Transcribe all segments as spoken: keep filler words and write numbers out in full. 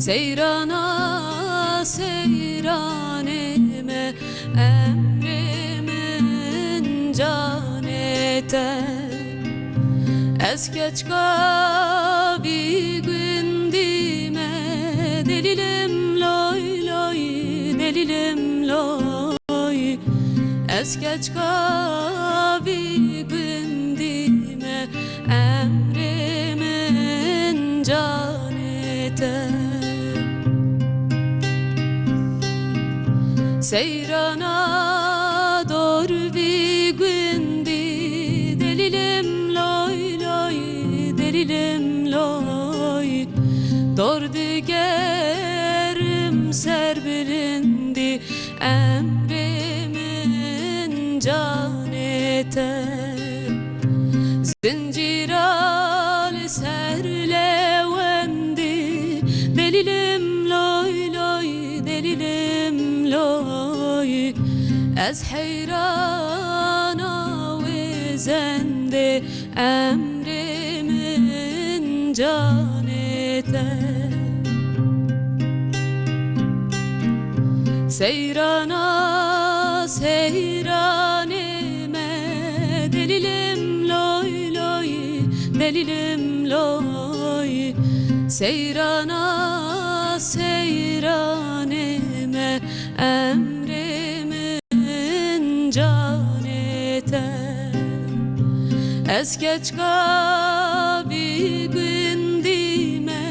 Seyrana seyranê me, emrê min canê te. Ez keçka vî gundî me, delîlim loy loy, delîlim loy. Ez keçka vî gundî me, emrê min canê te. Seyrana dor vî gundî, delîlim loy loy, delîlim loy. Dor digerim ser bilindî, emrê min canê te. Zincîra li ser lewendî, delîlim loy loy, delîlim loy. Ez heyrana wê zendê, emrê min canê te. Seyrana seyranê me, delîlim loy loy, delîlim loy. Seyrana seyranê me, emrê min canê te. Ez keçka vî gundî me,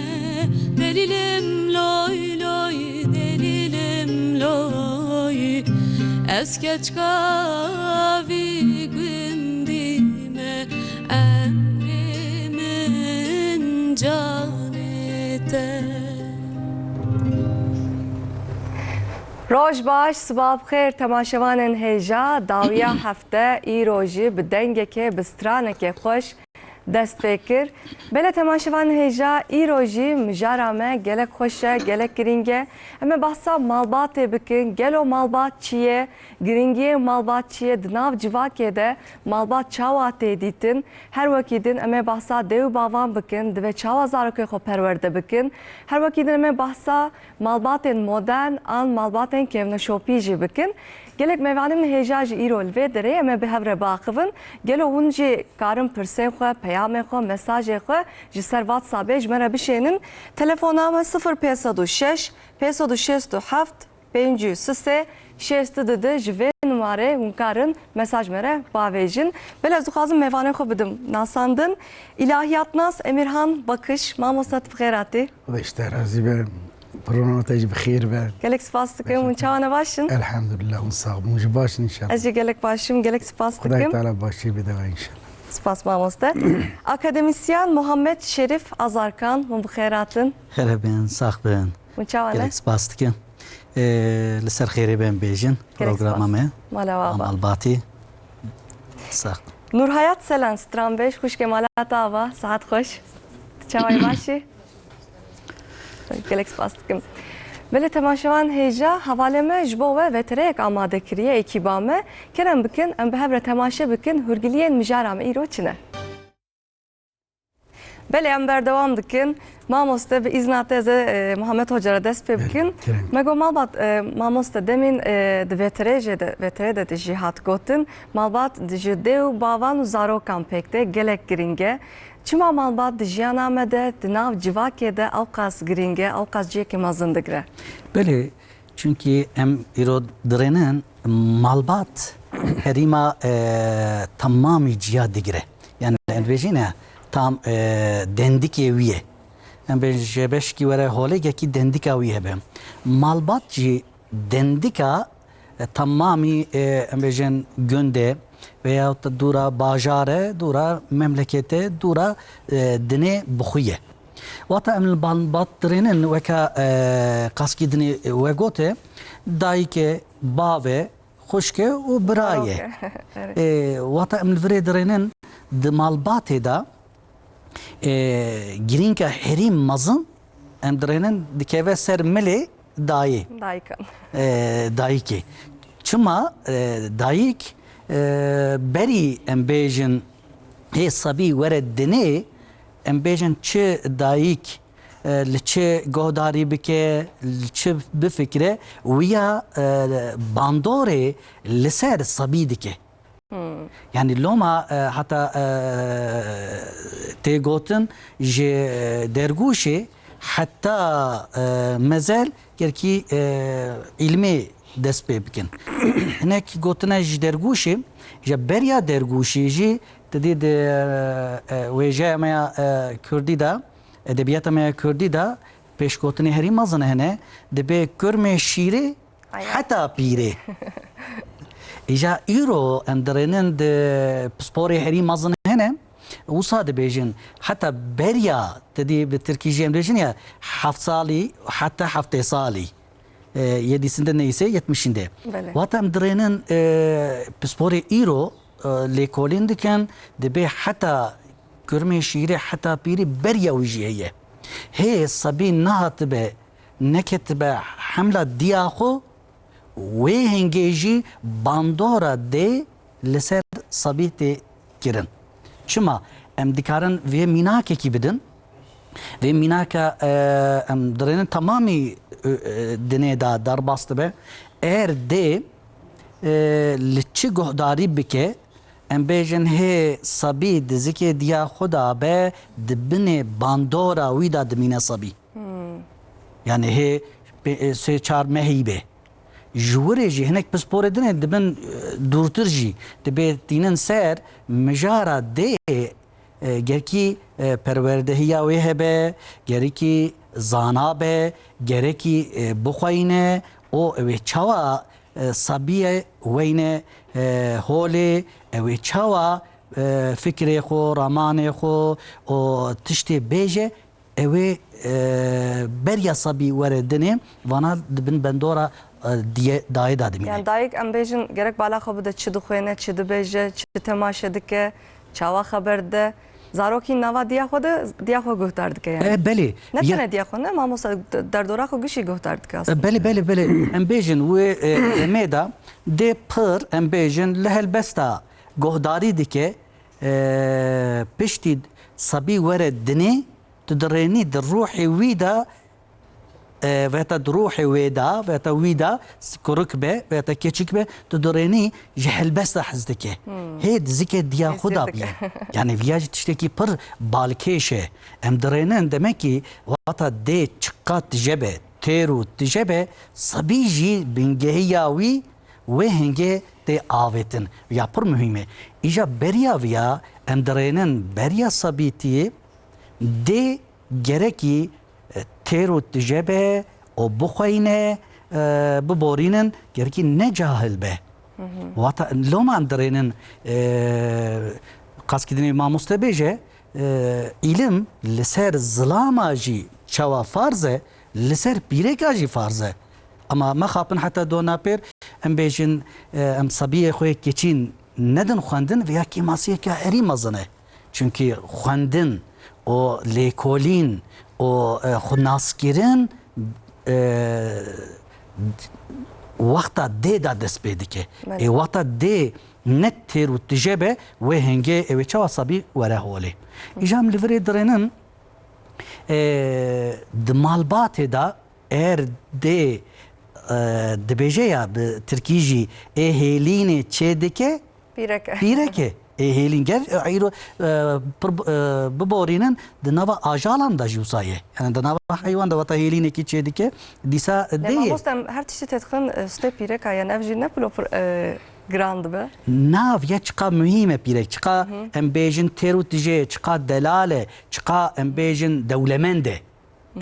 delîlim loy loy, delîlim loy. Ez keçka vî gundî me, emrê min canê te. Roj baş, siba bi xêr temaşevanên hêja. Dawiya hefte îro jî bi dengekê, bi stranekê xweş dest pê kir. Belê temaşevanên hêja, îro jî mijara me gelek xweş e, gelek girîng e. Em ê behsa malbatê bikin. Gelo malbat çi ye? Girîngiyê malbat çi ye? Di nav civakê de malbat çawa tê dîtin? Her wekî din em ê behsa dê û bavan bikin. Divê çawa zarokê xwe perwerde bikin? Her wekî din em ê behsa malbatên modern an malbatên kevneşopî jî bikin. Gelek mêvanên hêja jî îro li vê derê em ê bi hev re biaxivin. Gelo hûn jî karin pirsên xwe, peyamên xwe, mesajê xwe ji ser WhatsAppê ji me re bişênin. Telefona me sifir pênc sed û şeş, pênc sed û şêst û heft, pêncî û sê, şêst û du, ji vê numarê hûn karin mesaj me re bavêjin. Belê ez dixwazim mêvanên xwe bidim nasandin. Îlahiyatnas Emirhan Bakış, mamoste, tu bi xêr hatî. Xwedê ji te razî be. Programa te jî bi xêr be. Gelek spas dikim. Hûn çawa ne, baş in? Elhamdulillah, hûn sax bin. Hûn jî baş in înşallah. Ez jî gelek baş im. Gelek spas dikim. Xwedayê Teala başiyê bide we înşallah. Spas mamoste. Akademisyen Muhammed Şerif Azarkan, hûn bi xêr hatin. Xêr bin, sax bin. Hûn çawa ne? Gelek spas dikim. Ee, li ser xêrê ben bêjin. Gelek programa spas. Me. Mala we ava. Malbatî. Sax. Nurhayat Selen, stranbêj, xwişkê mala te ava, saet xweş. Tu çawa yî, baş î? Gelek spas dikim. Belê temaşevan hêja, hevalê me ji bo we vetereyek amade kiriye, ekîba me. Kerem bikin, em bi hev re temaşe bikin, hûrgiliyên mijara me îro çi ne? Belê, em berdewam dikin. Mamoste, bi îzna te ez ê, e, Muhammed Hoca re dest pê bikin. Belê, kerem. Me got, malbat, e, mamoste, demîn, e, di veterê jê de, veterê de jî hat gotin, malbat ji dê û bavan û zarokan pêk tê, gelek girîng e. Çima malbat di jiyana me de, di nav civakê de ewqas girîng e, ewqas cihekî mezin digire? Belê, çunkî em îro dirênin malbat herîma, e, temamî ciya digire. Yani em dibêjin e, tam, e, dendikê wî ye. Em bêjin ji beşkî were holê, yekî dendika wî hebe. Malbat jî dendika, e, temamî, e, em bêjin gund e veyahut dûra bajar e, dûra memleket e, dûra, e, dinê bi xwe ye. Wata em li malbat dirênin weke, e, qaskî dinê we gote, dayik e, bav e, xwişk e û bira ye. Zarok e. Evet. E, wata em li virê dirênin di malbatê de, e, girînka herî mezin em dirênin dikeve ser milê dayê. Dayikan. E, dayikê. Çima, e, dayik, e, berî em bêjin hê sebî were dinê, em bêjin çi dayik, e, li çi guhdarî bike, li çi bifikire, wiya, e, bandorê li ser sebî dike. Hmm. Yani loma, e, heta, e, tê gotin ji dergûşê heta, e, mezel gerkî, e, îlmê dest pê bikin. Hinek gotine ji dergûşê, ji beriya dergûşê jî, te dî di, e, wêjeya me ya, e, kurdî de, edebiyata me ya kurdî de pêşgotinê herî mezin hene, dibê kurmê şîrê Aya. heta pîrê. Îja îro em dirênin di pisporê herî mezin hene, wisa dibêjin, heta beriya, te dî bi tirkî jî em dibêjin ya, heft salî, heta heftê salî. E, yedisinde neyse yetmişinde. Belê. Wata em dirênin, e, pisporê îro, e, lêkolîn dikin, dibê heta kurmê şîrê heta pîrî beriya wî jî heye. Hê sebî nehatibe, neketibe hemla diya xwe, wê hingê jî bandora dê li ser sebî tê kirin. Çima? Em dikarin vê mînakekî bidin. Vê mînaka, e, em dirênin temamî, e, e, dinê de derbas dibe. Eger dê, e, li çi guhdarî bike, em bêjin hê sebî di zikê diya xwe de be, di binê bandora wî de dimîne sebî. Hmm. Yani hê pê-, e, sê çar mehî be. Ji wirê jî hinek pisporê din ê dibin, e, dûrtir jî dibê tînin ser mijara dê, e, gerekî, e, perwerdehiya wê hebe, gerekî zana be, gerekî, e, bixweyne û ew ê çawa, e, sebiyê weyne, e, holê, ew ê çawa, e, fikrê xwe, ramanê xwe û tiştê bêje, ew ê, e, beriya sebî were dinê, vana di bin bandora, e, diye-, dayê de dimîne. Yani dayik, em bêjin, gerek bala xwe bide, çi dixwêne, çi dibêje, çi temaşe dike, çawa xeber dide. Zarokî nava diya xwe de, diya xwe guhdar dike yani. E, belê. Ne Ya- tenê diya xwe, ne mamosta, derdora xwe gişî guhdar dike E, aslında. Belê, belê, belê. Em bêjin, wê, e, demê de dê pir, em bêjin, li helbesta guhdarî dike, e, piştî sebî were dinê, tu dirênî di ruhê wî de, e, veta di ruhê wê de, veta wî de, s-, kurik be, veta keçik be, tu dirênî ji helbesta hez dike. Hmm. Hê di zikê diya xwe Tesîr de dike. bî. Yani viya jî tiştekî pir balkêş e. Em dirênin, demek ki wata dê çiqa tije be, têr û tije be, sebî jî bingehiya wî wê hingê tê avêtin. Ya pir muhîm e. Îja beriya viya em dirênin beriya sebîtiyê dê gerekî, e, têr û tije be û bixweyne, e, biborînin, gerekî ne cahil be. Hı hı. Wata loma em dirênin, e, qas kidinê mamoste bêje, e, îlim li ser zilama jî çawa farz e, li ser pîreka jî farz e. Ama mexapin heta dona pêr, em bêjin, e, em sebiyê xwe yê keçîn nedin xwendin, vêya kêmasiyeke herî mezin e. Çunkî xwendin û lêkolîn û, e, xwenaskirin, e, wexta dê de dest pê dike. Belê. Ê wexta dê ne têr û tije be, wê hingê ew ê çawa sebî were holê. Îja em li virê dirênin, e, di malbatê de er dê, e, dibêje ya bi tirkî jî ê hêlînê çê dike, Pîrek e. Pîrek e. Ê hêlîn ger, e, îro, e, pir, e, biborînin di nava ajalan de jî wisa ye. Yani di nava heywan de wata hêlînekî çê dike, dîsa Ne dê ye. mamoste, em her tiştî têdixin, e, stê pîreka, yani ev jî ne pilo pir, e, giran dibe. Nav ya çiqa muhîm e pîrek, çiqa Hı hı. em bêjin têr û tije ye, çiqa delal e, çiqa em bêjin dewlemend e.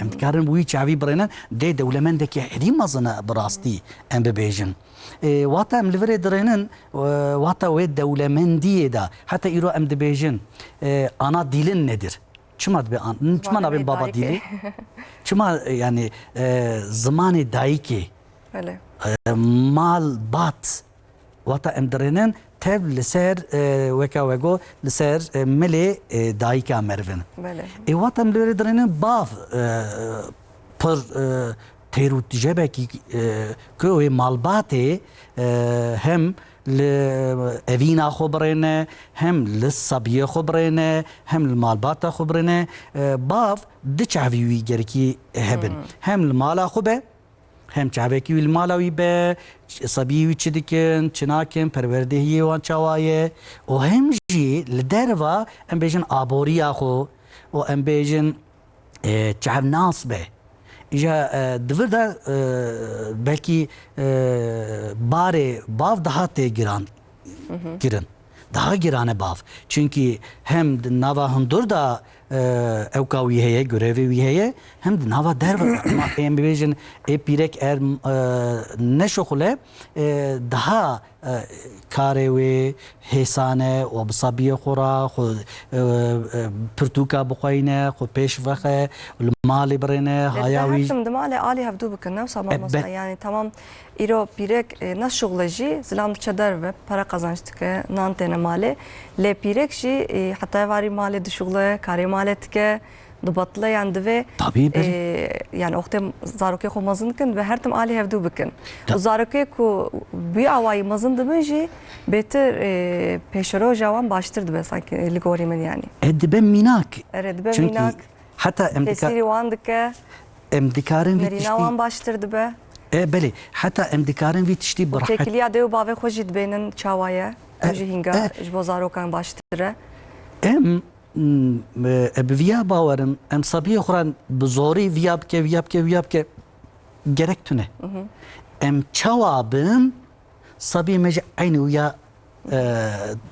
Em dikarin wî çavî birênin, dê dewlemendekî herî mezin e bi rastî em bibêjin. E, wata em li virê dirênin, e, wata wê dewlemendiyê de, heta îro em dibêjin, e, ana dilin nedir? Çima dibe an-, çima Zimanê nabên wê baba dayikê. dilî? Çima, e, yani, e, zimanê dayikê? Belê. E, mal, bat. Wata em dirênin tev li ser, e, weka we got, li ser, e, milê, e, dayika merivin. Belê. Ê wata em li wê dirênin bav, e, pir, e, têr û tijebekî, e, ku wê malbatê, e, hem, li evîna xwe birêne, hem li sabiyê xwe birêne, hem li malbata xwe birêne. E, bav di çavî wî gerekî hebin. Hem li mala xwe be, hem çavekî wî li mala wî be, sabiyê wî çi dikin, çi nakin, perwerdehiyê wan çawa ye û hem jî li derva, em bêjin, aboriya xwe û em bêjin, e, çavnas be. Îja, e, di vir de, e, belkî, e, barê bav daha tê giran kirin. Daha giran e bav. Çunkî hem di nava hundir de, e, ewka wî heye, görevê wî heye, hem di nava derve de. Ema em bibêjin, ê pîrek er, e, neşuxule, e, daha, e, karê wê hêsan e û bi sabiyê xwe re, xwe, e, e, pirtûka bixweyne, xwe pêş vexe, li malê birêne, Lê haya dibê wî. Her tim di malê alî hevdû bikin, ne wisa, E, mamosta? be- Yani tamam, îro pîrek, e, neşuxle jî, zilam diçe derve, para qazanç dike, nan têne malê. Lê pîrek jî, e, heta evarî malê dişuxle, karê malê dike, dibatile, yani divê, Tabii, belê. e, yani oxtê zarokê xwe mezin dikin, divê her tim alî hevdû bikin. Ta- Û zarokê ku bi awayî mezin dibin jî bêtir, e, pêşeroja wan baştir dibe sanki, e, li gorî min yani. E, dibe mînak. Erê, dibe Çunkî mînak. heta em dika-, Tesîrî wan dike. em dikarin vî Nerîna tiştî wan baştir dibe. E, belê. Heta em dikarin vî tiştî bi Û rehet. têkiliya dê û bavê xwe jî dibênin çawa ye. Ew E, jî hînga e. ji bo zarokan baştir e. Em, m, e, bi viya bawerim, em sabiyê xwe re bi zorî viya bike, viya bike, viya bike, gerek tune. Em çawa bin, sabiyê me jî eynî wiya, e,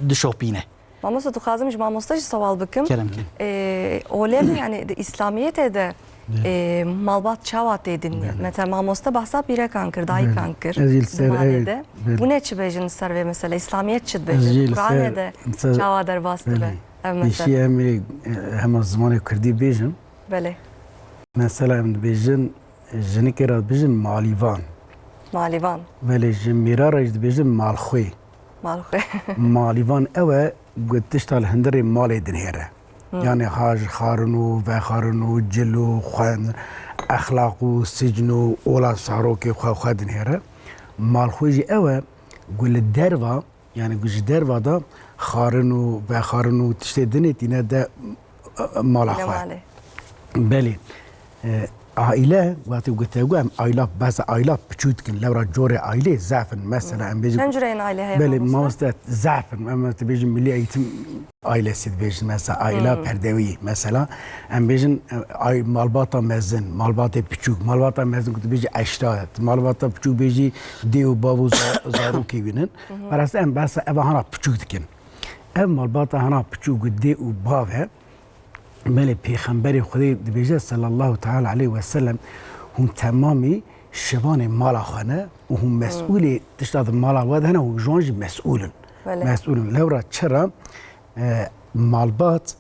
dişopîne. Mamoste, dixwazim ji mamoste jî sewal bikim. Kerem kin. Ee, olê mi, yani di Îslamiyetê de, Belê. ee, malbat çawa tê dinê? Belê. Mesela mamoste behsa pîrekan kir, dayikan Belê. kir. Ez jî li ser, Di malê evet, de. belê. Hûn ê çi bêjin li ser vê mesela? Îslamiyet çi dibêje? Ez jî li Kur'anê ser, de li ser, çawa derbas dibe? belê. Ev Pêşî mesele. em ê, e, hema zimanê kurdî bêjin. Belê. Mesela em dibêjin, e, jinikê re dibêjin malîvan. Malîvan. Belê ji mêra re jî dibêjin malxwê. Malxwê. Malîvan ew e ku tişta li hundirê malê dinihêre. Hı. Yani ha ji xarin û vexarin û cil û xwend, exlaq û sicn û ola zarokê xwe, xwe dinihêre. Malxwê jî ew e ku li derva Yani ku ji derva de xarin û vexarin û tiştê dinê tîne de, e, mala Tîne xwe. malê. Belê. E, aîle, wextê ku te got, em aîla, behsa aîla piçûk dikin. Lewra corê aîlê zaf in. Mesela, em bêjin Çend cureyên aîle heye, Belê, mamoste? mamoste, zaf in. Em, em dibêjin milî eğitim aîlesî dibêjin. Mesela, aîla Hmm. perdewî. Mesela, em bêjin, e, ay, malbata mezin, malbatê piçûk, malbata mezin ku dibêjî eşta, malbata piçûk bêjî dê û bav û za-, zarokê wî nin. Parastin em behsa eva hana piçûk dikin. Ev malbata hana piçûk û dê û bav e. Belê Pêxemberê Xwedê dibêje sallallahu teala aleyhi ve sellem, hûn temamî şivanê mala xwe ne û hûn mesûlê tişta di mala we de hene, hûn ji wan jî mesûl in. Belê. Mesûl in. Lewra çira, e, malbat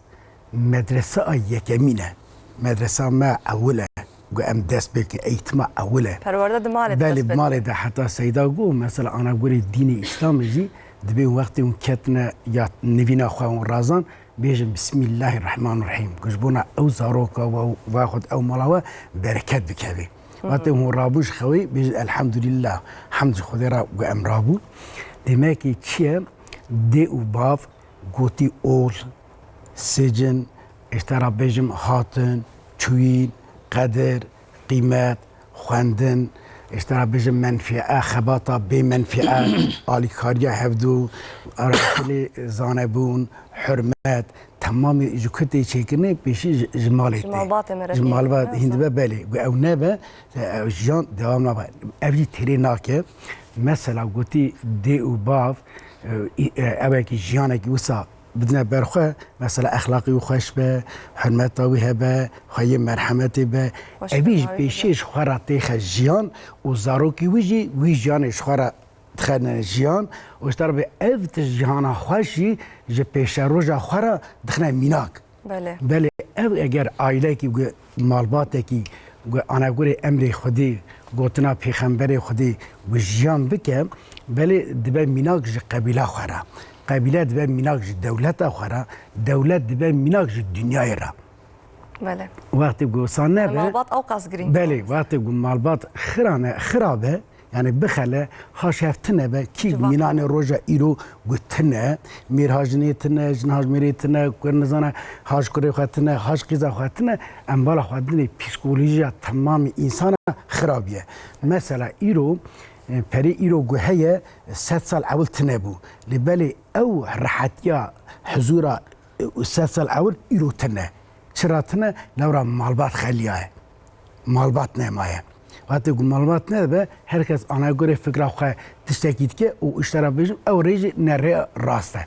medresa yekemîn e. Medresa me ewil e. Ku em dest pê ke eğitima ewil e. Perwerde di malê de Belê, dest pê malê de heta Seyda got, mesela ana gorê dînê Îslamê jî dibê wextê hûn ketine ya nivîna xwe hûn razan, bêjin Bismillahirrahmanirrahîm. Ku ji bona ew zaroka we û vexwet ew mala we bereket bikevê. Hı hı. Wextê hûn rabûn ji xewê, bêjin Elhamdulillah. Hemd ji Xwedê re ku em rabûn. Demekî çi ye? Dê û bav, gotî ol, sicin, îşte ra bêjim hatin, çûyîn, qedir, qîmet, xwendin, îşte ra bêjim menfîe, xebata bê menfîe, alîkariya hevdû, ara dilê zanebûn, hurmet, temamî ji ku tê çêkirinê pêşî ji, ji malê Ji tê. malbatê me re Ji tê. malbat Ne hîn wisa? dibe belê. Gu ew nebe, e, ew jiyan dewam nabe. Ev jî têrê nake. Mesela gotî dê û bav, e, î-, e, ewekî jiyanekî wisa bidine ber xwe, mesela exlaqî wî xweş be, hurmeta wî hebe, xweyê merhemetê be. Xweş Evî ji be, pêşê ji xwe re têxe jiyan û zarokî wî jî wî jiyanê ji xwe re dixene jiyan û ji te re bê ev tişt jiyana xweş jî ji pêşeroja xwe re dixine mînak. Belê. Belê ev eger aîlekî gu malbatekî gu anagurê emrê Xwedê, gotina Pêxemberê Xwedê gu jiyan bike, belê dibe mînak ji qebîla xwe re. Qebîle dibe mînak ji dewleta xwe re, dewlet dibe mînak ji dinyayê re. Belê. Wextê ku wisa nebe, Malbat ew qas girîng Belê, e. wextê ku malbat xira ne, xira be, Yani bixele, haş hev tine be, kî mînanê roja îro gu tine, mêr ha jinê tine, jin ha ji mêrê tine, kur nizane, ha ji kurê xwe tine, ha ji qîza xwe tine, em bala xwe dinê psîkolojiya temamê însana xirabiye. Mesela îro, e, perê îro gu heye, sed sal ewil tine bû. Lê belê ew rehetiya huzura, e, sed sal ewil îro tine. Çira tine? Lewra malbat xeliyaye. Malbat nemaye. Wextê ku malbat nebe, her kes ana gorê fikra xwe tiştekî dike û îşte ra bêjim, ew rê jî ne rê rast e.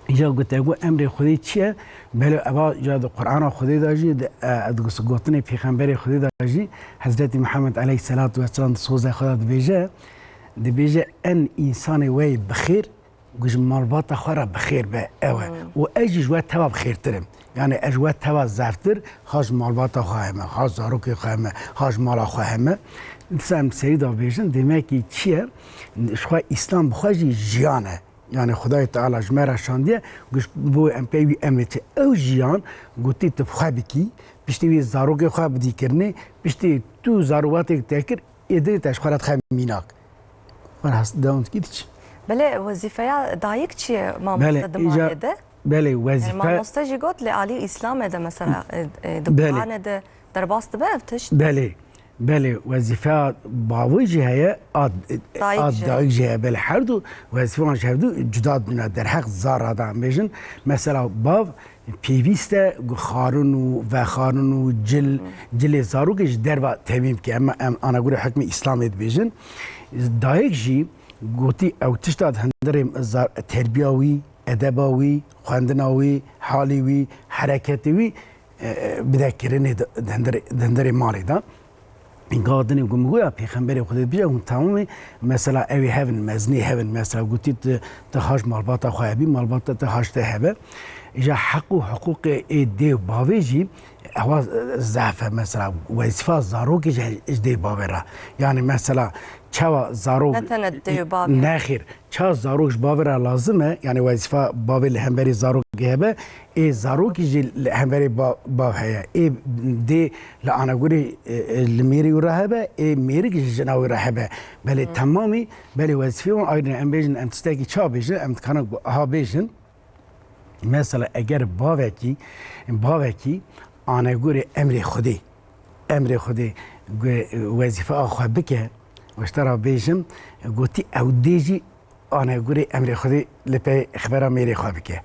Ya gote ku emrê Xwedê çi ye? Belê eva ya di Qur'ana Xwedê de jî, di, e, di gotinê Pêxemberê Xwedê de jî, Hezretî Muhammed aleyhisselatu vesselam di soza xwe de dibêje, dibêje, en însanê wey bi xêr, ku ji malbata xwe re bi xêr be, ew e. Hmm. Û ez jî ji we teva bi xêrtir im. Yani ez ji we teva zeftir, ha ji malbata xwe heme, ha ji zarokê xwe heme, ha ji mala xwe heme. Disa em serî de bêjin, demekî çi ye? Ji xwe Îslam bi xwe jî jiyan e. Yani Xwedayê Teala ji me re şandiye, ku ji bo em pey wî emrê çi. Ew jiyan gotî tu bi xwe bikî, piştî wî zarokê xwe bidî kirinê, piştî tu zarokatêk te kir, ê dinê te ji xwe re dixe mînak. Xwe re dewam dikî diçî. Belê, wezîfeya dayik çi ye mamoste? Belê, dimanê de? Belê, yani wezîfe mamoste jî got, lê alî Îslamê de mesela, e, e, di Belê. Qur'anê de derbas dibe ev tişt? Belê, belê, wezîfeya bavê jî heye, a, Dayik a jî. Dayik jî heye, belê, her du wezîfeyan ji hevdu cuda dibîne, derheq zara de em bêjin. Mesela bav, pêwîst e ku xwarin û vexwarin û cil, cilê zarokê ji derve temîm bike. Em, em ana gorê hukmê Îslamê dibêjin. Dayik jî gotî ew tişta di hundirê zar-, terbiya wî, edeba wî, xwendina wî, halê wî, hereketê wî, e, e, bide kirinê di, di hundirê, di hundirê malê de. Gava dinê ku min goya Pêxemberê Xwedê dibêje, hûn temamê mesela ew ê hevin, mezinê hevin, mesela gotî tu, tu haş malbata xwe hebî, malbata tu haş te hebe. Îja heq û hiqûqê ê dê û bavê jî ewa zehf e, mesela wezîfa zarokê ji, ji dê bavê re. Yani mesela çawa zarok Ne tenê dê û bavê. Nexêr, ça zarok ji bavê re lazim e, yani wezîfa bavê li hemberî zarokê hebe, ê zarokî jî li hemberî ba-, bav heye. Ê dê li anagurê, e, e, li mêrî wî re hebe, ê mêrik ji jina wî re hebe. Belê temamî, belê wezîfê wan ayrî ne. Em bêjin, em tiştekî ça bêjin, em dikarin aha bêjin. Mesela eger bavekî, bavekî anegurê emrê Xwedê, emrê Xwedê gu-, wezîfeya xwe bike, û ji te re bêjim, gotî ew dê jî anegurê emrê Xwedê li pey xebera mêrê xwe bike.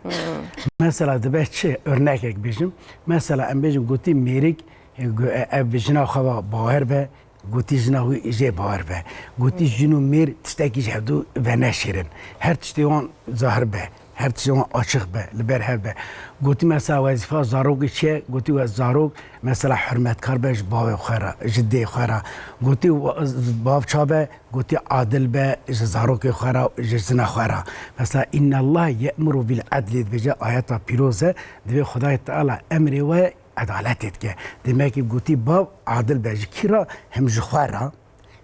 Mesela dibe çi? Örnekek bêjim. Mesela em bêjin gotî mêrik, gu-, e, ev bi jina xwe ve bawer be, gotî jina wî jê bawer be. Gotî jin û mêr tiştekî ji hevdu veneşêrin. Her tiştê wan zahir be. Her tiştê wan açiq be, li ber hev be. Gotî mesela wezîfa zarokê çi ye? Gotî we zarok mesela hurmetkar be ji bavê xwe re, ji dê xwe re. Gotî we-, bav ça be? Gotî adil be ji zarokê xwe re, ji jina xwe re. Mesela, "Innallaha ye'muru bil adli" dibêje ayeta pîroz e, divê Xwedayê Teala emrê we edaletê dike. Demekî gotî bav adil be ji kî re? Hem ji xwe re,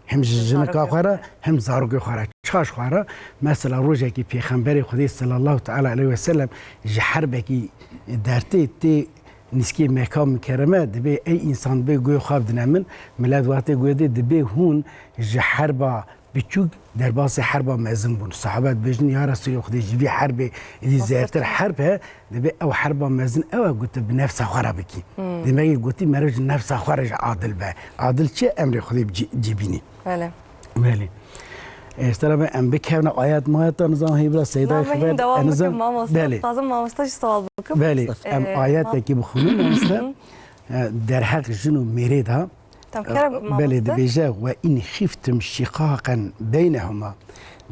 hem ji jinika xwe re, hem zarokê xwe re. Ça ji xwe re? Mesela rojekî Pêxemberê Xwedê sallallahu teala aleyhi ve sellem ji herbekî dertê tê nîskê Meka Mikereme, dibê ey însan dibê guhê xwe bidine min, milet wextê guhê dê dibê hûn ji herba biçûk derbasî herba mezin bûn. Sahabe dibêjin, ya Resûlê Xwedê, ji vî herbê êdî zêdetir herb he, dibê ew herba mezin ew e ku tu bi nefsa xwe re bikî. Hmm. Demekî gotî meriv ji nefsa xwe re jî adil be. Adil çi? Emrê Xwedê bi cî-, cî bînî. Belê. Belê. E, ji te re be em bikevne ayet mayeta nizam hê bila Seydayê Xeber. Dewam bikim mamoste. Belê. Dixwazim mamoste jî sewal bikim. Belê. Em ayetekî bixwînin mamoste. E, derheq jin û mêrê de. Tamam, kerem mamoste. Belê, dibêje, "Ve in xiftum şiqaqen beynehuma."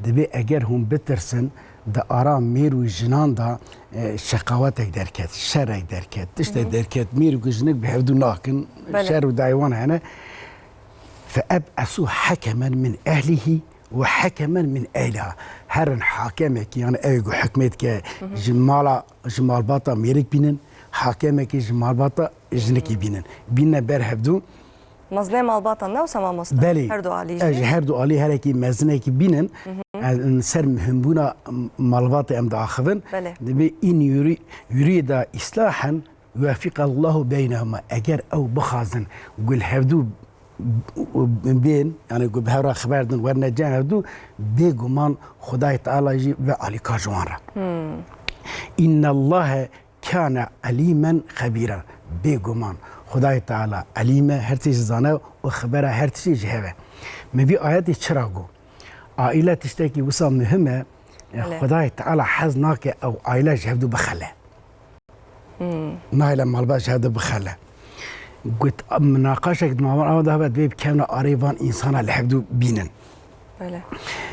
Dibê eger hûn bitirsin, di ara mêr û jinan de, e, şeqawetek derket, şerek derket, tiştek derket, mêr û jinik bi hevdu nakin, şer û daywan hene. "Fe eb'esu hekemen min ehlihi ve hekemen min ehliha." Herin hakemekî, yani ew ku hikmê dike, ji mala, ji malbata mêrik bînin, hakemekî ji malbata jinikî bînin. Bîne ber hevdu. Mezinê malbatan ne wisa mamoste? Belê. Her du alî jî. Ji her du alî herekî mezinekî bînin. Em ser muhimbûna malbatê em diaxivin. Belê. Dibê in yuri-, yurida islahen yuvefiqallahu beynehuma. Eger ew bixwazin ku li hevdu û bên, yani ku bi hev re xeber din, werne cem hevdû, bêguman Xwedayê Teala jî ve alîkar ji wan re. Hmm. Înnallâhe kâne elîmen xebîra. Bêguman Xwedayê Teala elîm e, her tişt zane û xebera her tiştê ji hev e. Me vî ayetê çira got? Aîle tiştekî wisa muhim e. Belê. Xwedayê Teala hez nake ew aîle ji hevdû bixele. Hmm. Nahêle malbat ji hevdû bixele. Got, minaqaşek di mavan awa de hebe, divê bikevne arê van însana li hevdû bînin. Belê.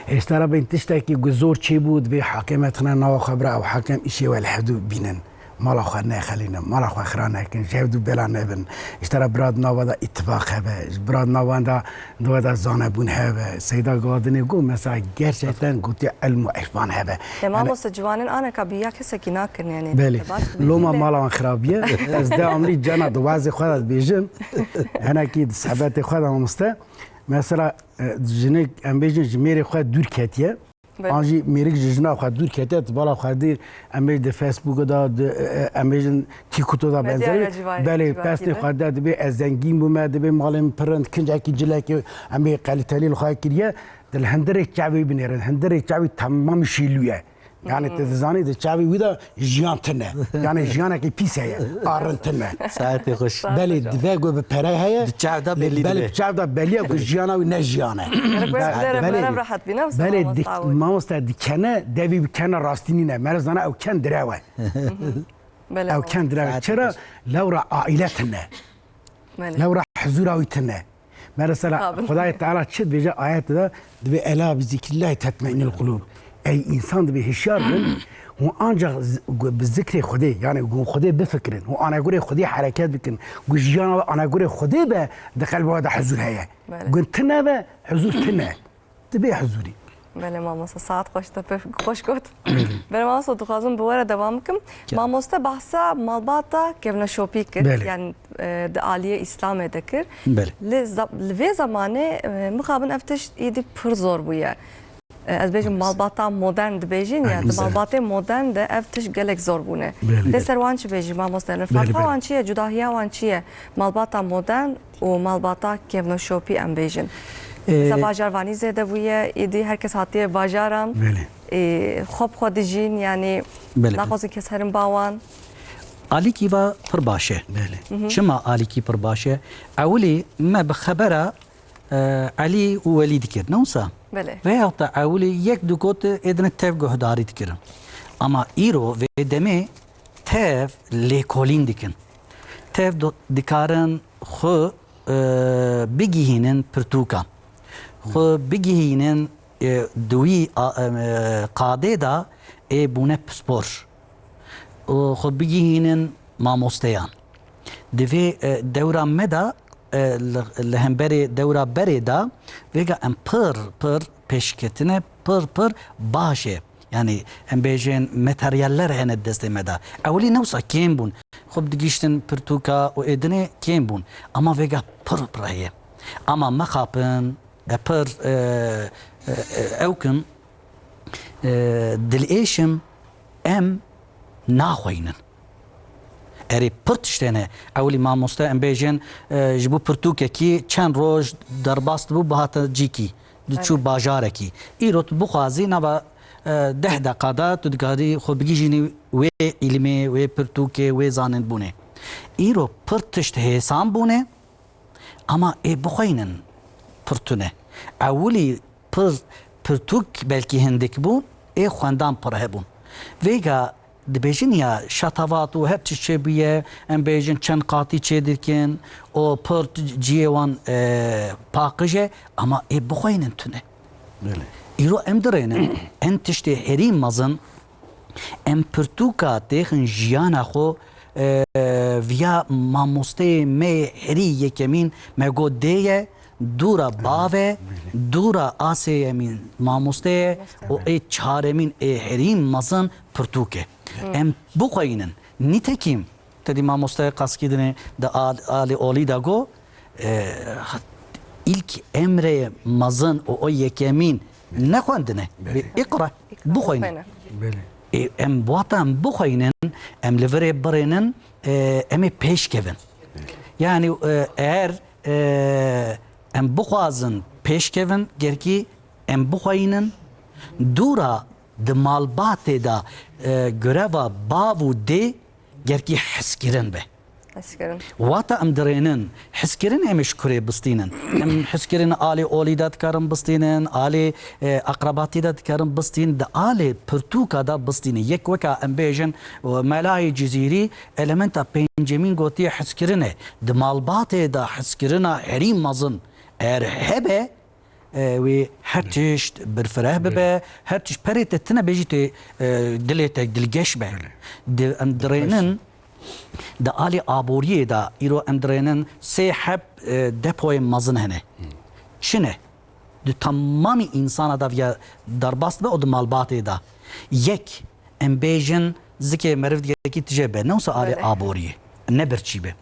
Hêşta re bên tiştekî ku zor çêbû, divê hakeme tine nava xwe bira, ew hakem îşê we li hevdû bînin. Mala xwe nexelînin, mala xwe xira nekin, ji hevdû bela nebin. Hêşta re bira di nava de îtifaq hebe, ji bira di navan de, di we de zanebûn hebe. Seyda Gadinê got, mesela gerçekten gotiye ilm û îrfan hebe. Ya Yani mamoste, ciwanên aneka bîya kesekî nakin, yani. Belê. Te baş Loma dibîne. Mala wan xirabiye. Ez devamlî cana di wazê xwe de dibêjim. Henekî di sebetê xwe de mamoste. Mesela, e, jinik, em bêjin, ji mêrê xwe dûr ketiye. Belê. An jî mêrik ji jina xwe dûr ketiye, di bala xwe dî, em bêjin di Facebook de, di, e, em bêjin TikTok de Medya benzerî. ya civa-, Belê, civakî pesnê de. Xwe de dibê ez zengîn bûme, dibê malê min pir in, kincekî cilekê em bê kalîtelî li xwe kiriye. Di li hindirê çavê binêrin, hindirê çavê temamî şîlû ye. Yani Hmm. te dizanî di çavê wî de jiyan tune. Yani jiyanekî pîs heye, a rind tune. Saetê xweş. Belê, dibe ku bi pere heye. Di çav de belî Belê, dibe. Bi çav de belî ye ku jiyana wî ne jiyan e. Gerek were Be-, bidere belê. Merev rehet bîne, wisa Belê, mamoste dik-, awayî. Mamoste dikene, devî bikene rastî nîne. Mere zana ew ken direw e. Belê, Ew mamoste. ken direw e. Saetê Çira? Xweş. Lewra aîle tune. Belê. Lewra huzûra wî tune. Mesela Tabii. Xwedayê Teala çi dibêje ayet de, dibê, "Ela bi zikrillahî tetmeinnul qulûb." Ey însan, dibê hişyar bin, hûn ancak z-, gu-, bi zikrê Xwedê, yani hûn Xwedê bifikirin, hûn anegurê Xwedê hereket bikin, ku jiyana we anegurê Xwedê be, di qelbê we de huzûr heye. Belê. Gun tine be, huzûr tine. Dibê huzûrî. Belê mamoste, saet xweş, te pir xweş got. Belê mamoste, dixwazim bi we re dewam bikim. Gel. Mamoste behsa malbata kevneşopî kir. Belê. Yani, e, di aliyê Îslamê de kir. Belê. Li za-, li vê zamanê, e, mixabin ev tişt êdî pir zor bûye. E, ez bêjim Maalesef. malbata modern dibêjin ya, Aynen. di malbatê modern de ev tişt gelek zor bûne. Belê. Tê ser wan çi bêjî mamoste? Belê, Ferqa belê. wan çi ye? Cudahiya wan çi ye? Malbata modern û malbata kevnoşopî em bêjin. Ee, Mesela bajarvanî zêde bûye, êdî her kes hatiye bajaran. Belê. Ee, xwe bi xwe dijîn, yanî Belê. naxwazin kes herin ba wan. Alîkî va pir baş e. Belê. Hı hı. Çima alîkî pir baş e? Ewilî me bi xebera, e, Elî û Welî dikir. Ne wisa? Belê. Veyahut da ewilî yek du got êdine tev guhdarî dikirin. Ama îro vê demê tev lêkolîn dikin. Tev do-, dikarin xwe, e, bigihînin pirtûkan. Xwe bigihînin, e, di wî a-, e, qadê de ê bûne pispor. Û xwe bigihînin mamosteyan. Di vê, e, dewra me de, e, li, li hemberê dewra berê de vêga em pir, pir pêşketine, pir, pir baş e. Yani em bêjin materyaller hene destê me de. Ewilî ne wisa kêm bûn. Xwe digihîştin pirtûka û êdinê kêm bûn. Ama vêga pir pir heye. Ama mexapin, e, pir, e, e, e, ew kin, e, dilêşim em naxweynin. Erê pir tiştê ne. Ewilî mamoste em bêjin, e, ji bo pirtûkekî çend roj derbas dibû, bihate cîkî. Diçû Evet. bajarekî. Îro tu bixwazî nava, e, deh deqa de tu dikarî xwe bigihîjînî wê îlimê, wê pirtûkê, wê zanînbûnê. Îro pir tişt hêsan bûne, ama ê bixweynin pir tune. Ewilî pir, pirtûk belkî hindik bûn, ê xwendan pir hebûn. Vêga dibêjin ya şetavat û her tişt çêbûye, em bêjin çend qatî çêdikin û pir ciyê wan, e, paqij e, ama ê bixweynin tune. Belê. Îro em dirênin, en tiştê herî mezin, em pirtûka têxin jiyana xwe, e, viya mamosteyê me herî yekemîn me got dê ye, dûra bav e, Belê. dûra asê yemîn mamoste ye û Belê. ê çaremîn ê herî mezin pirtûk e. Em bixweynin. Nîtekîm, te dî mamoste Qaskî dinê di al-, alê olî de got, e, ilk emrê mezin û o yekemîn ne xwendin e. Belê. Bi iqra, bixweynin. Belê. E, em wata em bixweynin, em li virê birênin, e, em ê pêş kevin. Belê. Yani, e, eğer, e, Em bixwazin pêşkevin, gerkî em bixweyînin. Dûra di malbatê de, e, göreva bav û dê gerkî hezkirin be. Hezkirin. Wata em dirênin, hezkirin em ê ji kurê bistînin. Em hezkirin alê olî de dikarin bistînin, alê, e, aqrebatî de dikarin bistînin, di alê pirtûka de bistînin. Yek weka em bêjin, e, Melayê Cizîrî elementa pêncemîn gotiye hezkirin e. Di malbatê de hezkirina herî mezin eğer hebe, e, wê her tişt birfireh bibe, her tişt perê te tine bêjî tê, e, dilê te dilgeş be. Di, em dirênin di alî aboriyê de îro em dirênin sê heb, e, depoyên mezin hene. Çi ne? Di temamî însana de viya derbas dibe û di malbatê de. Yek, em bêjin zikê meriv digekî tije be. Ne wisa alê aboriyê. Ne birçî be.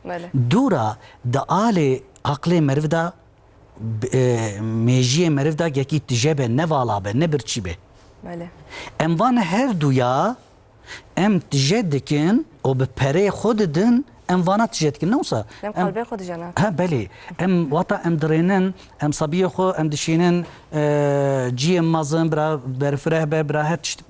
Dûra di alê aqlê meriv de b-, e, mêjiyê meriv de yekî tije be, ne vala be, ne birçî be. Belê. Em van her duya em tije dikin û bi perê xwe didin, em vana tije dikin. Ne wisa? Em Em qalbê xwe tije nakin. Ha, belê. Em wata em dirênin, em sabiyê xwe, em dişînin, e, ciyê mezin, bira berfireh be, bira her tişt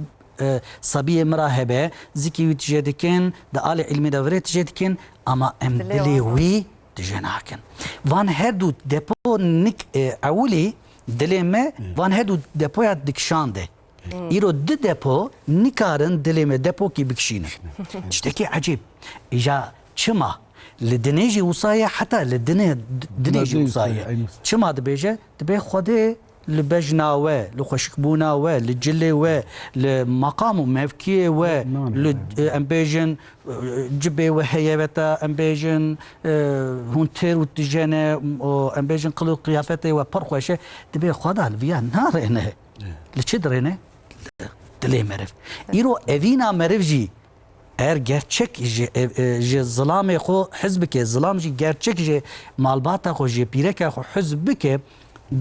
e, sabiyê min ra hebe, zikî wî tije dikin, di alê îlmê de virê tije dikin, ama em Dilê dilê wan wî tije nakin. Van her du depo nik, e, ewilî dilê me, Hmm. van her du depoya dikişande. Hmm. Îro du depo nikarin dilê me depokî bikişînin. Tiştekî ecêb. Îja çima? Li dinê jî wisa ye, heta li dinê, dinê jî wisa ye. Çima dibêje? Dibê Xwedê li bejna we, li xweşikbûna we, li cilê we, li meqam û mevkiyê we, li, e, em bêjin, e, cibê we heye ve te, em bêjin, e, hûn têr û tije ne, û em bêjin qil û qiyafetê we pir xweş e, dibê Xweda li viya narêne. Li çi dirêne? Li dilê meriv. Îro evîna meriv jî Eger gerçek ji, e, e, ji zilamê xwe hez bike, zilam jî gerçek ji malbata xwe, ji pîreka xwe hez bike,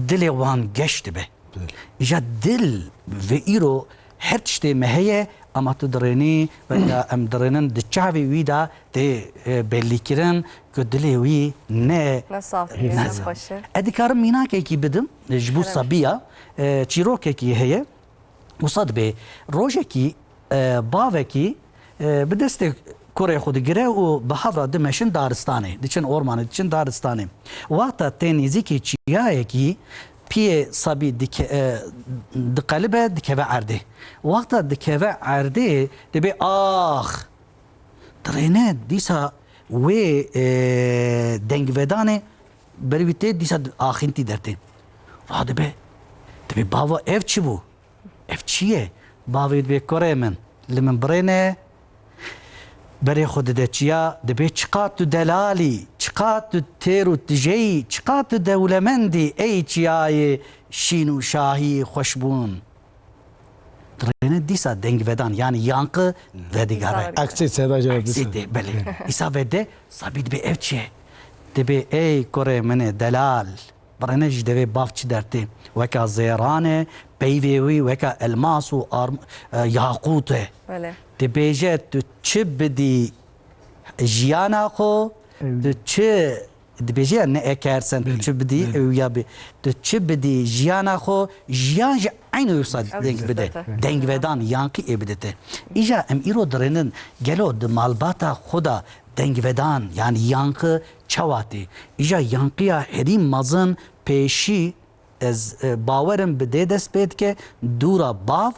dilê wan geş dibe. Belê. Îja dil ve îro her tiştê me heye, ama tu dirênî, weka em dirênin di çavê wî de tê, e, bellîkirin ku dilê wî ne, Ne saf, ne ne zaf. Xweş e. Ez dikarim mînakekî bidim, e, ji bo Herem. Sabiya, e, çîrokekî heye. Wisa dibe, rojekî, e, bavekî, e, bi destê kurê xwe digire û bi hev re dimeşin daristanê, diçin ormanê, diçin daristanê. Wexta tê nêzîkî çiyayekî, piyê sabî dike-, e, diqelibe, dikeve erdê. Wexta dikeve erdê, dibê, ax! Dirêne, dîsa wê, e, dengvedanê ber wî tê, dîsa axîntî dertê. Radibe, dibê, bavo, ev çi bû? Ev çi ye? Bavê dibê, kurê min, li min birêne, berê xwe dide çiya, dibê, çiqat tu delalî, çiqat tu têr û tijeyî, çiqat tu dewlemendî, ey çiyayê şîn û şahî xweşbûn. Dirêne dîsa dengvedan, yanî yanqi vedigare. Eksê seda jê Eksê dîsa. De, belê. Îsa vede, sabî dibê ev çi ye? Dibê, ey kurê min ê delal. Birêne ji devê bav çi dertê? Weka zêran e, peyvê wî weka elmas û arm-, e, yaqût e. Belê. Dibêje, tu çi bidî jiyana xwe, Ew. Tu çi dibêje ya ne ekersen, tu Belê, çi bidî, belê. Ew ya bi, tu çi bidî jiyana xwe, jiyan jî eynî wisa Ew deng bide. Dengvedan, yanqî ê bidite. Îja em îro dirênin, gelo di malbata xwe de dengvedan, yanî yanqi çawa tê? Îja yanqiya herî mezin pêşî ez, e, bawerim bi dê dest pê dike, dûra bav,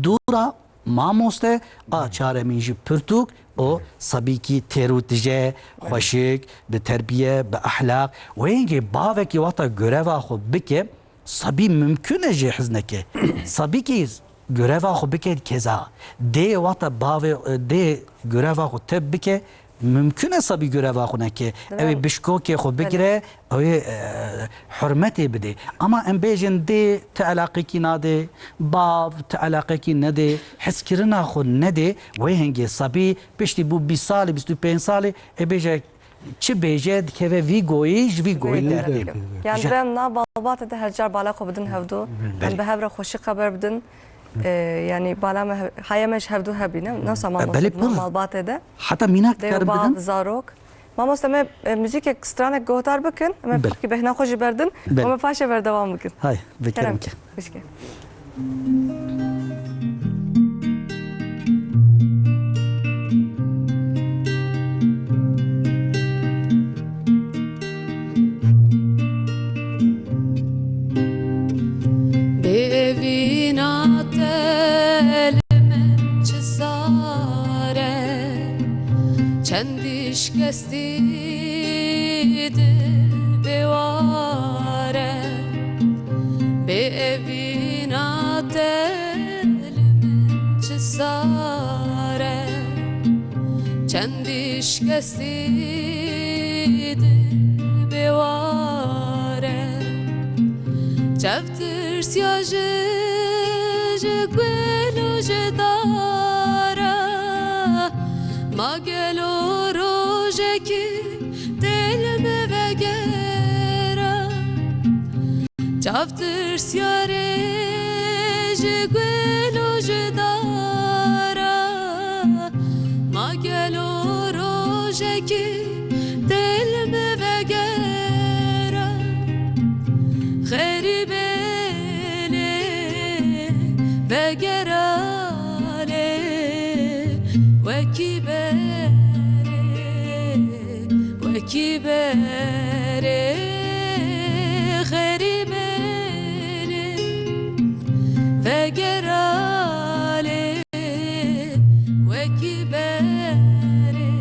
dûra mamoste, a çaremîn jî pirtûk û sabîkî têr û tije, xweşik, bi terbiye, bi ehlaq. Wê hingê bavekî wexta göreva xwe bike, sabî mimkun e jê hez neke. Sabîkî göreva xwe bike keza. Dê wexta bavê, e, dê göreva xwe tep bike, mimkun e sabî göreva xwe neke. Ew ê bişkokê xwe bigire, ew ê, e, hurmetê bide. Ama em bêjin dê ti elaqekî nadê, bav ti elaqekî nedê, hezkirina xwe nedê, wê hingê sabî piştî bû bîst salî, bîst û pênc salî, ê bêje çi bêje dikeve vî goyî, ji vî goyî Vê dertê. dertê. Yani Ji- em na malbatê de her car bala xwe bidin hevdu. Belê. Em bi hev re xweşik xeber bidin. Ee, yani bala me hev-, haya me ji hevdu hebî, ne? Nasıl E, mamoste belê bidin pir. Malbatê de. Heta mînak Dê û dikarim bav, bidim. Zarok. Mamoste, me, e, muzîkek, stranek guhdar bikin, em ê Belê. Belkî bêhna xwe jî berdin, Belê. Û me paşê berdewam bikin. Hay, bi kerem. Kerem ke. Bişke. Bê evîna te li min çi sar e, çend şikestî dil bêwar e. Bê evîna te li min çi sar e, çend şikestî dil bêwar e. Çav tirsiya ji, ji gul û ji dara, ma gelo rojekî dil mi vegera. Çav tirsiya rê ji gul û ji dara, ma gelo rojekî dil mi vegera. Xerîbê lê vegera lê wekî berê, wekî berê, xerîbê lê vegera lê wekî berê,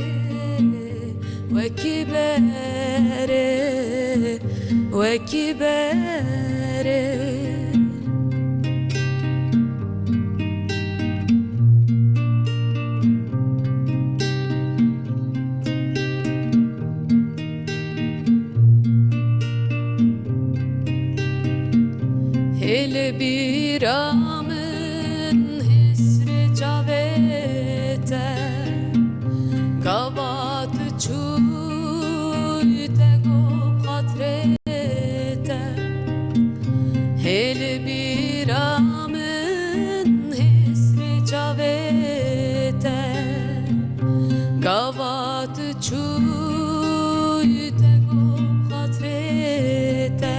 wekî berê, wekî berê. Hê li bîra min hêsrê çavê te, gava tu çûyî te got xatirê te. Hê li bîra min hêsrê çavê te, gava tu çûyî te got xatirê te.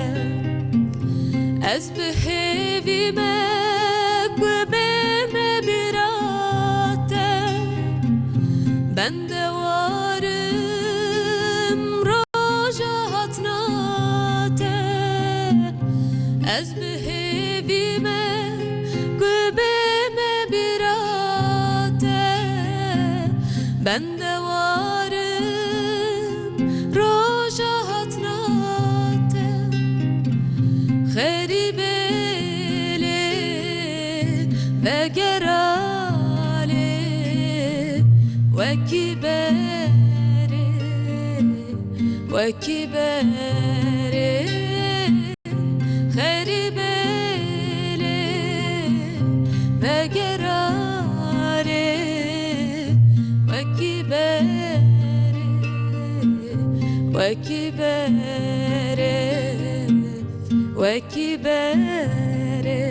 Ez bi hêvî me ku bê me bîra te, bendewar im roja hatina te. Ez bi hêvî me ku bê me bîra te, bendewar im roja hatina te. Xerîbê lê vegera lê wekî berê, wekî berê. Xerîbê lê vegera lê wekî berê, wekî berê, wekî berê.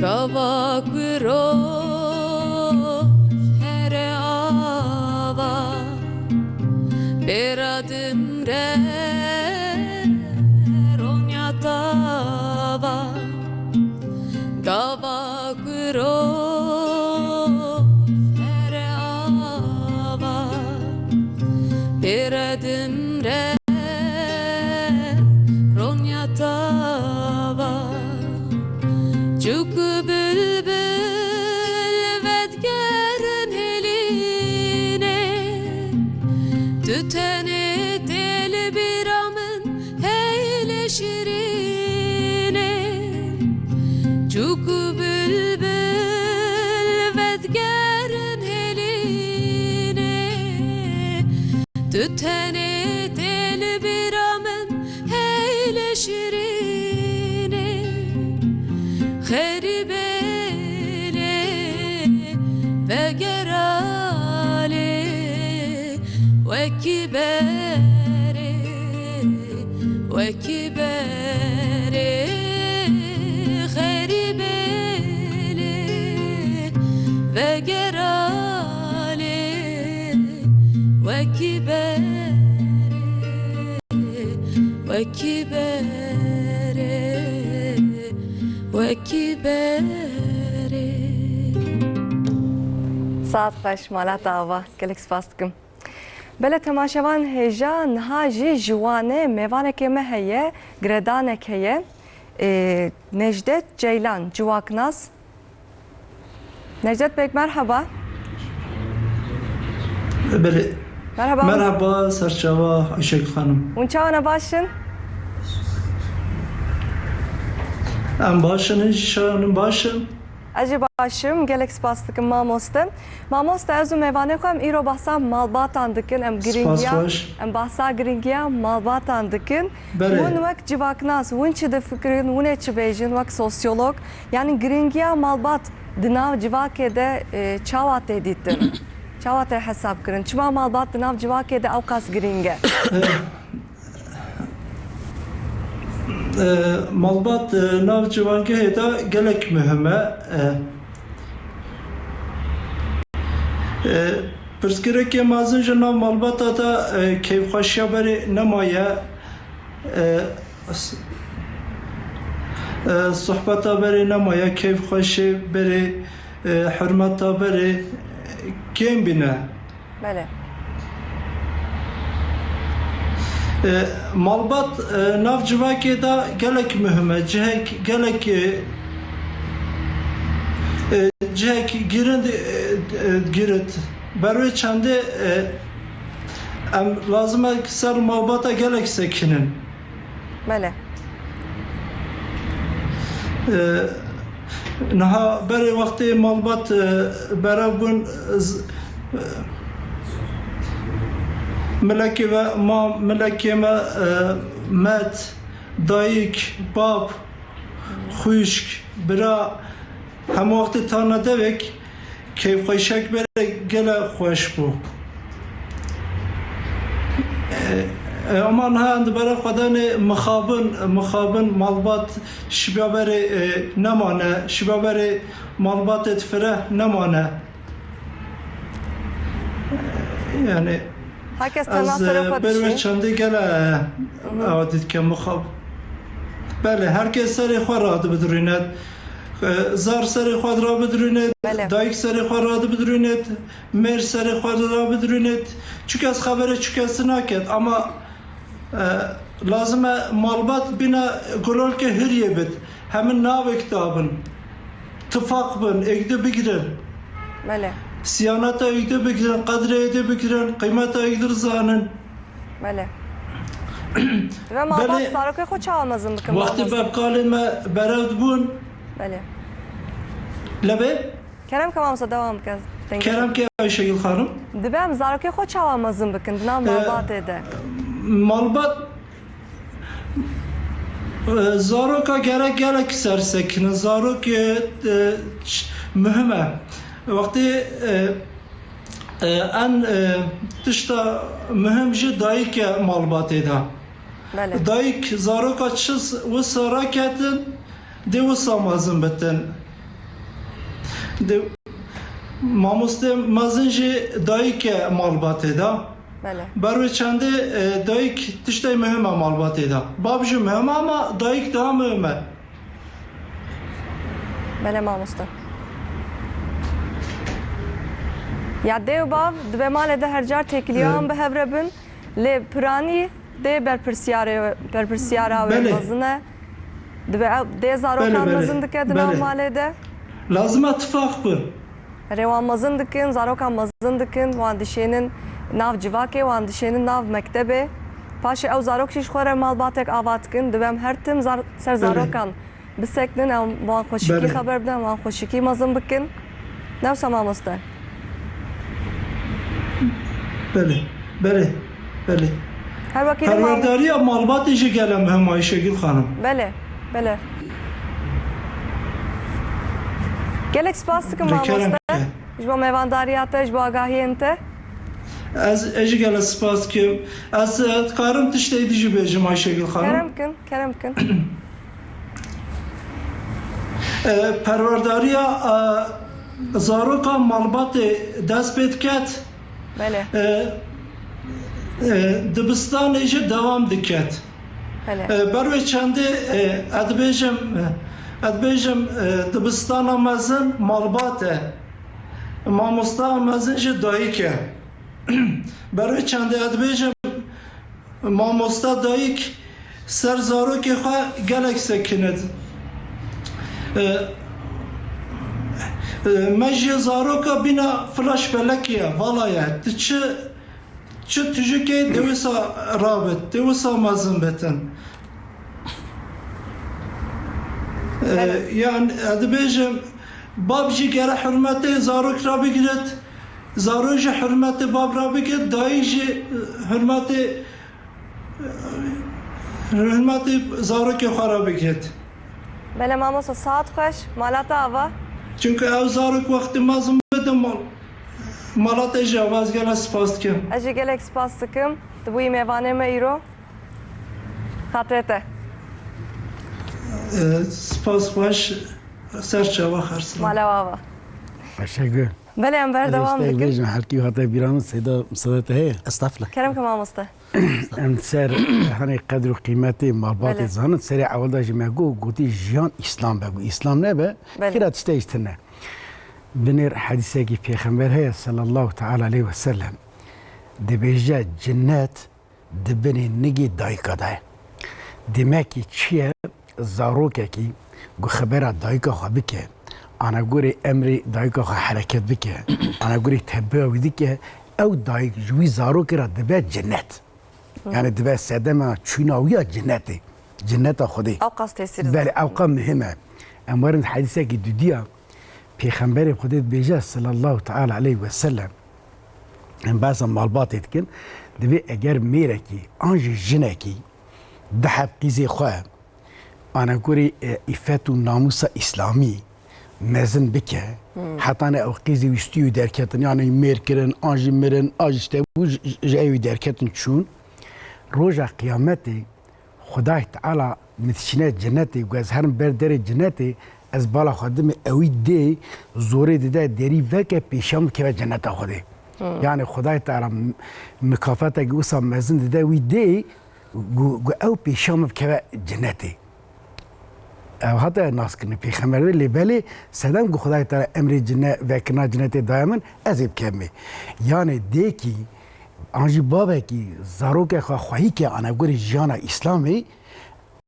Gava ku roj here ava, pêra dimre ronya tava. Gava ku roj here ava, pêre dimre ronya tava. Çûk û bilbil vedigerin hêlînê, tu tenê tê li bîra min hey lê şîrînê. Çûk û bilbil vedigerin hêlînê, tu tenê tê li bîra min hey lê şîrînê. Xerîbê lê vegera lê wek Wekî berê, wekî berê xerîbê lê vegera lê, wekî berê, wekî berê, wekî berê. Saet xweş, mala te ava. Gelek spas dikim. Belê temaşevan hêja niha jî ji Wanê mêvanekê me heye, giredanek heye. Ê, Necdet Ceylan, civaknas. Necdet Beg, merhaba. Belê. Merhaba. Merhaba, serçava Ayşegül Hanım. Hûn çawa ne, baş in? Em baş in, hêja Hanım, baş in. Ez jî baş im, gelek spas dikim mamoste. Mamoste, ez û mêvanê xwe em îro behsa malbatan dikin, em Spas girîngiya, xweş. Em behsa girîngiya malbatan dikin. Belê. Hûn wek civaknas, hûn çi difikirin, hûn ê çi bêjin wek sosyolog? Yanî girîngiya malbat di nav civakê de, e, çawa tê dîtin? Çawa tê hesab kirin? Çima malbat di nav civakê de ewqas girîng e? E, malbat, e, nav ciwangehê de gelek muhim e. E, e, pirsgirêkê mezin ji nav malbata de, e, keyfxweşiya berê nemaye. E, s-, e, sohbeta berê nemaye, keyfxweşê berê, e, hurmeta berê kêm bîne. Belê. E, malbat, e, nav civakê de gelek muhim e. Cihek gelek, e, e, cihek girind, e, e, girit. Ber wê çendê, e, em lazim e ser malbata gelek sekinin. Belê. E, niha berê wextê malbat, e, berev bûn, z-, e, milekê ve, ma milekê me, e, met, dayik, bab, xwişk, bira, hemû wextê tana devek, keyfxweşek berê gele xweş bû. E, e, ama niha em di bera xwe de ne mixabin, mixabin malbat şiba berê, e, nemane, şiba berê malbatê difire nemane. Yani, Herkes tena ez, serê e, xwe ber wê dişî. Çendê gele, e, Hı hı. Ew dît ke mixab-, Belê, herkes serê xwe radibidurînet. E, zar serê xwe radibidurînet, Belê. Dayik serê xwe radibidurînet, mêr serê xwe radibidurînet. Çi kes xeberê çi kesî naket, ama, e, lazim e malbat bîne gulolkê hiriyê bit. Hemin navek dabin. Tifaq bin, êkde bigirin. Belê. Siyaneta êkde bigirin, qedrê êkde bigirin, qîmeta êkde zanin. Belê. Ve malbat Belê. Zarokê xwe çawa mezin bikin, Wextê mamoste? Bebkalên me berev dibûn. Belê. Lebê? Kerem ke mamoste, devam bike. Dengê Kerem ke Ayşegül Hanım. Dibe em zarokê xwe çawa mezin bikin, di nav Ee, malbatê de? Malbat, e, zaroka gerek gelek sersekinin. Zarok, e, e, ç-, muhim e. Wextê, e, e, en, e, tişta muhim jî dayik e malbatê de. Belê. Dayik zaroka çi s-, wisa raketin, dê wisa mezin bitin. Dê, mamoste mezin jî dayik e malbatê de. Belê. Ber wê çendê, e, dayik tiştê muhim e malbatê de. Bab jî muhim e ama dayik daha muhim e. Belê mamoste. Ya dê û bav dibe malê de her car têkiliyan Ee, bi hev re bin, lê piranî dê berpirsiyarê, berpirsiyara wê Belê. Mezin e. Dibe ew dê zarokan Belê, belê. Mezin dike di nav Belê. Malê de. Lazim e tifaq bin. Rê wan mezin dikin, zarokan mezin dikin, wan dişênin nav civakê, wan dişênin nav mektebê. Paşê ew zarok jî ji xwe re malbatek ava dikin. Dibe em her tim zar-, ser Belê. Zarokan biseknin, em wan xweşikî Belê. Xeber bidin, em wan xweşikî mezin bikin. Ne wisa mamoste? Belê, belê, belê. Her wekî de mal- Perwerdariya malbatê jî gele muhim e Ayşegül Xanim. Belê, belê. Gelek spas dikim Lê kerem mamoste. Ke. Ji bo mêvandariya te, ji bo agahiyên te. Ez, ez jî gelek spas dikim. Ez, e, dikarim tiştê dî jî bêjim Ayşegül Xanim. Kerem bikin, kerem bikin. E, perwerdariya, e, zaroka malbatê dest pê diket. Belê. E, e, dibistanê jî dewam diket. Belê. E, ber wê çendê, e, ez dibêjim, e, ez dibêjim, e, dibistana mezin malbat e. Mamosta mezin jî dayik e. Ber wê çendê ez dibêjim, mamosta dayik ser zarokê xwe gelek sekine. E, e, me jî zaroka bîna flash bellekê ye, vala ye. Tu çi, çi tujikê dê wisa rabit, dê wisa mezin bitin. E, Belê. Yan, ez dibêjim, bab jî gere hurmetê zarok ra bigirit, zarok jî hurmetê bab ra bigirit, dayik jî, e, hurmetê, e, hurmetê zarokê xwe ra bigirit. Belê mamosta, saet xweş, mala te ava. Çunku ew zarok wextê mezin bidin mal, mala te jî ava, ez gelek spas dikim. Ez jî gelek spas dikim. Tu bûyî mêvanê me îro. Xatirê te. E, spas xweş, ser çava xersina. Mala we ava. Ayşegül. Belê, em berdewam dikin. Bêjim, helkî hate bîra min, Seyda, misade te heye? Estağfurullah. Kerem ke mamoste. Em ser, hani, qedr û qîmetê malbatê Belê. zanin, serê ewil de jî me got, gotî jiyan Îslam be, got Îslam nebe, Belê. xêra tiştê jî tune. Binêr hedîsekî Pêxember heye, sallallahu teala aleyhi ve sellem, dibêje, cinnet di binê nigê dayika de ye. Demekî çi ye? Zarokekî ku xebera dayika xwe bike, anagorê emrê dayika xwe hereket bike, anagorê tempeya wî dike, ew dayik ji wî zarokê re dibe cinnet. Hı. Yani dibe sedema çûna wî ya cinnetê. Cinneta Xwedê. Ew qas tesîr Belê, ew qas muhim e. Em werin hedîsekî dudiya Pêxemberê Xwedê dibêje, sallallahu teala aleyhi ve sellem, em behsa malbatê dikin, divê eger mêrekî an jî jinekî di heb qîzê xwe, anagorê, e, îfet û namûsa îslamî mezin bike, Hmm. hetane ew qîzê wî stûyê derketin, yani mêr kirin, an jî mirin, an jî tevû ji, ji ewî derketin çûn. Roja qiyametê Xuday Teala mi dişîne cenetê, ku ez herim ber derê cenetê, ez bala xwe dimê ewî dê, zorê dide derî veke pêşiya min bikeve ceneta Xwedê. Hmm. Yani Xuday Teala m-, mikafetekî wisa mezin dide wî dê, ku, ku ew pêşiya min bikeve cenetê. Ev hate naskirinê pêxember be, lê belê sedem ku Xuday Teala emrê cine vekirina cinetê daye min, ez ê bikevimê. Yani dêkî, an jî bavekî zarokê xwe xweyî ke anegorê jiyana Îslamê,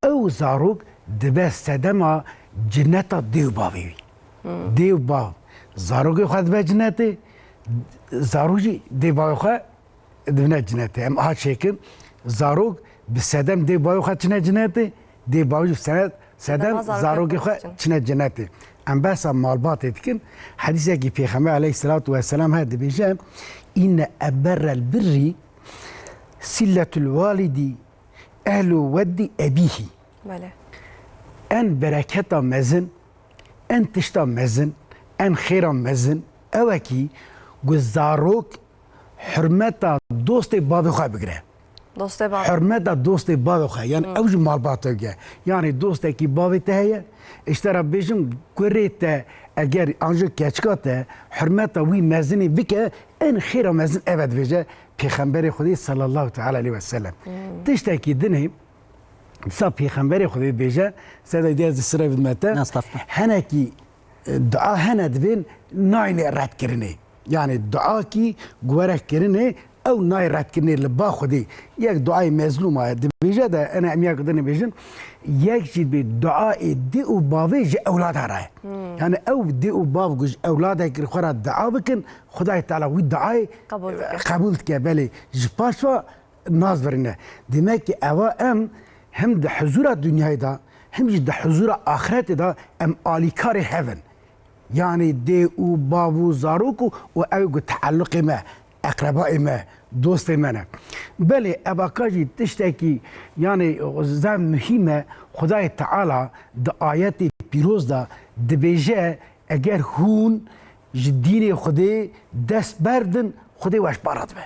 ew zarok dibe sedema cineta dê û bavê wî. Hmm. Dê û bav zarokê xwe dibe cinetê, zarok jî dê bavê xwe dibine cinetê. Em aha çêkin, zarok bi sedem dê bavê xwe çine cinetê, dê bavê jî bi senet, sedem Dema zarokê zarokê xwe xwe çin. çine cinetê. Em behsa malbatê dikin. Hedîsekî Pêxember aleyhisselatu vesselam heye dibêje, "Inne eberrel birri silletul walidi ehlu weddi ebîhî." Belê. En bereketa mezin, en tişta mezin, en xêra mezin, ew e kî ku zarok hurmeta dostê bavê xwe bigire. Dostê bavê. Hurmeta dostê bavê xwe, yani Hmm. ew jî malbata wî ye. Yani dostekî bavê te heye, işte ra bêjim, kurê te eger an jî keçika te hurmeta wî mezinê bike, en xêra mezin ev e dibêje Pêxemberê Xwedê sallallahu teala aleyhi ve sellem. Hmm. Tiştekî dinê, dîsa Pêxemberê Xwedê dibêje, sedayê dê ez di sire bidime te, Estağfurullah. henekî, e, dua hene dibên nayne redkirinê. Yani dua kî guwerek kirinê, ew nayê redkirinê li ba Xwedê. Yek duayê mezlûma ye, dibêje de, ene em yek dinê bêjin, yek jî dibê duayê dê û bavê ji ewlada re ye. Hmm. Yani ew dê û bav ku ji ewladekî xwe re dua bikin, Xwedayê Teala wî duayê Qebûl dike. qebûl dike. Belê, ji paş ve nas verîne. Demek ki eva em hem di huzura dinyayê de, hem jî di huzura axiretê de em alîkarê hev in. Yani dê û bav û zarok û, û ew ku tealluqê me, eqrebayê me, dostê me ne. Belê, evaka jî tiştekî, yani zaf muhîm e, Xwedayê Teala di ayetê pîroz de dibêje, eger hûn ji dînê Xwedê dest berdin, Xwedê we ji ba re dibe.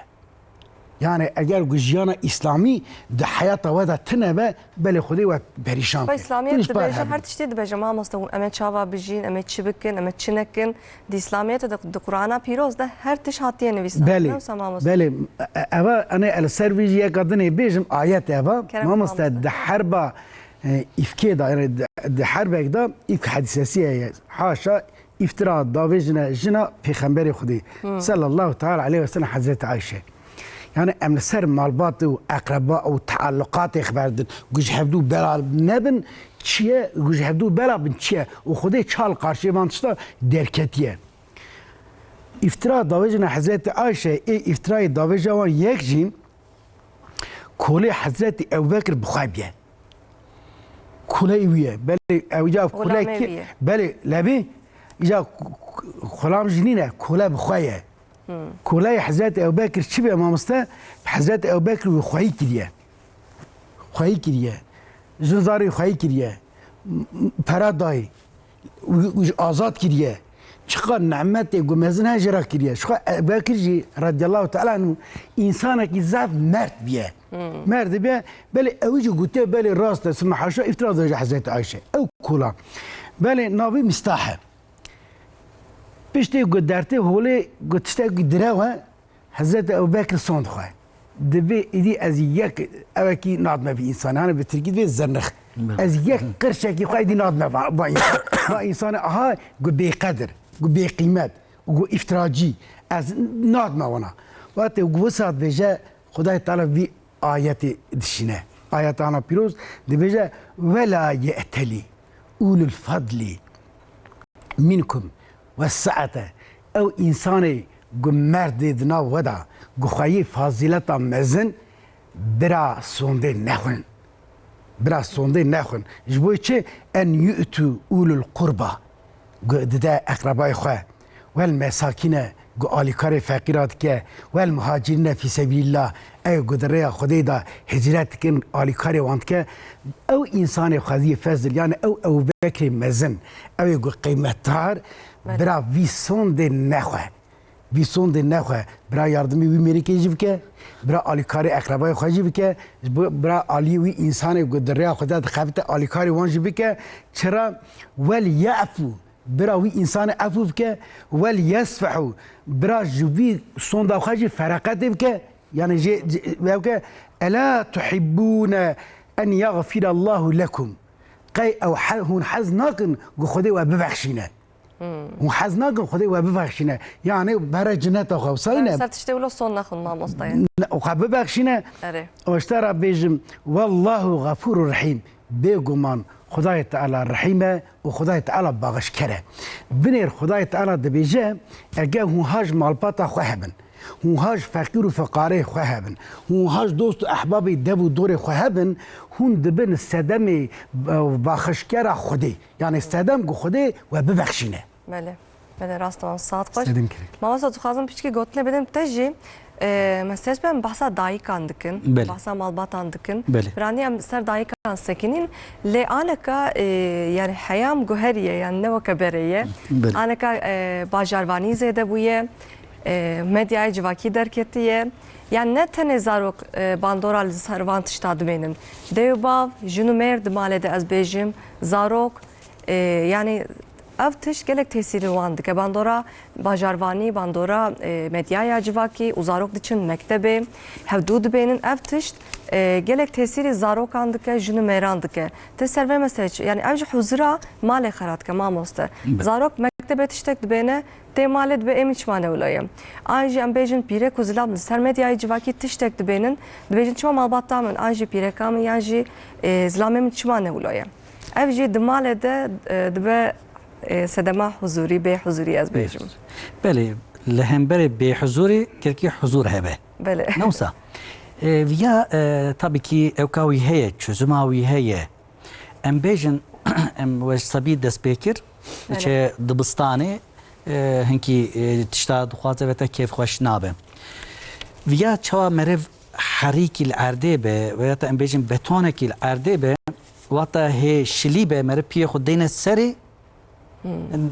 Yani eger ku jiyana îslamî di heyata we de tune be, belê Xwedê we perîşan Xwe ke. Îslamiyet Hûn ji par dibêje, hebin. Her tiştê dibêje, mamoste, hûn em ê çawa bijîn, em ê çi bikin, em ê çi nekin. Di Îslamiyetê de, di Qur'ana pîroz de her tişt hatiye nivîsandin. Belê, Ne wisa mamoste? belê. E-, e-, eva, enê el ser vî jî yeka dinê bêjim, ayet eva. Kerem Mamoste, mamoste. di herba, e, îfkê de, yani di, di herbek de îfk hedîsesî heye. Haşa, îftira davêjine jina Pêxemberê Xwedê sallallahu teala aleyhi ve sellem Hezretî Ayşe. Yani em li ser malbat û eqreba û tealluqatê xeber din. Ku ji hevdû bela nebin çi ye, ku ji hevdû bela bin çi ye û Xwedê çal qarşiyê van tişta derketiye. Îftira davêjine Hezretî Ayşe, ê îftirayê davêja wan yek jî kolê Hezretî Ebubekir bi xwe biye. Kule wî ye. Belê ew ca Xulamê kulekî. wî ye. Belê levî îca xulam jî nîne, kule bi xwe ye. Kuleyê Hezretî Ebubekir çi be mamoste? Hezretî Ebubekir wî xweyî kiriye. Xweyî kiriye. Jin zarê xweyî kiriye. M-, m-, Pera dayî. Wî, wî ji azad kiriye. Çiqa nimetê ku mezin he jê re kiriye. Çiqa Ebubekir jî radiyallahu teala anhu, insanekî zaf mert biye. Mert biye. Belê ew jî gotiye, belê rast e, sima haşa îftira dibêje Hezretî Ayşe. Ew kola. Belê navê Mîstah e. Piştê ku dertê holê ku tiştekî direw e, Hezretî Ebubekir sond xwe. Dibê îdî ez yek ewekî nadme vî însanê. Hani bi tirkî dibê zirnix. Belê. Ez yek qirşekî xwe îdî nadme va, va însan. Va însanê aha ku bêqedir, ku bêqîmet, ku îftiracî. Ez nadme wana. Wate ku wisa dibêje, Xwedayê Teala vî ayetê dişîne. Ayeta ana pîroz dibêje, "Wela ye'telî ulul fadlî minkum ve sa'ete." Ew însanê ku merdê di nav we de, ku xweyê fazîleta mezin, bira sondê nexwin. Bira sondê nexwin. Ji bo çi? "En yu'tu ulul qurba." Ku dide eqrebayê xwe. Wel mesakîne, ku alîkarê feqîra dike. Wel muhacirîne fî sebîlillah, ew ku di rêya Xwedê de hicret dikin, alîkarê wan dike. Ew însanê xwezî fezil, yani ew Ebu Bekrê mezin, ew ê ku qîmetdar, Belê. bira vî sondê nexwe. Vî sondê nexwe, bira yardimî wî mêrikê jî bike, bira alîkarê eqrebayê xwe jî bike, ji bo bira alî wî însanê ku di rêya Xwedê de dixebite alîkarê wan jî bike. Çira? Wel ye'fu, bira wî însanê efû bike, wel yesfehu, bira ji vî sonda xwe jî fereqetê bike, yani jê, jê, bike, "Ela tuhibbûne en yagfirallahu lekum." Qey ew he-, hûn hez nakin ku Xwedê we bibexşîne? Hûn hez nakin Xwedê we bibexşîne? Yani bere cineta xwe sayne. Ser tiştê wilo son nexwin mamoste ye. Ne, xwe bibexşîne. Erê. Û ji te re bêjim, "Wallahu gafûrur rehîm." Bêguman Xwedayê Teala rehîm e û Xwedayê Teala baxişker e. Binêr Xwedayê Teala dibêje, eger hûn ha ji malbata xwe hebin, hûn ha ji feqîr û fiqareyê xwe hebin, hûn ha ji dost û ehbabê dev û dorê xwe hebin, hûn dibin sedemê, e, baxişkera Xwedê. Yani sedem ku Xwedê we bibexşîne. Belê. Belê, rast e, saet xweş. Sedim kirek. Mamosta, dixwazim piçkî gotinê bidim te jî. E, me sêz be em behsa dayikan dikin, Belê. behsa malbatan dikin. Belê. Biranî em ser dayikan sekinîn. Lê aneka, e, yani heyam guherî ye, yani ne weke berê ye. Belê. Aneka, e, bajarvanî zêde bûye, e, medyaya civakî derketiye. Yani ne tenê zarok, e, bandora li ser van tişta dibênin. Dê û bav, jin û mêr di malê de ez bêjim, zarok, e, yani ev tişt gelek tesîrê wan dike. Bandora bajarvanî, bandora, e, medyaya civakî û zarok diçin mektebê, hevdû dibênin. Ev tişt, e, gelek tesîrê zarokan dike, jin û mêran dike. Te ser vê meselê çi? Yani ev ji huzura malê xera dike, mamoste. Be- Zarok mektebê tiştek dibêne, tê malê dibe ê min çima ne wilo ye. An jî em bêjin pîrek û zilam li ser medyayê civakî tiştek dibênin, dibêjin çima malbata min, an jî pîreka min, yan jî, e, zilamê min çima ne wilo ye. Ev jî di malê de, e, dibe, e, sedema huzurî, bê huzurî ez bêjim. Belê, li hemberê bêhuzurî, kekî huzur hebe. Belê. Ne wisa? E, viya, e, tabii ki ewka wî heye, çözüma wî heye. Em bêjin, em we ji sebî dest pê kir, Belê. diçe dibistanê, e, hinkî, e, tişta dixwaze ve te kêfxweş nabe. Viya çawa meriv herîkî li erdê be, veya te em bêjin betonekî li erdê be, wata hê şilî be, meriv piyê xwe deyne serê,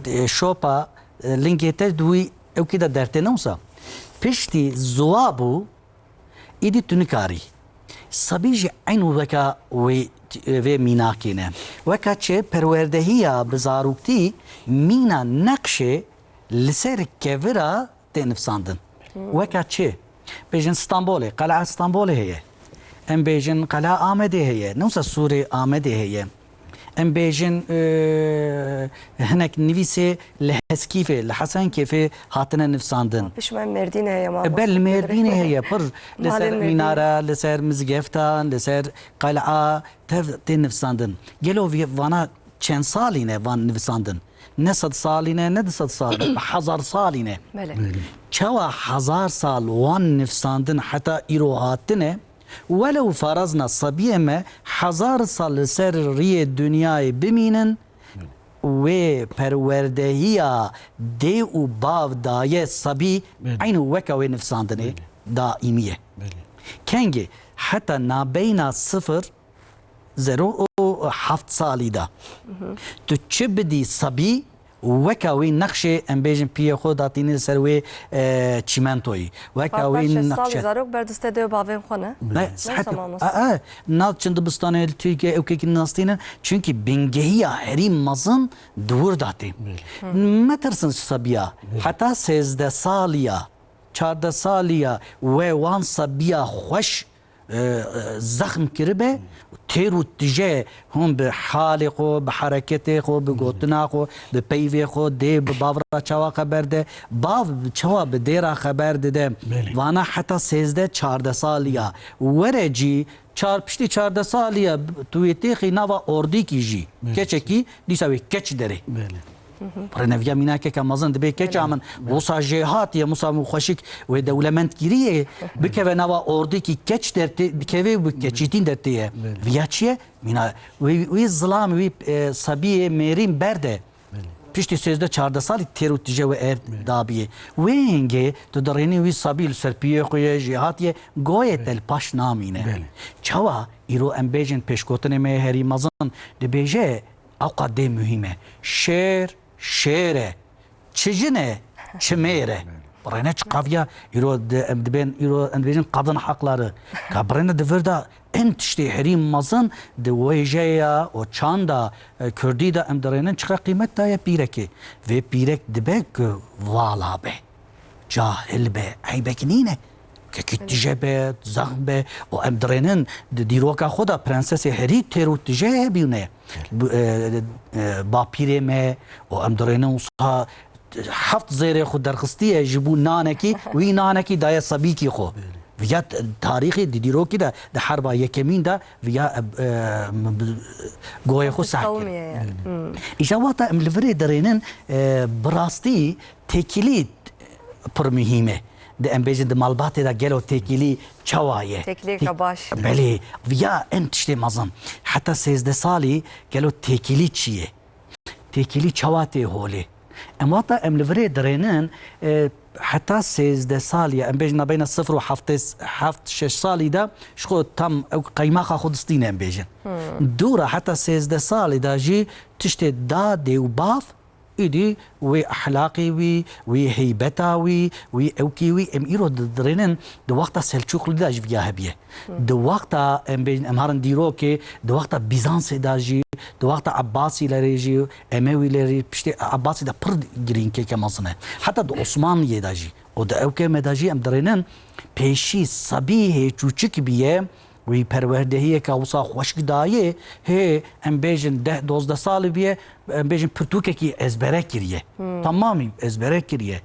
e, şopa, e, lingê te di wî ewkî de dertê ne wisa. Piştî ziwa bû, Îdî tu nikarî. Sebî jî eyn weka wê, vê mînakê ne. Weka çi? Perwerdehiya bi zaroktî mîna neqşê li ser kevira tê nivsandin. Weka çi? Bêjin Stenbolê, Qel'a Stenbolê heye. Em bêjin Qel'a Amedê heye. Ne wisa Sûrê Amedê heye. Em bêjin, e, hinek nivîsê li Heskîfê, li Hesenkêfê hatine nivsandin. Pişme Mêrdînê heye, mamoste. Bel Mêrdînê heye, pir li ser mînara, li ser mizgeftan, li ser qel'a tev tê nivsandin. Gelo vî-, vana çend salî ne van nivsandin? Ne sed salî ne, ne du sed salî ne, bi hezar salî ne. Belê. Belê. Çawa hezar sal wan nivsandin heta îro hatine, welew farazna sebiyê me hezar sal li ser riyê dinyayê bimînin, wê perwerdehiya dê û bav daye sebî, Belê. Eyn weka wê nivsandinê Belê. Daîmî ye. Belê. Kengê heta nabeyna sifir zero û heft salî de. Tu çi bidî sebî, weka wî nexşê, em bêjin, piyê xwe datînî li ser wê, e, çîmentoyî. Weka wî nexşe. Zarok ber distê dê û bavên xwe ne? Ne, ne sihet. Zaman olsun. A, a, nav çin dibistanê li Tirkiye ew kekî nastînin. Çunkî bingehiya herî mezin di wir de tê. Belê. Metirsin sebiya. Belê. Heta sêzdeh saliya, çardeh saliya we wan sebiya xweş e, e, zexm kiribe, têr û tije hûn bi halê xwe, bi hereketê xwe, bi gotina xwe, bi peyvê xwe, dê bi bav re çawa xeber de, bav çawa bi dê re xeber dide. Belê. Vana heta sêzdeh çardeh salî ya. Were cî çar, piştî çardeh salî ya, tu wê têxî nava ordîkî jî. Belê. Keçekî dîsa wê keç derê. Belê. Rêneviya mînakeke mezin dibê keça min. Wisa jêhatî ye, wisa min xweşik wê dewlemendkirî ye, bikeve nava ordekî keç dertê, dikeve û bi keçîtîn dertê ye. Belê. Viya çi ye? Mîna, wî, wî zilam, wî, e, sebiyê mêrîn berde. Belê. Piştî sêzdeh çardeh salî têr û tije we ev Belê. Dabiyê. Wê hingê tu dirênî wî sebî li ser piyê xwe ye, jêhatî ye, goyê Belê. Te li paş namîne. Belê. Çawa îro em bêjin pêşgotinê me herî mezin dibêje, Ewqa dê muhîm e. Şêr, şêr e. Çi jin e, çi mêr e. Birêne çi qaviya, îro di, em dibên, îro em dibêjin kadın hakları. Ka birêne di vir de en tiştê herî mezin di wêjeya û çanda, e, kurdî de em dirênin çiqa qîmet daye pîrekê. Vê pîrek dibe ku vala be. Cahil be, eybek nîne. Kekî tije be, zexm be, û em dirênin di dîroka xwe de prensesê herî têr û tije hebîne. Bu, e, e, bapîrê me, û em dirênin wisa heft zêrê xwe derxistiye ji bo nanekî, wî nanekî daye sebîkî xwe. Viya t-, tarîxê di dîrokî de, di herba yekemîn de, viya, e, e, goyê xwe seh kir. Qewimiye ye. Hmm. Îja wata em li virê dirênin, e, bi rastî têkilî pir muhîm e. Di, em bêjin, di malbatê de gelo têkilî çawa ye? Têkiliyeke baş. Belê, viya en tiştê mezin. Heta sêzdeh salî gelo têkilî çi ye? Têkilî çawa tê holê? Em wata em li virê dirênin, e, heta sêzdeh salî ye, em bêjin nabeyna sifir û heftê, heft şeş salî de ji xwe tam ew qeymaxa xwe distîne, em bêjin. Hmm. Dû re heta sêzdeh salî de jî tiştê dadê û bav, Îdî wê ehlaqê wî, wê heybeta wî, wê ewkê wî, em îro didirênin di wexta Selçûqlî de jî viya hebiye. Di wexta, em bêjin, em herin dîrokê, di wexta Bîzansê de jî, di wexta Ebbasîlerê jî, Emewîlerê, piştê Ebbasî de pir girîngkeke mezin e. Heta di Osmanliyê de jî, û di ewkê me de jî em dirênin pêşî sebî hê çûçik biye, Wî perwerdehiyeke wisa xweşik dayê, hê, em bêjin deh dozdeh salî bûye, em bêjin pirtûkekî ezbere kiriye. Hmm. Temamî ezbere kiriye.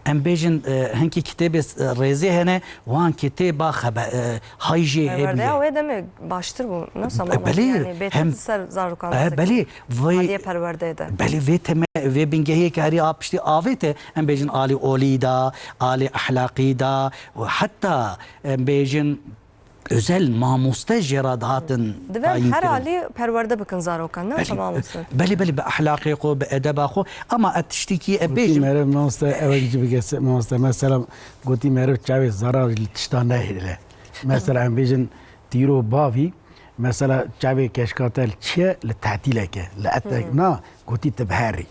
Em bêjin, e, hinkî kitêbê, e, rêzê hene, wan kitêba xebe-, e, hay jê hebûye. Perwerdeya wê demê baştir bû, ne? E, Sema belê, yani bêtir hem ser zarokan e, dizikî. Belê, vê, hadiye perwerdeyê de. Belê, vê teme-, vê bingehiyê ke herî a piştî avête, em bêjin alî olî da, alî ehlaqî da, û heta, em bêjin, Özel mamoste jê re dihatin tayînkirin. Divê her alî perwerde bikin zarokan, ne? Belê, tamam olsun. Belê, belê, bi ehlaqê xwe, bi edeba xwe. Ama e tiştekî e bêjim. Meriv mamoste, ew jî bigese mamoste. Mesela gotî meriv çavê zarar li tişta nehêle. Mesela em bêjin tîro bavî, mesela çavê keşka te li çi ye, li tetîleke, li etek na, gotî tu bi herî.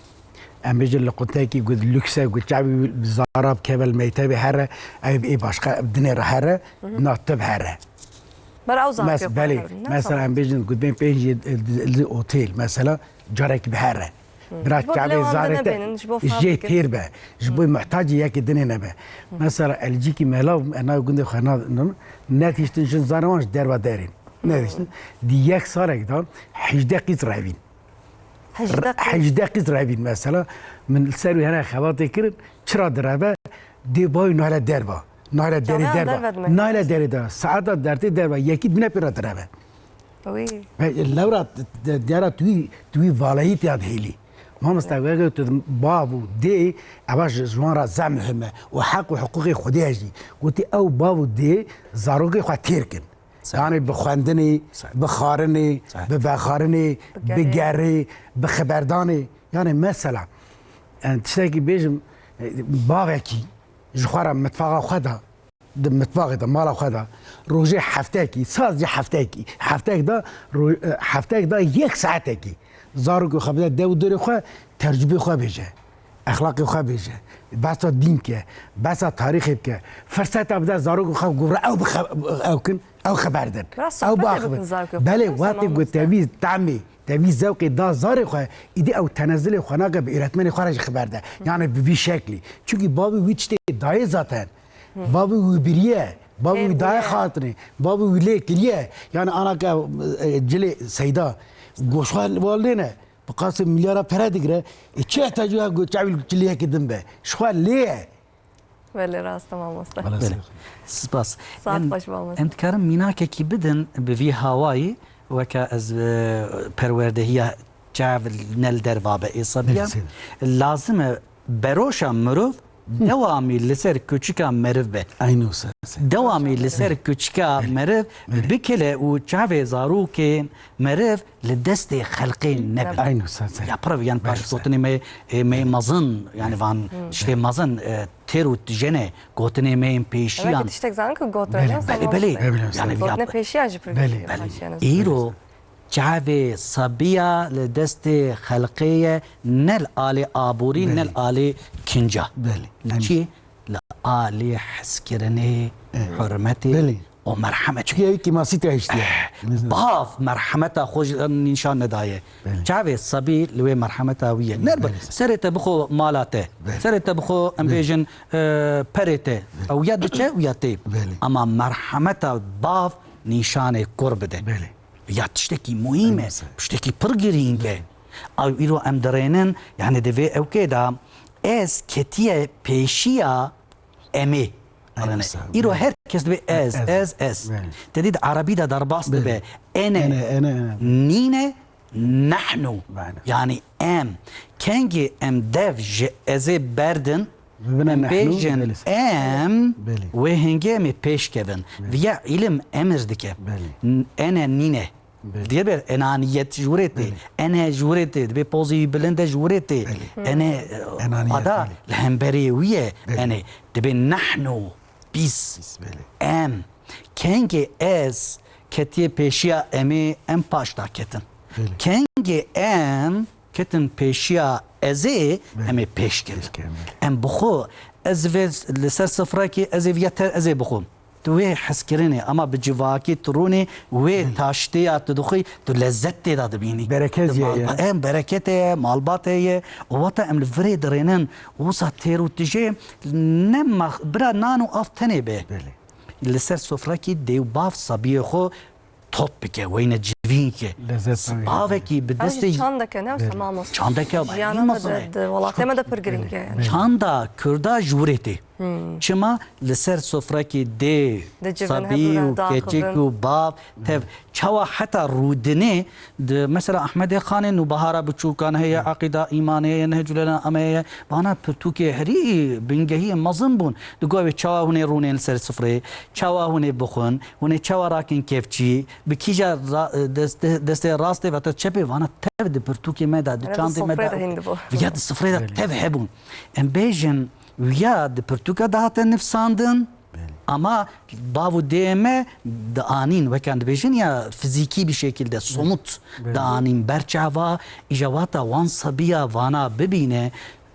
em bêjin li qutekî ku lûks e, ku çavî zara bi kevel meytebê here, ew ê başqa dinê re here, na tib here. Ber ew zafê Mes-, xwe belê, herin, ne mesela zafê. Em bêjin ku bên pêncî li otel, mesela carekî bi here. Bira Ji bo çavê dilê wan zarê te nebênin, ji bo jê fabrikê. Têr be, ji bo muhtacî yekê dinê nebe. Mesela elcîkî melav, ena gundê xwe na, na, netiştin jin zarê wan ji derva derên. Netiştin. Di yek salek de hejdeh qîz revîn. Hejdeh qîz. Hejdeh qîz revîn mesela. Min li ser wî hene xebatê kirin, çira direve, dê bayî nahile derva. Nahile derê Çaveyan derva. Derve dime. Nahile derê derva. Saeta dertê derva. Yekî dine pê re direve. Wî. Ve lewra de-, diyara tu wî, tu wî valeyî tiya dihêlî. Mamoste, weke tu bav û dê, eva ji, ji wan re zehf muhim e. Û heq û hiqûqê Xwedê ye jî. Gotî ew bav û dê zarokê xwe têr kin. Sağ ol. Yani bi xwendinê, Sağ ol. Bi xarinê, Sağ ol. Bi vexarinê, Bi bi gerê. Gerê, bi xiberdanê. Yani mesela, yani tiştekî bêjim, e, bavekî ji xwe re mitfaxa xwe de, di mitfaxê de, mala xwe de, rojê heftekî, sadece heftekî, heftek de, ro-, e, heftek de yek saetekî, zarokê xwe bide dew û dorê xwe, tercubê xwe bêje. Exlaqê xwe bêje, behsa dîn ke, behsa tarîxê bike, firseta bide zarokê xwe gure ew bixe-, ew kin, ew xeber din. Biraz Ew sohbetê baxivin. Bikin zarokê xwe. Belê, Biraz wextê zaman ku te wî tamê, te wî zewqê da zarê xwe, îdî ew tenezilê xwe nake bi öğretmenê xwe re jî xeber de. Yani bi vî şeklî. Çunkî bavê wî tiştê dayê zaten. Bavê wî biriye, bavê Ê, wî daye biriye. Xatirê, bavê wî lê kiriye. Yani ana ke, e, cilê Seyda, goşxan wal lê ne. Bi qasê milyara pere digire. E, çi heta jû ya go-, çavî li ciliyekî din be? Ji xwe lê ye. Belê, rast e, mamoste. Belê. Spas. Saet Em, xweş, mamoste. Em dikarin mînakekî bidin bi vî hawayî, weke ez, e, perwerdehiya çav ne li derva be ê sabiya. Belê, seyr. Lazim e beroşa mirov dewamî li ser kuçika meriv be. Aynen o seyr. Dewamî li ser kuçika Belê. Meriv Belê. Bikile û çavê zarokên meriv li destê xelkê nebin. Nebin. Aynen sen, sen. Ya pirav, yan Belê, paş sen. Gotinê me, e, me Belê. Mezin, yani van Hı. Tiştê mezin, e, têr û tijene gotinê me yên pêşiyan. Belê. Tiştek zanin ku gotin Belê. Belê, belê. Belê, belê. Yani Gotinê ya pêşiyan jî pir Belê. Belê. Pêşiyan. Îro çavê sabiya li destê xelkê ye, ne li alê aborî, ne Belê. Li alê kinca. Belê. Li Em- çi? Li alê hezkirinê, Evet. Hurmetê Belê. Û merhemetê. Çünkü ev kêmasî te hiştiye. Eh, bav merhemeta xwe ji nîşan nedaye. Belê. Çavê sebî li wê merhemeta wî ye. Nerbe, Belê. Serê te bixwe mala te. Belê. Serê te bixwe, em Belê. Bêjin, e, perê te. Belê. Ew ya diçe, ew ya tê. Belê. Ama merhemeta bav nîşanê kur bide. Belê. Ya tiştekî muhîm e, Belê. Tiştekî pir girîng e. Ew îro em dirênin, yani divê ew kê de ez ketiye pêşiya emê. Aynen. Îro her kes dibe ez, Ez, ez. Ez, ez. Belê. Te dî di erebî de derbas Belê. Dibe. Ene, Ene, ene, ene. Nîne, nehnu. Belê. Yani em. Kengê em dev ji ezê berdin, Bibine em nehnu, bêjin belê. Em, Belê. Wê hingê em ê pêş kevin. Belê. Viya îlim emir dike. Belê. N-, ene nîne. Belê. Diye ber enaniyet ji wirê tê. Belê. Ene ji wirê tê. Dibê pozî wî bilind e ji wirê tê. Belê. Ene, Enaniyet, ada belê. Li hemberê wî ye. Belê. Ene dibê nehnu, biz. Biz, belê. Em. Kengê ez ketiye pêşiya emê, em paş da ketin. Belê. Kengê em ketin pêşiya ezê, Belê. Em ê pêş kevin. Pêş kevin, belê. Em bi xwe, ez vê li ser sifrekê, ez ê viya te, ez ê bixwim. Tu wê hezkirinê, ama bi civakî tu rûnê wê Belê. Taştê ya tu dixwî, tu lezzet tê de dibînî. Bereket Tu ye, mal-, ya. Em bereket heye, malbat heye. Û wata em li virê dirênin, wisa têr û tijê ne max-, bira nan û av tenê be. Belê. Li ser sofrekî dê û bav sabiyê xwe top bike, weyne civîn ke. Lezzet tabii. Bavekî bi Ew jî destê çandeke ne, Belê. Mamoste? Çandeke, Jiyana me de, di welatê me de pir girîng e. Belê. Çanda Kurda ji wirê tê. Hmm. Çima li ser sofrekî dê, Di civin sabî hebûna û daxivin. Keçik û bav tev, çawa heta rûdinê di, mesela Ahmedê Xanê Nûbahara Biçûkan heye, Aqîda Îmanê heye, Nehcul Ame heye, vana pirtûkê herî bingehî mezin bûn. Digo wê çawa hûn ê rûnên li ser sifrê, çawa hûn ê bixwin, hûn ê çawa rakin kevçî, bi kîja ra-, dest-, destê rastê ve te çepê, vana tev di pirtûkê me de, di Hele di çandê me sofrê de. De hîn dibû. Viya di sifrê de Belê. Tev hebûn. Em bêjin, Wiya di pirtûka de hate nivsandin, Ama bav û dê me dianîn, weke em dibêjin ya fizîkî bir şekilde, somut Belê. dianîn ber çava, îja wata wan sabiya vana bibîne,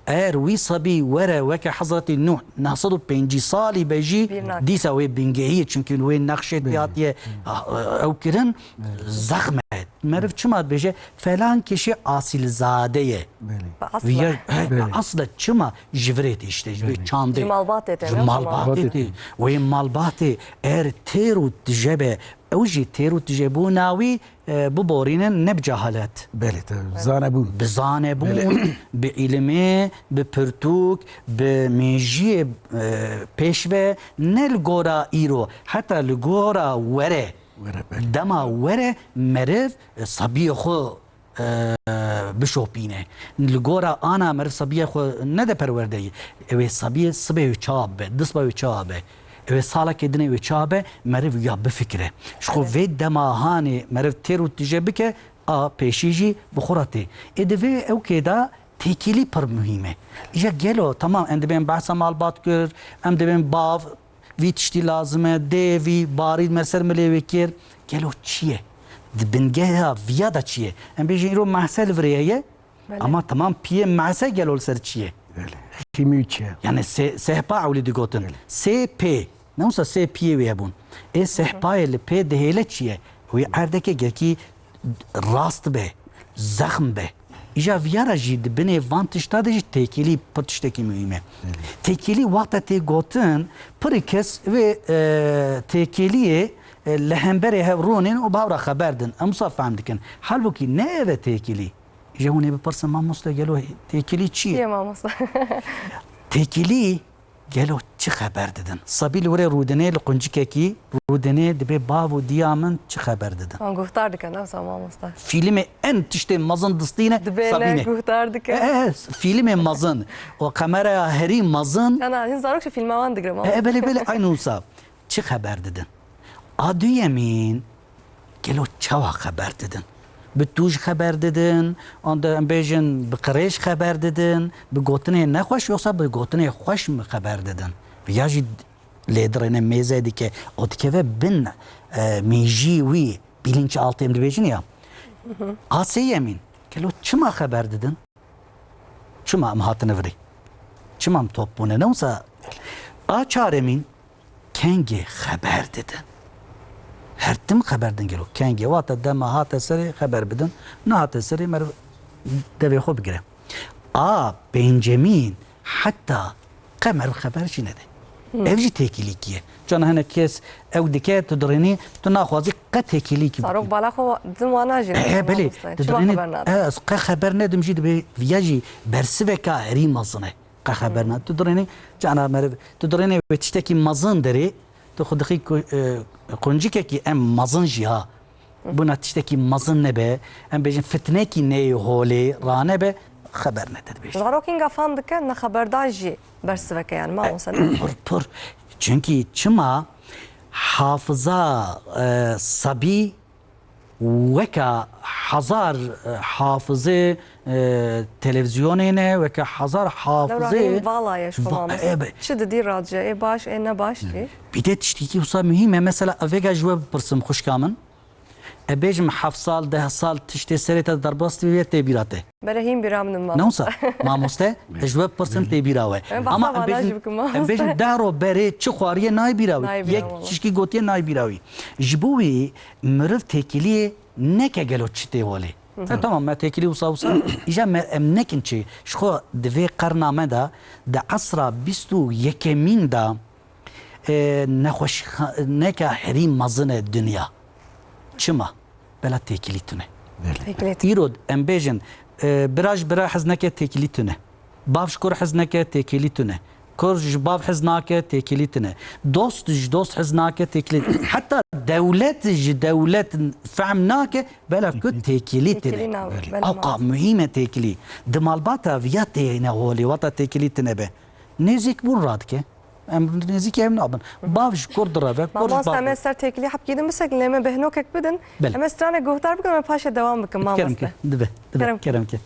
eger wî sabî were weke Hezretî Nuh neh sed û pêncî salî be jî, Bîr nake. dîsa wê bingehî ye, çimkî wê nexşê Belê. tê hatiye, Belê. ah, ew kirin, Belê. zexm e. Meriv çima dibêje, falan kişi asilzade ye. Belê. Bi asla. Viya, he, Belê. asla çima ji virê tê işte, ji vê Belê. çandê. Ji malbatê tê, Ji ne? malbatê Malbatê tê. tê. Wê malbatê er têr û tije be, ew jî têr û tije bûna wî, e, biborînin ne bi cehalet. Belê, te zanebûn. Bi zanebûn, Belê. bi îlimê, bi pirtûk, bi mêjiyê, e, pêşve, ne li gora îro, heta li gora were. Were, belê. Dema were meriv, e, sabiyê xwe, e, bişopîne. Li gora ana meriv sabiyê xwe nede perwerdeyî. Ew ê sabiyê sibê wê çawa be, disba wê çawa be. Ew ê salekê dinê wê çawa be, meriv ya bifikire. Ji xwe Evet. vê dema hanê meriv têr û tije bike, a pêşî jî bi xwe re tê. Ê di vê ewkê de têkilî pir muhîm e. Îja gelo, temam, em dibên behsa malbat kir, em dibên bav, vî tiştî lazim e, dê vî barî me ser milê wê kir. Gelo çi ye? Di bingeha viya de çi ye? Em bêjin îro mehse li virê heye, Belê. ama temam piyê mehse gelo li ser çi ye? Belê. Xîmî çi ye? Yani se-, sehpa ewlî digotin. Belê. S P. Ne wisa S P'yê wê hebûn. Ê sehpayê li pê dihêle çi ye? Wê erdeke gelkî rast be, zexm be. Îja viya re jî di binê van tişta de jî têkilî pir tiştekî muhîm e. Belê. Têkilî wexta tê gotin, pirî kes vê, e, têkiliyê, e, li hemberê hev rûnên û bi hev re xeber din. Em wisa fehm dikin. Halbûkî ne ev e têkilî. Ji hûn ê bipirsin, mamoste, gelo têkilî çi ye? Çi ye mamoste? Têkilî gelo çi xeber didin? Sabî li wirê rûdinê, li quncikekî rûdinê, dibê bav û diya min çi xeber didin? Wan guhdar dike, ne wisa mamoste? Fîlmê en tiştê mezin distîne Dibê ne Sabîne. guhdar dike. E, e, fîlmê mezin. O kameraya herî mezin. Ana, hîn zarok jî fîlma wan digire, E, mamoste. e, belê, belê, aynı wisa. Çi xeber didin? A duyemîn, gelo çawa xeber didin? Bi tûj xeber didin, an de em bêjin bi qirêj xeber didin, bi gotinê nexweş, yoksa bi gotinê xweş mi xeber didin? Viya jî lê dirêne mêze dike, o dikeve bin, e, mêjî wî, bilinçaltı em dibêjin ya. A sêyemîn, gelo çima xeber didin? Çima em hatine virî? Çima em top bûne? Ne wisa? A çaremîn, kengê xeber didin. Her tim xeber din gelo. Kengê wata dema hate serê xeber bidin. Nehate serê meriv devê xwe bigire. A pêncemîn, heta qe meriv xeber jî nede. Ev jî têkilîkî ye. Cana hinek kes ew dike, tu dirênî, tu naxwazî qe têkilîkî bikî. Zarok bala xwe din wana jî E, e, belê, mamoste. tu Çima dirênî, xeber nadin? e, ez qe xeber nedim jî dibe viya jî bersiveka herî mezin e. Qe xeber nadin. Tu dirênî, cana meriv, tu dirênî wê tiştekî mezin derê, tu xwe dixî ku, e, quncikekî em mezin jî ha. Bûna tiştekî mezin nebe, em bêjin fitnekî neyê holê ranebe, xeber nede dibêje. Zarok hînga fam dike, nexeberdan jî bersiveke yani, mamoste, ne? Pir, pir. Çunkî çima hafiza, e, sabî weka hezar, e, hafizê, e, televîzyonê ne, weke hezar Lewra hafizê hîn vala ye ji xwe va-, mamoste. e, be- Çi didî radje, ê baş, ê ne baş jî. Bir de tiştekî wisa muhîm e. Mesela, vêga ji we bipirsim, xwişka min. E, bêjim heft sal, deh sal tiştê serê te derbas dibe, tê bîra te. Bere hîn bîra min in, Ne wisa? mamoste. Mamoste, ez ji we bipirsim, tê bîra we. Em Ama behsa em vana bêjin, jî bikin, em mamoste. bêjin deh ro berê çi xwariye nayê bîra wî. Nayê bîra Yek wala. tişkî gotiye nayê bîra wî. Ji bo wî miriv têkiliyê neke gelo çi tê holê. E, tamam, me têkilî wisa wisa. Îja me em nekin çi. Ji xwe di vê qerna me de, di esra bîst û yekemîn de, e, nexweşxaneka herî mezin e dinya. Çima? Bela têkilî tune. Belê. Têkilî tune. Îro em bêjin, e, bira ji bira hez neke, têkilî tune. Bav ji kur hez neke, têkilî tune. Kur ji bav hez nake, têkilî tune. Dost ji dost hez nake, têkilî. Heta dewlet ji dewlet fehm nake, bela ku têkilî tune. Têkilî nake, belê. Ewqa muhîm e têkilî. Di malbata viya têne holê, wata têkilî tune be. Nêzîkbûn radike. Em nêzîkî em nabin. Bav ji kur direve, kur ji Mamoste, bav. Em ê ser têkilî hepkî din bisekin, lê me behnokek bidin. Belê. Em ê stranek guhdar bikin, em ê paşê dewam bikin, Kerem mamoste. ke, dibe, dibe, Kerem ke. kerem ke.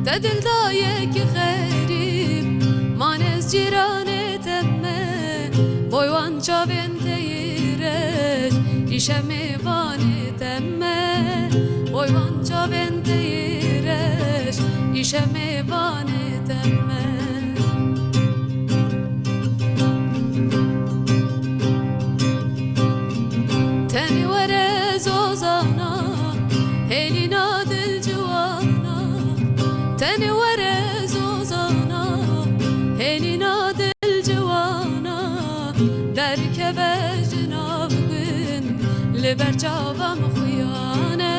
Te dildayekî xerîb, man ez cîranê te me, boy wan çavên te yê reş, îşemê vanê te me, boy wan çavên te yê reş, îşemê vanê te me. Tenê were zozana, hêlîna dil ciwana. Tenê were zozana, hêlîna dil ciwana. Derkeve ji nav gund, li ber çava min xuya ne.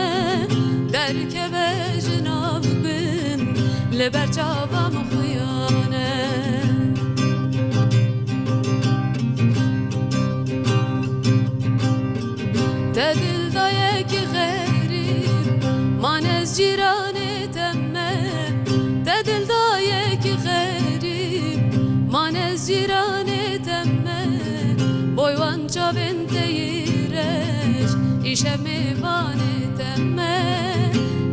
Derkeve ji nav gund, li ber çava min xuya ne. Te dildayekî xerîb, man ez cîranê te me. Te dildayekî xerîb, man ez cîranê te me. Boy wan çavên te yê reş, îşemê vanê te me.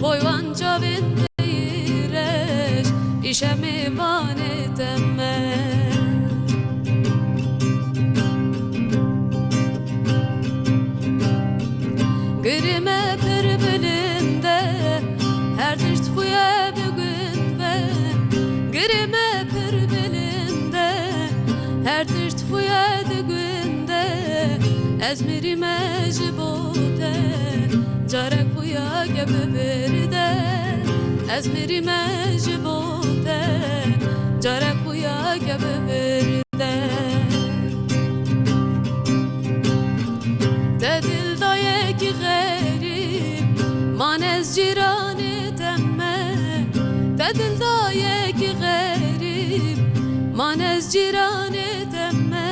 Boy wan çavên te yê reş, îşemê vanê te me. Girê me pir bilind e, her tişt xuye bi gund be. Girê me pir bilind e, her tişt xuye di gund e. Ez mirîme ji bo te, carek xuya ke bibirde. Ez mirîme ji bo te, carek xuya ke bibirde. Te dildayekî xerîb, man ez cîranê te me. Te dildayekî xerîb, man ez cîranê te me.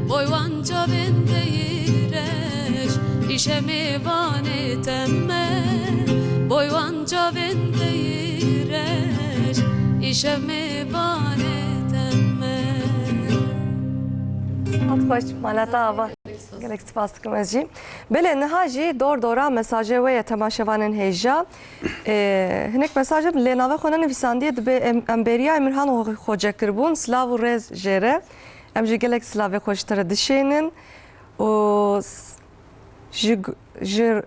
Boy wan çavên te yê reş, îşemê vanê te me. Boy wan çavên te yê reş, îşemê vanê te me. Hat xweş, mala te ava. Gelek spas dikim ez jî. Belê, niha jî dor dora mesajê we ye temaşevanên hêja. Ee, hinek mesaj lê navê xwe nenivîsandiye, dibe em, em bêriya Emirhan Xo-, Xoce kiribûn. Silav û rêz jê re. Em jî gelek silavê xwe ji te re dişênin. Û s-, ji gu-, ji,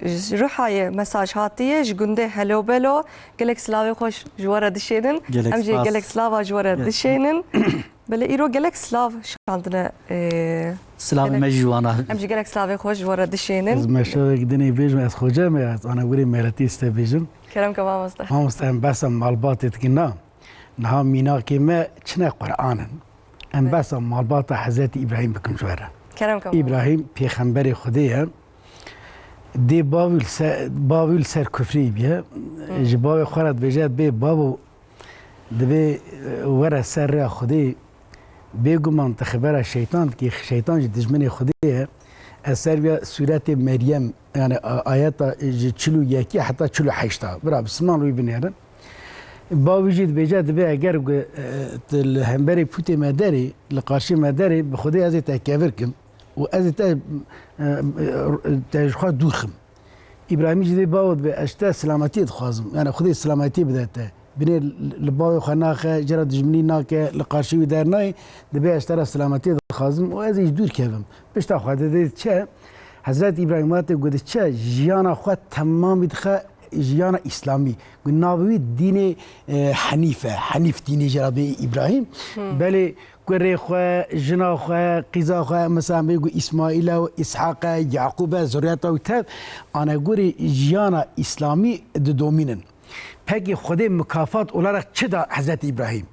ji Ruhayê mesaj hatiye, ji gundê Helo Belo. Gelek silavê xwe ji we re dişênin. Gelek Em jî spas. Gelek silava ji we re Gelek. Dişênin. Belê îro gelek silav şandine, e, Silavê gelek me jî ji wana. Em jî gelek silavê xwe ji we re dişênin. Ez meşevek dinê bêjim, ez Xoce me, ez ana gurê Mêretî site bêjim. Kerem ke mamoste. Mamoste, em behsa malbatê dikin na. Niha mînakê me çine Qur'an in. Em Evet. behsa malbata Hezretî Îbrahîm bikim ji we re. Kerem ke mamoste. Îbrahîm pêxemberê Xwedê ye. Dê bavî li ser, bavî li ser kufrî bîye. Hı. Ji bavê xwe re dibêje, bê bavo, Divê, e, were ser rêya Xwedê, bêguman tu xebera şeytan dikî, şeytan jî dijminê Xwedê ye. Ez ser vîya sûretê Meryem, yani a-, ayeta ji çil û yekî heta çil û heşta. Bira Bismilan wî binêrin. Bavî jî dibêje, divê eger gu-, e, tu li hemberê pûtê me derê, li qarşî me derê, bi Xwedê ez ê te kevir kim. û ez ê te, e, e, te ji xwe dûr xim. Îbrahîmî jî dê bavo dibe, ez ji te silametiyê dixwazim. Yani Xwedê silametiyê bide te. Binê li bavê xwe naxe, jê re dijminî nake, li qarşî wî dernayê, dibe ez ji te re silametiyê dixwazim û ez ê ji dûr kevim. Pişta xwe dide diçe, Hezret Îbrahîm wate got diçe, jiyana xwe temamî dixe jiyana Îslamî. Got navê wî dînê, e, Henîf e. Henîf dînê jê re bê Îbrahîm. Hmm. Belê Kurê xwe, jina xwe, qîza xwe, mesela em bê ku Îsmaîl e û Îshaq e, Yaqûb e, zuriyeta wî tev, anegorê jiyana Îslamî didomînin. Pekî Xwedê mukafat olarak çi da Hezretî Îbrahîm?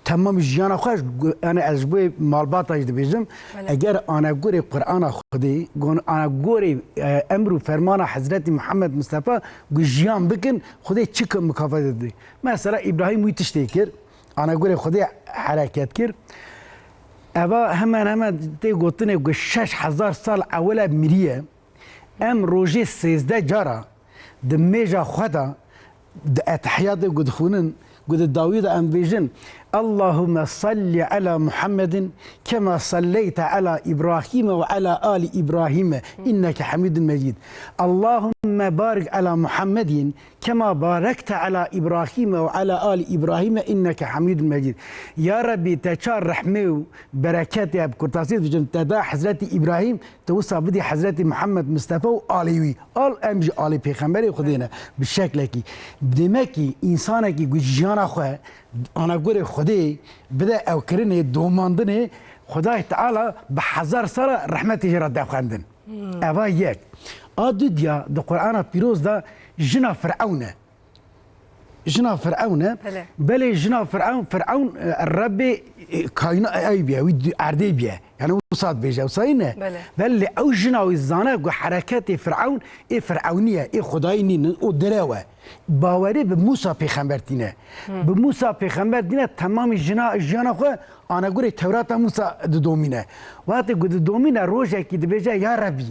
Temam jiyana xwe, yani ez ji bo malbata jî dibêjim, Belê. Eger anegorê Qur'ana Xwedê, gon anegorê, e, emr û fermana Hezretî Muhammed Mustafa ku jiyan bikin, Xwedê çi mukafat didê? Mesela Îbrahîm wî tiştê kir, Anegorê Xwedê hereket kir. Eva hemen hemen tê gotinê ku şeş hezar sal ewile miriye. Em rojê sêzdeh cara di mêja xwe de di etehiyatê ku dixwînin, ku di dawî de em dibêjin, Allahümme salli ala Muhammedin kema salleyte ala İbrahime ve ala ali İbrahime inneke hamidun mecid. Allahümme Allahümme barik ala Muhammedin kema barekte ala İbrahim ve ala ali İbrahim inneke hamidun mecid. Ya Rebbi, te çar rehmê û bereketê, bi kurtasî dibêjim, te da Hezretî Îbrahîm, te wisa bidî Hezretî Muhammed Mistefa û alê wî. Al em jî alê Pêxemberê Xwedê ne bi şeklekî. Demek ki însanekî ku jiyana xwe ana gorê Xwedê bide ewkirinê, domandinê, Xwedayê Teala bi hezar sala rehmetê jê re dexwendin. Eva yek. A dudiya di Qur'ana Pîroz de jina Firewn e. Jina Firewn e. Belê. Belê jina Firewn, Firewn, e, Rebbê, e, kayna-, ey biye, wî di-, erdê biye. Yani wisa dibêje, wisa yî ne. Belê. Belê ew jina wî zane ku hereketê Firewn ê Firewnî ye, ê Xwedayî nîn, o derew e. Bawerê bi Musa pêxember tîne. Bi Musa pêxember tîne, temamî jina, jiyana xwe anegurê Tewrata Musa didomîne. Wextê ku didomîne, rojekî dibêje, ya Rebî,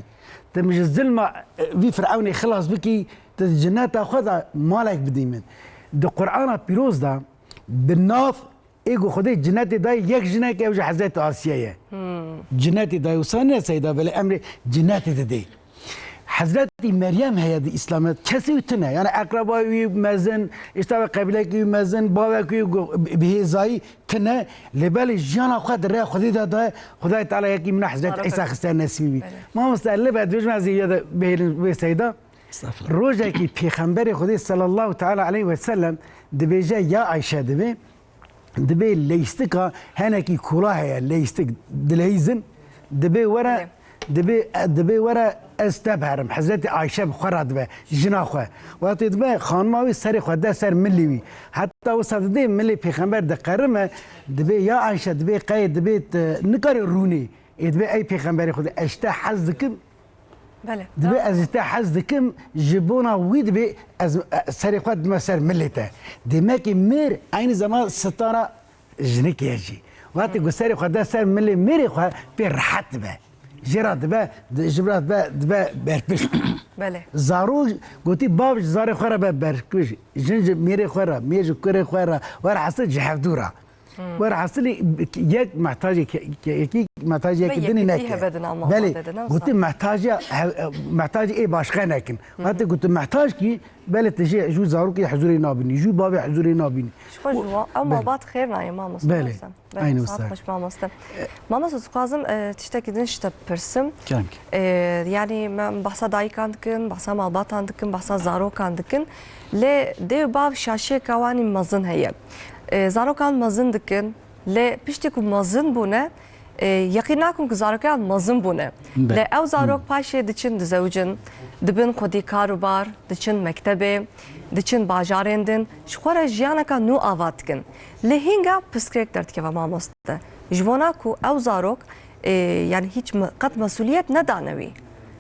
tu min ji zilma, e, vî Firewnê xilas bikî, tu di cineta xwe de malek bidî min. Di Qur'ana Pîroz de bi nav ê ku Xwedê cinetê dayê yek jinek, ew jî Hezretî Asiye ye. Cinetê dayê wisa ne seyda, belê emrê cinetê didê. Hezretî Meryem heye di Îslamet, kesê wî tune. Yani eqreba wî mezin, işte ve qebîlekî wî mezin, bavek wî gu-, bihêzayî tune. Lê belê jiyana xwe di rêya Xwedê de daye. Xwedayê Teala yekî mina Hezretî Îsa xiste nesîbî. Belê. Mamoste, li ber dibêjim ez ê ya de bihêlin wê seyda. Estağfurullah. Rojekî Pêxemberê Xwedê sallallahu teala aleyhi ve sellem dibêje ya Ayşe dibê, dibê leyistika henekî kola heye, leyistik dileyizin, dibê were, Belê. dibê, dibê were ez te biherim. Hezretî Ayşe bi xwe re dibe, jina xwe. Wextê dibe, xanima wî serê xwe de ser milê wî. Heta wisa didê milê Pêxember diqerime, dibê ya Ayşe, dibê qey, dibê tu nikarê rûnê. Ê dibê ey Pêxemberê Xwedê, ez ji te hez dikim, Belê. Dibê ez ji te hez dikim, ji bona wî dibê ez, e, serê xwe dime ser milê te. Demekî mêr eynî zeman sitara jinikê ye jî. Wextê ku serê xwe de ser milê mêrê xwe pê rehet dibe. Jê re dibe, di-, ji bira dibe, dibe berpiş. Belê. Zarok gotî bav ji zarê xwe re be berpiş. Jin ji mêrê xwe re, mêr ji kurê xwe re, werhasil ji hevdû re. Werhasilî yek mehtacê ke-, ke-, yekî mehtacê Ve yekî dinî yekî neke. Hebe di nav Belê, malbatê de, ne gotî wisa? Mehtacê hev-, mehtacê ê başqe nekin. Wextê gotî mehtac kî, belê tu jê, jû zarokê huzurê nabînî, jû bavê huzurê nabînî. Ji xwe ji wa-, ew Belê. Malbat xêr nayê mamoste. Belê. Belê, Aynen saet wisa. Xweş mamoste. Mamoste, dixwazim, e, tiştekî din ji te bipirsim. Kerem ki. E, yani, me behsa dayikan dikin, behsa malbatan dikin, behsa zarokan dikin. Lê dê û bav şaşiyeka wan î mezin heye. E, zarokan mezin dikin, lê piştî ku mezin bûne, e, yeqîn nakin ku zarokan mezin bûne. Be. Lê ew zarok Hmm. paşê diçin dizewicin, dibin xwedî kar û bar, diçin mektebê, diçin bajarên din, ji xwe re jiyaneka nû ava dikin. Lê hînga pirsgirêk derdikeve mamoste. Ji bona ku ew zarok, e, yani hîç me-, qet mesuliyet nedane wî.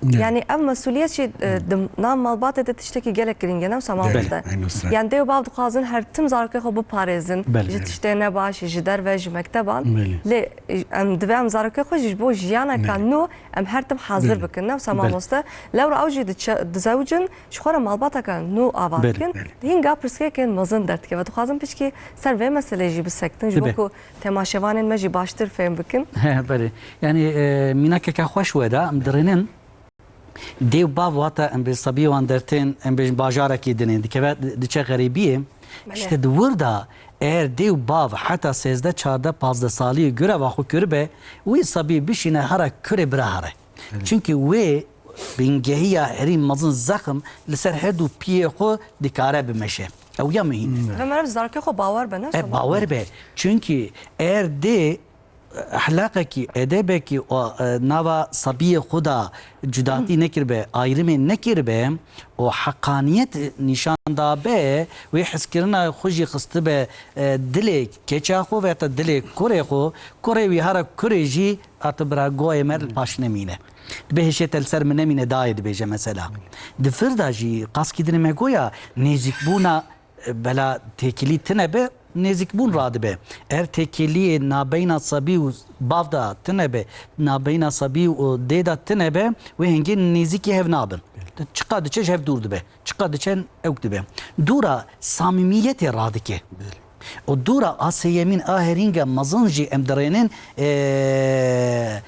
Evet. Yani ev mesuliyet jî, e, di nav malbatê de tiştekî gelek girîng e, ne wisa mamoste? Belê, aynen wisa. Yani dê û bav dixwazin her tim zarokê xwe biparêzin. Belê, ji evet. Tiştê nebaş, ji derve, ji mekteban. Belê. Lê, e, em divê em zarokê xwe jî ji bo jiyaneka Evet. nû em her tim hazir Belê. Bikin, ne wisa Belê. Mamoste? Lewra ew jî diçe-, dizewicin, ji xwe re malbateke nû ava Belê, dikin. Belê. Hînga pirsgirêkên mezin derdikeve. Dixwazim pişkî ser vê meseleyê jî bisektin, ji bo Dibe. Ku temaşevanên me jî baştir fêm bikin. He, belê. Yani, e, mînakeke xweş we da, em dirênin. Dê û bav wata em bê sebiyê wan dertên, em bêjin bajarekî dinê. Dikeve, diçe xerîbiyê. Belê. İşte di wir da, eğer dê û bav heta sêzdeh, çardeh, pazdeh salî gureva xwe kiribe, wî sebî bişîne here kurê bira here. Belê. Çünkü wê bingehiya herî mezin zexm li ser her du piyê xwe dikare bimeşe. Ew ya muhîm e. Hmm. Ve meriv zarokê xwe bawer be, ne E, Soma? Bawer be. Çünkü eğer dê, e, ehlaqekî, edebekî û, e, nava sabiyê xwe da cudatî nekiribe, ayrımê nekiribe û heqaniyet nîşan dabe, wê hizkirina xwe jî xistibe, e, dilê keça xwe ve heta dilê kurê xwe, kurê wî hara kurê jî Ati bira goyê me li paş nemîne. Dibê hişê te li ser min nemîne dayê dibêje mesela. Di vir de jî qaskî dinê me goya nêzîkbûna, e, bela têkilî tine be, nêzîkbûn radibe. Er têkiliyê nabeyna sebî û bav de tine be, nabeyna sebî û dê de tine be, wê hingê nêzîkî hev nabin. Çiqa diçe ji hev dûr dibe. Çiqa diçen ewk dibe. Dûra samîmiyetê radike. Belê. Û dûra a sêyemîn a herînge mezin jî em dirênin, e,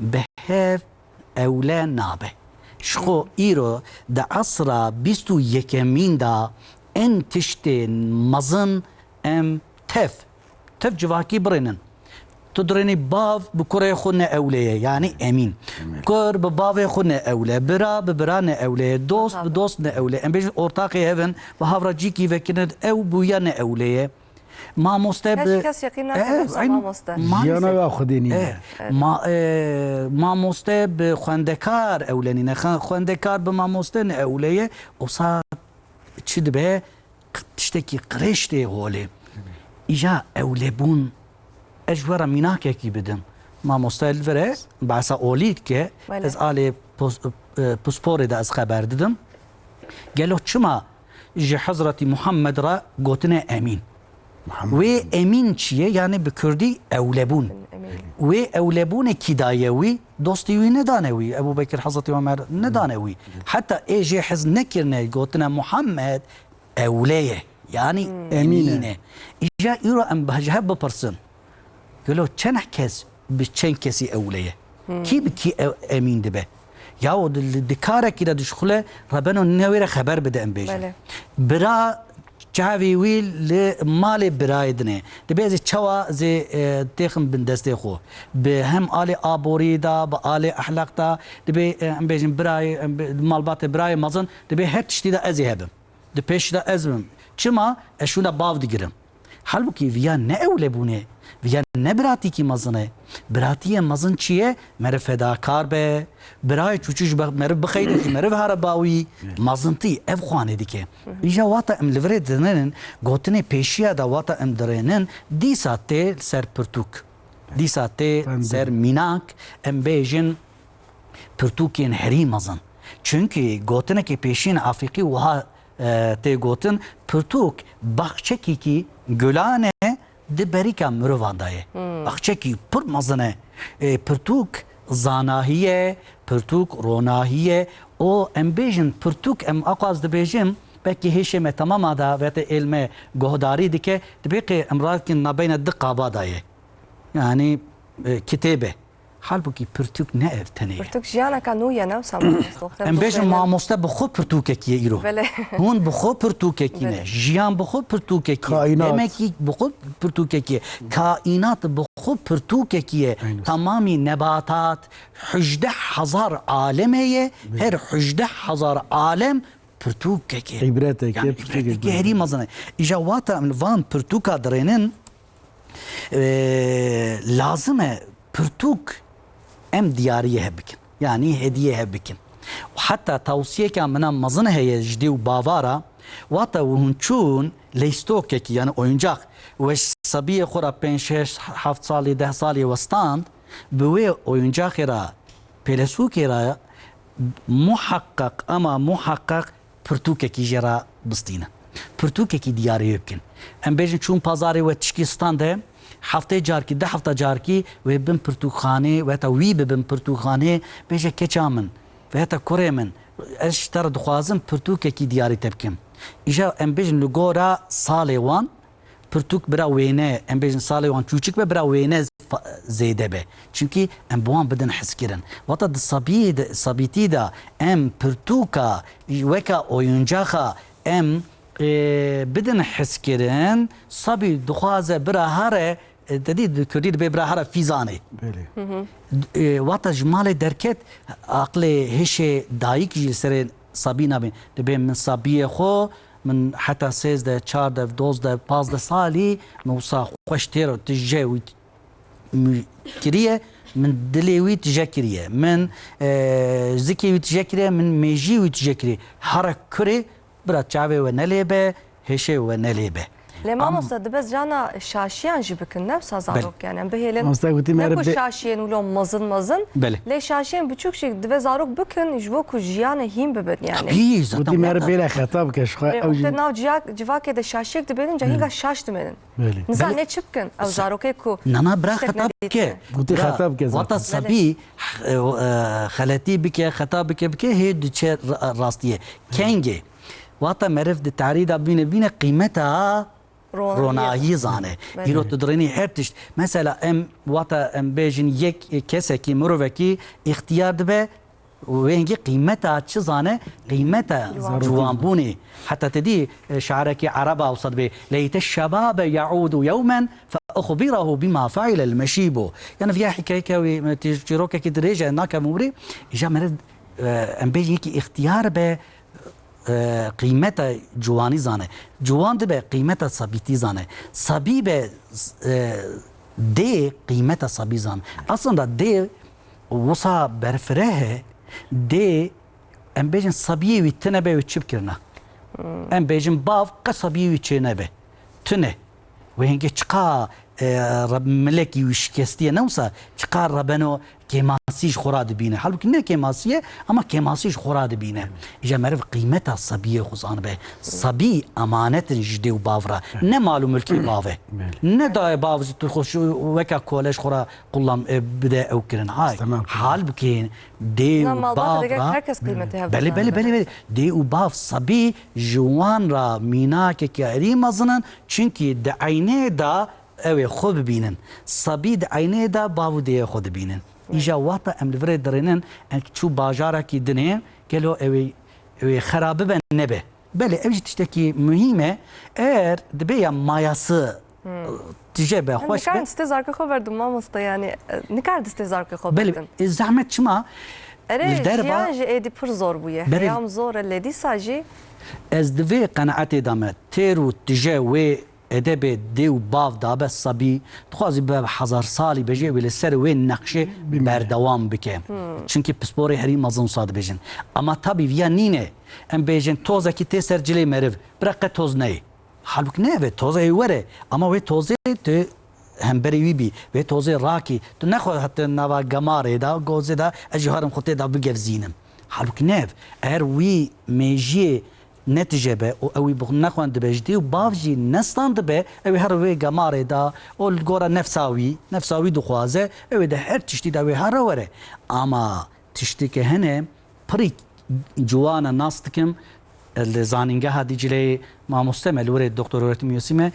bi hev ewle nabe. Ji xwe îro di esra bîst û yekemîn de en tiştên mezin em tev, tev civakî birênin. Tu dirênî bav bi kurê xwe ne ewle ye, yanî emîn. Kur bi bavê xwe ne ewle, bira bi bira ne ewle ye, dost bi dost ne ewle. Em bêjin ortaxê hev in, bi hav re cîkî vekirin, ew bûya ne ewle ye. Mamoste bi... Kes, kes yeqîn nake, Eh, wisa eyn-, mamoste. Maalesef. Jiyana we xwedê nîne. Eh, ma-, eh, mamoste bi xwendekar ewlenîne. Xwe-, xwendekar bi mamoste ne ewle ye. Osa çi dibe? Q-, tiştekî qirêj tê holê. Îja ewlebûn, ez ji we re mînakekî bidim. Mamoste li vir e, behsa olî dike, Belê. ez alê pos-, e, pisporê de ez xeber didim. Gelo çima ji Hezretî Muhammed re gotine emîn? Muhammed. Wê emîn çi ye? Yani bi kurdî ewlebûn. Emîn. Wê ewlebûnê kî daye wî? Dostî wî nedane wî. Ebu Bekir Hezretî Ömer nedane wî. Heta ê jê hez nekirine gotine Muhammed ewle ye. Yani Hmm. emîn e. Îja îro em ji hev bipirsin. Gelo çend kes bi çend kesî ewle ye? Kî bi kî ew-, emîn dibe? Ya o di, di karekî de dişixule, rebeno newê re xeber bide, em bêjin. Belê. Bira çavê wî li malê birayê dinê. Dibê ez ê çawa zê, e, têxim bin destê xwe. Bi hem alê aborî de, bi alê ehlaq de, dibê, e, em bêjin birayê, em bi-, malbatê birayê mezin, dibê her tiştî de ez ê hebim. Di pêş de ez bim. Çima? Ez şûna bav digirim. Halbûkî viya ne ewlebûnê, viya ne biratîkî mezin e. Biratiyê mezin çi ye? Meriv fedakar be, birayê çûçû ji be-, meriv bixeyde jî meriv here bawî, mezintî ev xwanê dike. Îja wata em li virê dirênin, gotinê pêşiya de wata em dirênin, dîsa tê ser pirtûk. Dîsa tê ser mînak, em bêjin, pirtûkên herî mezin. Çunkî gotinekî pêşîn Afrîqî wiha, e, tê gotin, pirtûk baxçekîkî gulan e di berîka mirovan de ye. Hmm. Baxçekî pir mezin e. E, pirtûk zanahî ye, pirtûk ronahî ye. O em bêjin pirtûk, em aqaz dibêjin, belkî hêşê me temama da, vete êl me guhdarî dike, dibê qê em rakin nabeyne di qaba de ye. Yani, e, kitêbe. Halbûkî pirtûk ne ev tenê ye. Pirtûk jiyaneka nû ye, ne wisa mamoste, doxtê? Em bêjin mamoste bi xwe pirtûkekî ye îro. Belê. Hûn bi xwe pirtûkekî ne. Belê. Jiyan bi xwe pirtûkekî ye. Kaînat. Demekî bi xwe pirtûkekî ye. Kaînat bi xwe pirtûkekî ye. Eynû. Temamî nebatat, hejdeh hezar alem heye. Belê. Her hejdeh hezar alem pirtûkekê. Îbreteke, yani pirtûkekê. Îbreteke herî mezin e. Îja wata em li van pirtûka dirênin, e, lazim e pirtûk em diyariyê hev bikin. Yani hediyê hev bikin. Heta tawsiyeka min a mezin heye ji dê û bavara, wata hûn çûn leystokekî, yani oyuncak, we ji sebiyê xwe re pênc, şeş, heft salî, deh salî we stand, bi wê oyuncakê re, pêlesûkê re muheqeq, ema muheqeq pirtûkekî jê re bistînin. Pirtûkekî diyarî wê bikin. Em bêjin çûn pazarê we tişkî stand e, heftê carkî, di hefta carkî wê bin pirtûkxanê, weta wî bibin pirtûkxanê, bêje keça min, weta kurê min, ez ji te re dixwazim pirtûkekî diyarî te bikim. Îja em bêjin li gora salê wan, pirtûk bira wêne, em bêjin salê wan çûçik be, bira wêne fa-, zêde be. Çimkî em bi wan bidin hizkirin. Wata di sabiyê de, sabîtî de em pirtûka weka oyuncaxa em, e, bidin hizkirin, sabî dixwaze bira here, e, te dî di kurdî dibê bira here fîzanê. Belê. E, wata ji malê derket, aqlê hişê dayik jî li serê sabî nabê. Dibê min sabiyê xwe, min heta sêzdeh, çardeh, dozdeh, pazdeh salî, min wisa xweş têro tije wî mi kiriye, min dilê wî tije kiriye, min, e, zikê wî tije kiriye, min mêjî wî tije kiriye. Here kurê, bira çavê we nelê be, hêşê we nelê be. Lê mamoste, dibe cana şaşiyan jî bikin, ne wisa zarok yani. Em bihêlin, Mamoste gotî ne meriv ku bê- şaşiyên wilo mezin mezin, Belê. lê şaşiyên biçûk jî dibe zarok bikin, ji bo ku jiyanê hîn bibin yani. Tabii, zaten Gotî meriv wata- bêle xeta bike, ji xwe Lê ew jî wextê nav ciyak, civakê de şaşiyek dibênin, ca hînga şaş dimênin. Belê. Nizan Belê. lê çi bikin ew Sa- zarokê ku Nana bira tiştek xeta nedîtiye. bike. Gotî Bira, xeta bike zaten. Wata Belê. sabî, e, e, xeletî bike, xeta bike, bike, hê diçe ra-, rastiyê. Kengê. Wata meriv di tarî de bîne, bîne qîmeta Ronahiyê. ronahî zane. Belê. Îro tu dirênî her tişt. Mesela em, wata em bêjin yek kesekî, mirovekî îxtiyar dibe, Wê hingê qîmeta çi zane? Qîmeta ciwanbûnê. Heta te dî, e, şarekî ereba wisa dibê, "Leyte şebabe yaûdu yewmen fe uxbirahu bima feile l-meşîbu." Yani viya hikayeke wî, e, çîrokekî dirêj e, nakem umrî, îja meriv, e, em bêjin yekî îxtiyar be, e, qîmeta ciwanî zane. Ciwan dibe qîmeta sabîtî zane. Sabî be, e, dê qîmeta sabî zane. Aslında dê wisa berfireh e, dê, em bêjin sabiyê wî tune be wê çi bikirina? Em bêjin bav qe sabiyê wî çê nebe. Tune. Wê hingê çiqa, e, re-, milekî wî şikestiye ne wisa, çiqa rebeno kêmasî ji xwe re dibîne. Halbûkî ne kêmasî ye, ama kêmasî ji xwe re dibîne. Îja meriv qîmeta sabiyê xwe zanibe. Sabî emanet in ji dê û bav re. Ne mal û milkê bav e. Belê. Ne dayê bav ji tu xwe şu weke kole ji xwe re qullan, e, bide ew kirin. Hay. Temam, temam. Halbûkî dê Lan û malbata bav dike re her kes qîmetê hev Belê, belê, dizanîne. Belê, belê. Dê û bav sabî ji wan re mînakeke herî mezin in. Çunkî di eynê de ew ê xwe bibînin. Sabî di eynê de bav û dêyê xwe dibînin. Îja wata em li virê dirênin, em çû bajarekî dinê, gelo ew ê, ew ê xera bibe nebe. Belê, ev jî tiştekî muhîm e. Eger dibe ya mayası tije be, xweş be. Nikar distê zarkê xwe berdin mamoste, yani, e, nikar distê zarkê xwe Belê, berdin. E, zehmet çima? Erê, Li derva jiyan jî êdî pir zor bûye. Berê Heyam zor e, lê dîsa jî Ez di vê qenaetê de me, têr û tije wê edebê dê û bav dabe sabî, dixwazî be hezar salî be jî wê li ser wê nexşê Bimîne. berdewam bike. Çunkî pisporê herî mezin wisa dibêjin. Ama tabî viya nîne. Em bêjin tozekî tê ser cilê meriv. Bira qe toz neyê. Halbûk ne ev e, tozê were. Ama wê tozê tu hemberî wî bî. Wê tozê rakî. Tu nexwe hete nava gemarê de, gozê de, ez jî herim xwe tê de bigevzînim. Halbûk ne ev. Eger wî mêjiyê netije be û ew wî bi xwe nexwendibe, ji dê û bav jî nestandibe, ew ê here wê gemarê de, û li gora nefsa wî, nefsa wî dixwaze, ew ê de her tiştî de wê here were. Ama tiştî ke hene, pirî ciwan e nas dikim, li zanîngeha Dîcleyê mamoste me, li wirê doktor öğretim üyesi me, e,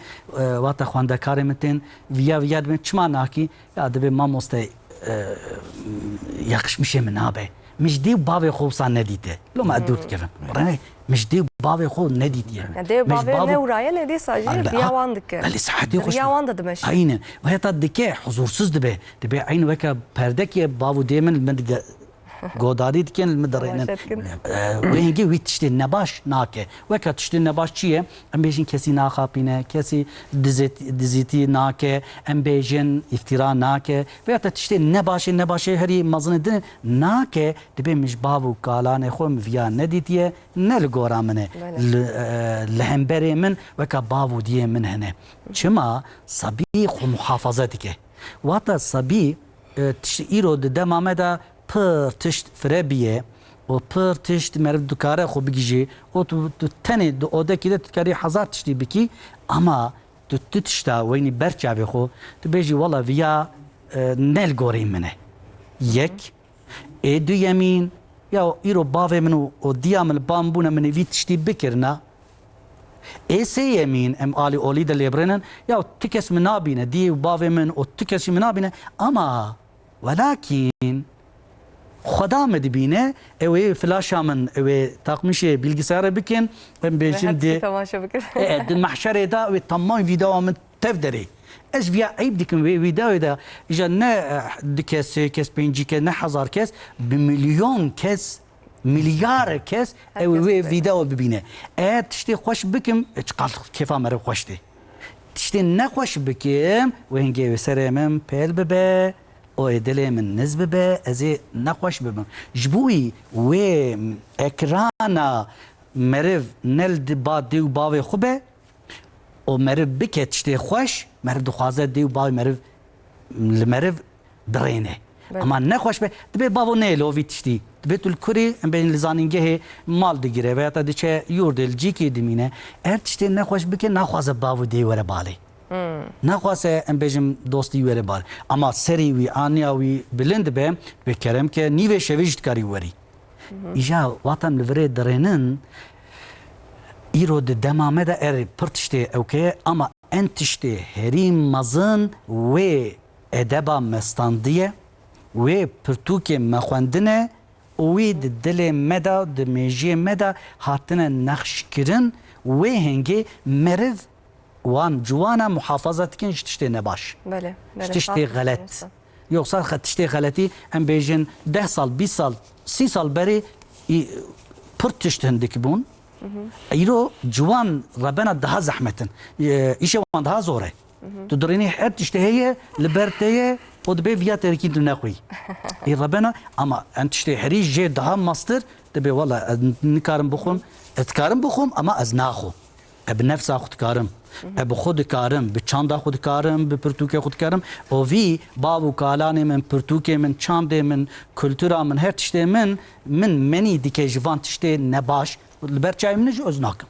wata xwendekarê min tên, viya, viya dibin, çima nakî? Ya dibê mamoste, e, yakışmışê min nabe. Min ji dê û bavê xwe wisa nedîte. Loma ez dûr dikevim. Rene, min ji dê û bavê xwe nedîtiye. Ya dê û Min ji bavê bav û newraye lê dîsa jî Al-, viya ha, wan dike. Belê, saetê xwe Riya wan de dimeşe. Aynen. Ve heta dike, huzursuz dibe. Dibe eyn weke perdekê bav û dê min li min dige-, godarî dikin, li min dirênin. Temaşe dikin. E, wê hingê wî tiştê nebaş nake. Weke tiştê nebaş çi ye? Em bêjin kesî naxapîne, kesî dizêt-, dizîtî nake, em bêjin îftîra nake. Veya te tiştê nebaşê, nebaşê herî mezinê din nake, dibê min ji bav û kalanê xwe min viya nedîtiye, ne li gora min e. Belê. Li, e, li hemberê min weke bav û diyê min hene. Çima? Sabî xwe muhafaza dike. Wata sabî, e, tişt îro di dema me de pir tişt fire bîye û pir tişt meriv dikare xwe bigihîje û tu, tu tenê di odekî de tu dikarî hezar tiştî bikî, ama tu, tu tişta weynî ber çavê xwe, tu bêjî, "Wela viya, e, ne li gorî min e." Yek, ê duyemîn, ya îro bavê min û, û diya min li ba min bûne, min ê vî tiştî bikirina. Ê sêyemîn, em alî olî de lê birênin, ya ti kes min nabîne, diyê û bavê min û ti kes jî min nabîne, ama welakîn Xweda min dibîne, ew ê flaşa min, ew ê takmişê bilgisayarê bikin, em bêjin dê. Hepsî temaşe bikin. E, di mehşerê de ew ê tamam vîdeoya min tev derê. Ez viya eyb dikim wê vîdeoyê de, îja ne, e, du kes, sê kes, pêncî kes, ne hezar kes, bi milyon kes, milyar kes ew ê wê vîdeo bibîne. Eger tiştê xweş bikim, e, çiqas kêfa meriv xweş tê. Tiştê nexweş bikim, wê hingê wê serê min pêl bibe, û ê dilê min niz bibe, ez ê nexweş bibim. Ji bo wî wê ekrana meriv ne li di ba dê û bavê xwe be, û meriv bike tiştê xweş, meriv dixwaze dê û bavê meriv li meriv dirêne. Belê. Ama nexweş be, dibê bavo neyê li ovî tiştî. Dibê tu li kurî, em bêjin li zanîngehê mal digire veya te diçe yurdê li cîkê dimîne. Ev tiştê nexweş bike, naxwaze bav û dê were balê. Hmm. Naxwaze, em bêjin dostî were balê. Ama serî wî, aniya wî bilind be, dibê kerem ke nîvê şevê jî dikarî werî. Îja wata em li virê dirênin, îro di dema me de erê pir tiştê ewkeye, ama en tiştê herî mezin wê edeba me standiye, wê pirtûkê me xwendine wî di dilê me de, di mêjiyê me de hatine nexşkirin, wê hingê meriv wan ciwana muhafaza dikin ji tiştê nebaş. Belê, belê, Ji tiştê saf xelet. Yoksa xe-, tiştê xeletî, em bêjin deh sal, bîst sal, sî sal berê î-, pir tişt hindik bûn. Îro ciwan rebena daha zehmet in. E, îşê wan daha zor e. Tu dirênî her tiştê heye, li ber te ye, û dibê viya te yekî tu nexwî. Ê rebena, ama en tiştê herî jê daha mastir, dibê wela ez nikarim bixwim, ez dikarim bixwim, ama ez naxwim. Ez bi nefsa xwe dikarim. Ez bi xwe dikarim, bi çanda xwe dikarim, bi pirtûkê xwe dikarim. Û vî bav û kalanê min, pirtûkê min, çandê min, kultura min, her tiştê min, min menî dike ji van tiştê nebaş. Li ber çavê min jî ez nakim.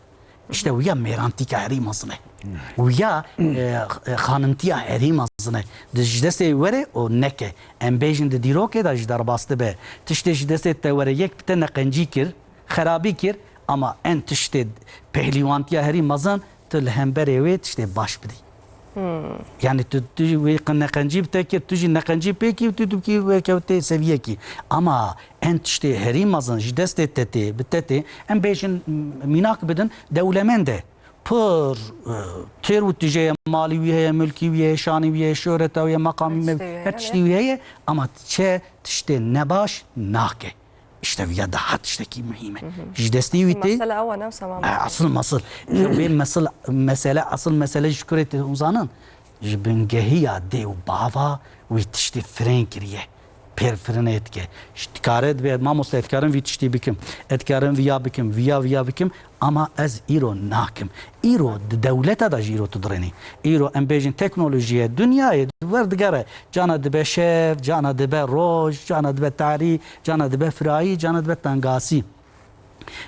Îşte wiya mêrantîka herî mezin e. Wiya, e, e, xanimtiya herî mezin e. Di ji destê were û neke. Em bêjin di dîrokê de ji derbas dibe. Tiştê ji destê te were yek bi te neqencî kir, xerabî kir, ama en tiştê pehliwantiya herî mezin tu li hemberê wê tiştê baş bidî. Yani tu, tu wê qe-, neqencî bi te kir, tu jî neqencî pê kî, tu dibkî wê kewtê seviyekî. Ama en tiştê herî mezin ji destê te tê, bi te tê, em bêjin, m-, mînak bidin, dewlemend e. Pir, e, têr û tije ye, malî wî heye, milkî wî heye, şanî wî heye, şohreta wî heye, meqamî me, her tiştê wî heye, ama çe tiştê nebaş nake. Îşte viya daha tiştekî muhîm e. Ji destî wî tê. Mesele ew e, ne wisa, Mamoste? E, asıl masıl. Ji vê mesel-, mesele, asıl mesele ji kurê tê hûn zanin. Ji bingehiya dê û bava wî tiştî firên kiriye. Pêr firine dike. Ji dikare dibe, mamoste, ez dikarim vî tiştî bikim. Ez dikarim viya bikim, viya, viya bikim. Ama ez îro nakim. Îro di dewleta de jî îro tu dirênî. Îro em bêjin teknolojiyê, dinyayê werdigere. Cana dibe şev, cana dibe roj, cana dibe tarî, cana dibe firayî, cana dibe tengasî.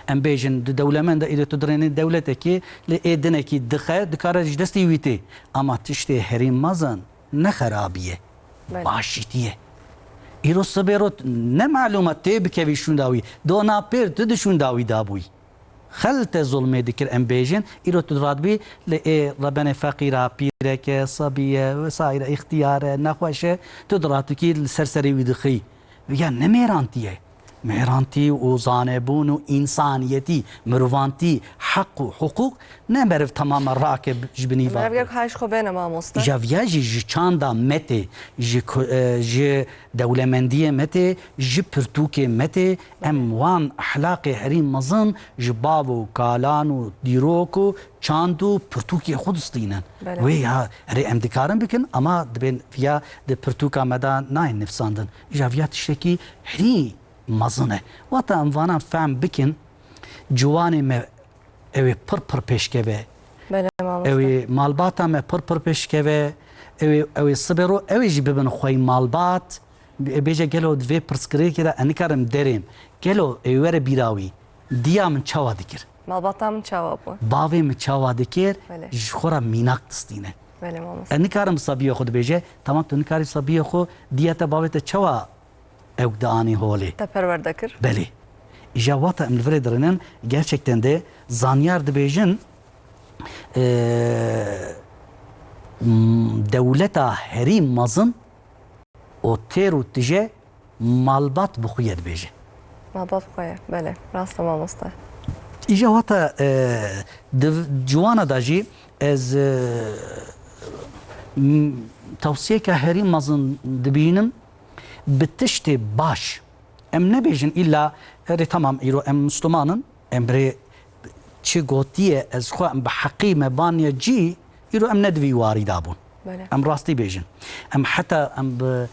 Em bêjin di dewlemend de îro tu dirênî dewletekî li ê dinekî dixe, dikare ji destî wî tê. Ama tiştê herî mezin ne xerabî ye. Belê. Başîtî ye. Îro sibê ro ne malûma tê bikevî şûnda wî. Dona pêr tu di şûnda wî dabûyî. Xel te zulmê dikir, em bêjin, îro tu diratbî li ê rebenê feqîra, pîreke, sebî ye, wesaîre, îxtiyar e, nexweş e, tu diratikî li ser serê wî dixî. Ya ne mêrantî ye. Mêrantî û zanebûn û însaniyetî, mirovantî, heq û hiqûq ne meriv temama rake bi-, ji binî va. Meriv gerek hay ji xwe bêne, mamoste. Îja viya jî ji çanda me tê, ji ku-, e, ji dewlemendiyê me tê, ji pirtûkê me tê, em wan ehlaqê herî mezin ji bav û kalan û dîrok û çand û pirtûkê xwe distînin. Belê. Wê ya, erê em dikarin bikin, ama dibên viya di pirtûka me de nayên nivîsandin. Îja viya tiştekî herî mezin e. Wata em vana fehm bikin, ciwanê me ew ê pir pir pêşkeve. Belê, mamoste. Ew ê malbata me pir pir pêşkeve. Ew ê, ew ê sibê ro, ew ê jî bibin xwey malbat. Bê-, bêje gelo di vê pirsgirêkê de ez nikarim derêm. Gelo ê were bîra wî. Diya min çawa dikir? Malbata min çawa bû? Bavê min çawa dikir? Belê. Ji xwe re mînak distîne. Belê, mamoste. Ez nikarim bi sebiyê xwe dibêje. Tamam, tu nikarî sebiyê xwe, diya te, bavê te çawa ew dianî holê. Te perwerde kir? Belê. Îja wata em li virê dirinin, gerçekten de zanyar dibêjin, e, m-, dewleta herî mezin û têr û tije malbat bi xwe ye dibêje. Malbat bi xwe ye, belê. Rast e, mamoste. Îja wata, e, di ciwana da jî ez, e, m-, tewsiyeke herî mezin dibînim. Bi tiştê baş. Em nebêjin îlla, erê, tamam, îro em Misliman in, em rê çi gotiye, ez xwe em bi heqî me baniye cî, îro em ne di vî warî de bûn. Belê. Em rastî bêjin. Em heta em bi,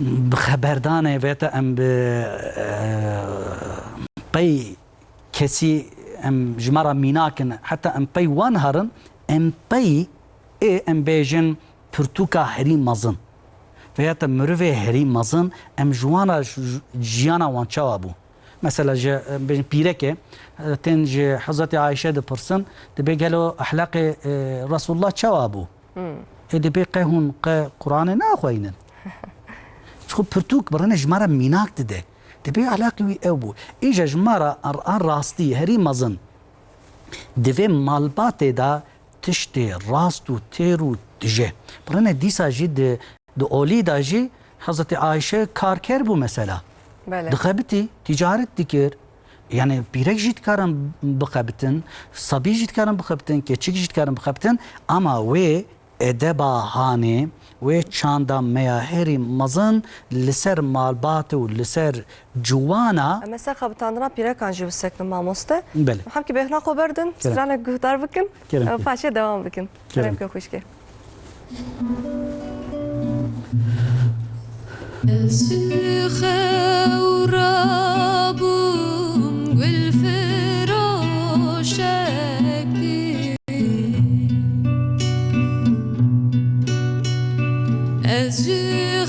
bi xeberdanê vete em bi, e, pey kesî em ji me re mînak in, heta em pey wan herin, em pey ê em bêjin pirtûka herî mezin. Veya te mirovê herî mezin, em ji wan re ji, ji, jiyana wan çawa bû? Mesela ji, em bêjin pîreke, e, tên ji Hezretî Ayşe dipirsin, dibê gelo ehlaqê, e, Resulullah çawa bû? Hmm. Ê dibê qe hûn qe Qur'anê naxweynin? Çiku pirtûk birine ji me re mînak dide. Dibê ehlaqê wî ew bû. Îja ji me re an, an rastî herî mezin. Divê malbatê de tiştê rast û têr û tije. Birine dîsa jî di, di olî de jî Hezretî Ayşe karker bû mesela. Belê. Dixebitî, tîcaret dikir. Yani pîrek jî dikarin bixebitin, sabî jî dikarin bixebitin, keçik jî dikarin bixebitin, ama wê edeba hanê, wê çanda me ya herî mezin li ser malbat û li ser ciwana. Em ê ser xebitandina pîrekan jî bisekinin mamoste. Belê. Hemkî bêhna xwe berdin, Kerem. Stranek guhdar bikin. Kerem. Em paşê dewam bikin. Kerem. Kerem ke xwişke. Ez ji xew rabûm gulfiroşek dî. Ez ji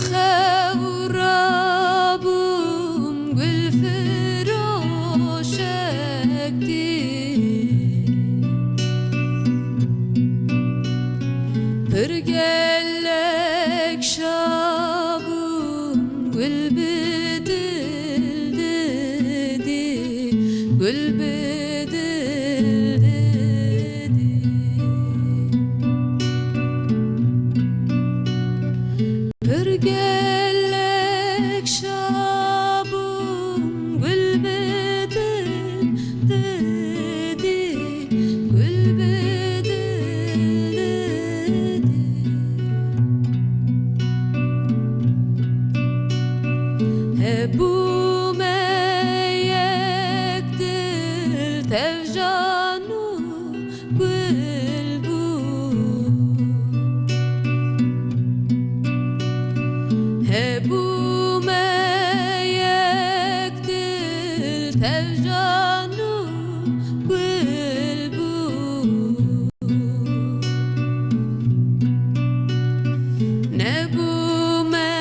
xew rabûm gulfiroşek dî. Pir gelek şabûm gul bi dil didî, gul bi dil didî. Pir gelek şabûm gul bi dil didî, gul bi dil didî. Hebûme yek dil tevcan û gul bû. Hebûme yek dil tevcan û gul bû. Nebûme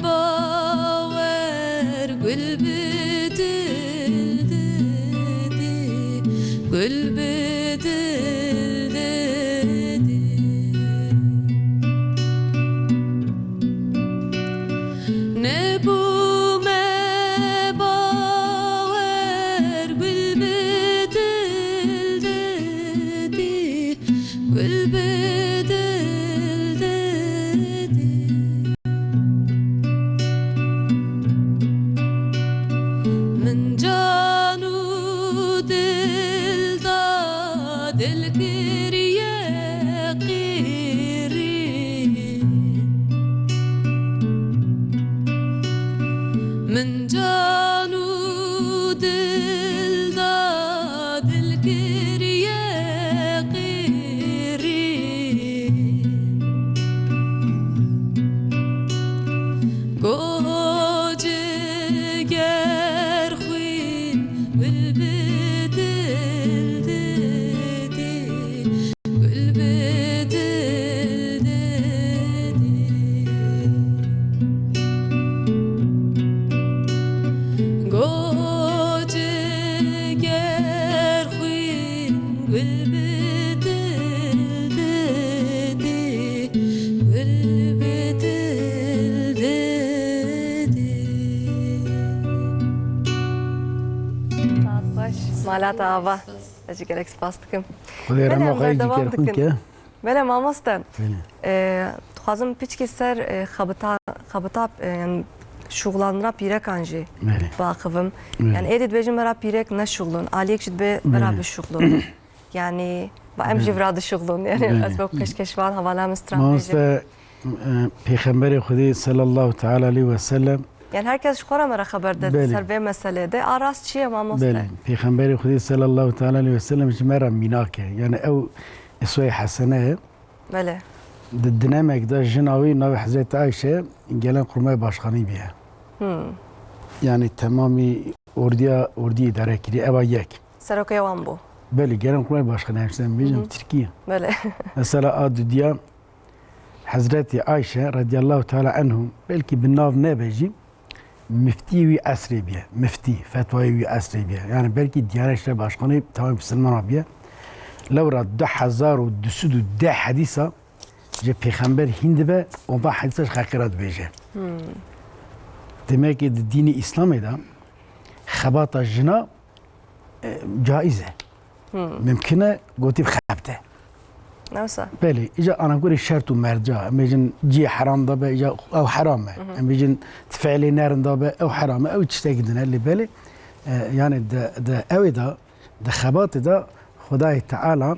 bawer gul bi dil didî, gul bi dil didî. Nebûme bawer gul bi dil didî, gul bi dil didî. Min can û dil da, dil kiriye qîrîn. Min can û dil da, dil kiriye qîrîn. Go ciger xwîn, gul bi dil didî, gul bi dil didî. Go ciger xwîn, gul bi dil didî, gul bi dil didî. Saet xweş. Malata ava. Ez jî gelek spas dikim. Xwedê Belê, rema em xwe yê berdewam dikin. Belê, mamoste. Belê. Ee, dixwazim piçkî ser, e, xebita-, xebita, e, yani şuxlandina pîrekan jî Belê. biaxivim. Belê. Yani êdî dibêjin me ra pîrek neşuxlun, aliyek jî dibe me ra Belê. bişuxlun. Yani ba em jî Belê. vira dişuxlun. Yani Belê. ez wek peşkeşvan hevala min stran bêjim. Mamoste, e, Pêxemberê Xwedê sallallahu teala aleyhi ve sellem Yani her kes ji xwe re me re xeber de Belê. ser vê meselê de. A rast çi ye mamoste? Belê. Pêxemberê Xwedê sallallahu teala aleyhi ve sellem ji me re mînak e. Yani ew isweyê hesene ye. Belê. Di dinemek de jina wî navê Hezretî Ayşe gelen qurmay başkanî bûye. Hmm. Yani temamî ordiya, ordî îdare kiriye. Eva yek. Serokê wan bû. Belê, gelen qurmay başkanî, hemşire bêjim Hı hı. Tirkiye. Belê. Mesela a dudiya Hezretî Ayşe radiyallahu teala anhu, belkî bi nav nebe jî, miftî wî esrê bûye. Miftî, fetwayê wî esrê bûye. Yani belkî Diyanet İşleri Başkanı tamam Müslüman bûye. Lewra du hezar û du sed û deh hedîsa ji pêxember hîn dibe, ondan hedîsa ji xelkê re dibêje. Hmm. Demek ki di dînê Îslamê de xebata jina, e, caiz e. Hmm. Mimkin e, gotî bixebite. Newsa. Belê, îca anagorê şert û merca. Em bêjin cihê heram de be, îca ew heram e. Em bêjin di fiilê nerin de be, ew heram e. Ew tiştekî din e, lê belê, e, yani di, di ewê de, di xebatê de Xwedayê Teala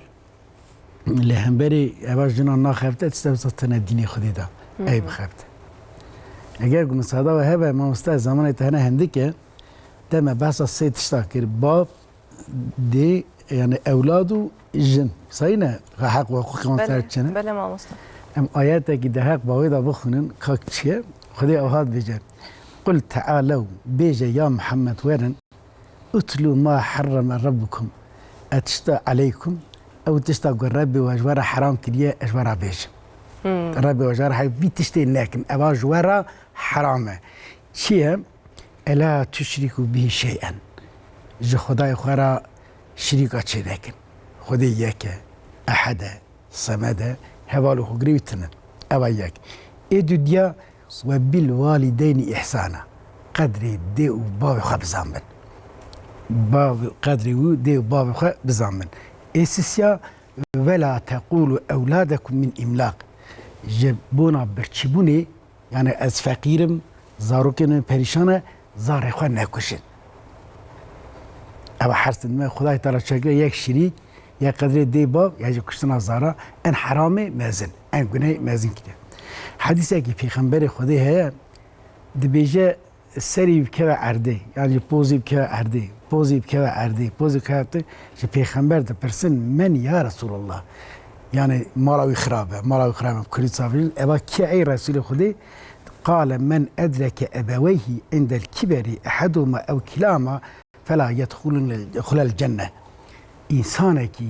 li hemberî eva jinan naxebite, tiştek wisa tine dînê Xwedê de. Ey bixebite. Eger ku misada we hebe, mamoste, zamanê te hene hindik e, deme behsa sê tişta kir. Bav, dê, yani ewlad û jin. Sayî ne, heq û hiqûqê wan ser çi ne? Belê mamoste. Em ayetekî di heq bavê de bixwînin, ka çi ye? Xwedê ewha dibêje. Qul tealew, bêje ya Mihemed, werin, utlu ma herreme Rabbukum. E tişta aleykum, ew tişta ku Rebbê we ji we re heram kiriye, ez ji we re bêjim. Rebbê we ji we re her vî tiştê nekin, eva ji we re heram e. Çi ye? Ela tuşrîkû bihî şey'en. Ji Xwedayê xwe re şirîka çênekin. Xwedê yek e, ehed e, semed e, heval û hogirê wî tune. Ev e yek. Ê dudiya, we bil walideynî îhsana. Qedrê dê û bavê xwe bizanbin. Bav, qedrê wî dê û bavê xwe bizanbin. Ê sisiya, wela teqûlû ewladekum min îmlaq. Ji bona birçîbûnê, yani ez feqîr im, zarokên min perîşan e, zarê xwe nekujin. Ev hers dime Xwedayê Teala çekire yek şirîk, ya qedrê dê bav, ya jî kuştina zara, en heramê mezin, en gunehê mezin kiriye. Hedîsekî Pêxemberê Xwedê heye, dibêje, serî bikeve erdê, yan jî pozî bikeve erdê, pozî bikeve erdê, pozî bikeve erdê, ji Pêxember dipirsin, "Men ya Resulallah?" Yani mala wî xirab e, mala wî xirab e, kulî savîn, eva kî ey Resulê Xwedê? Qale men edreke ebeweyhi indel kiberi eheduma ew kilama fela yedxulul cenne. Însanekî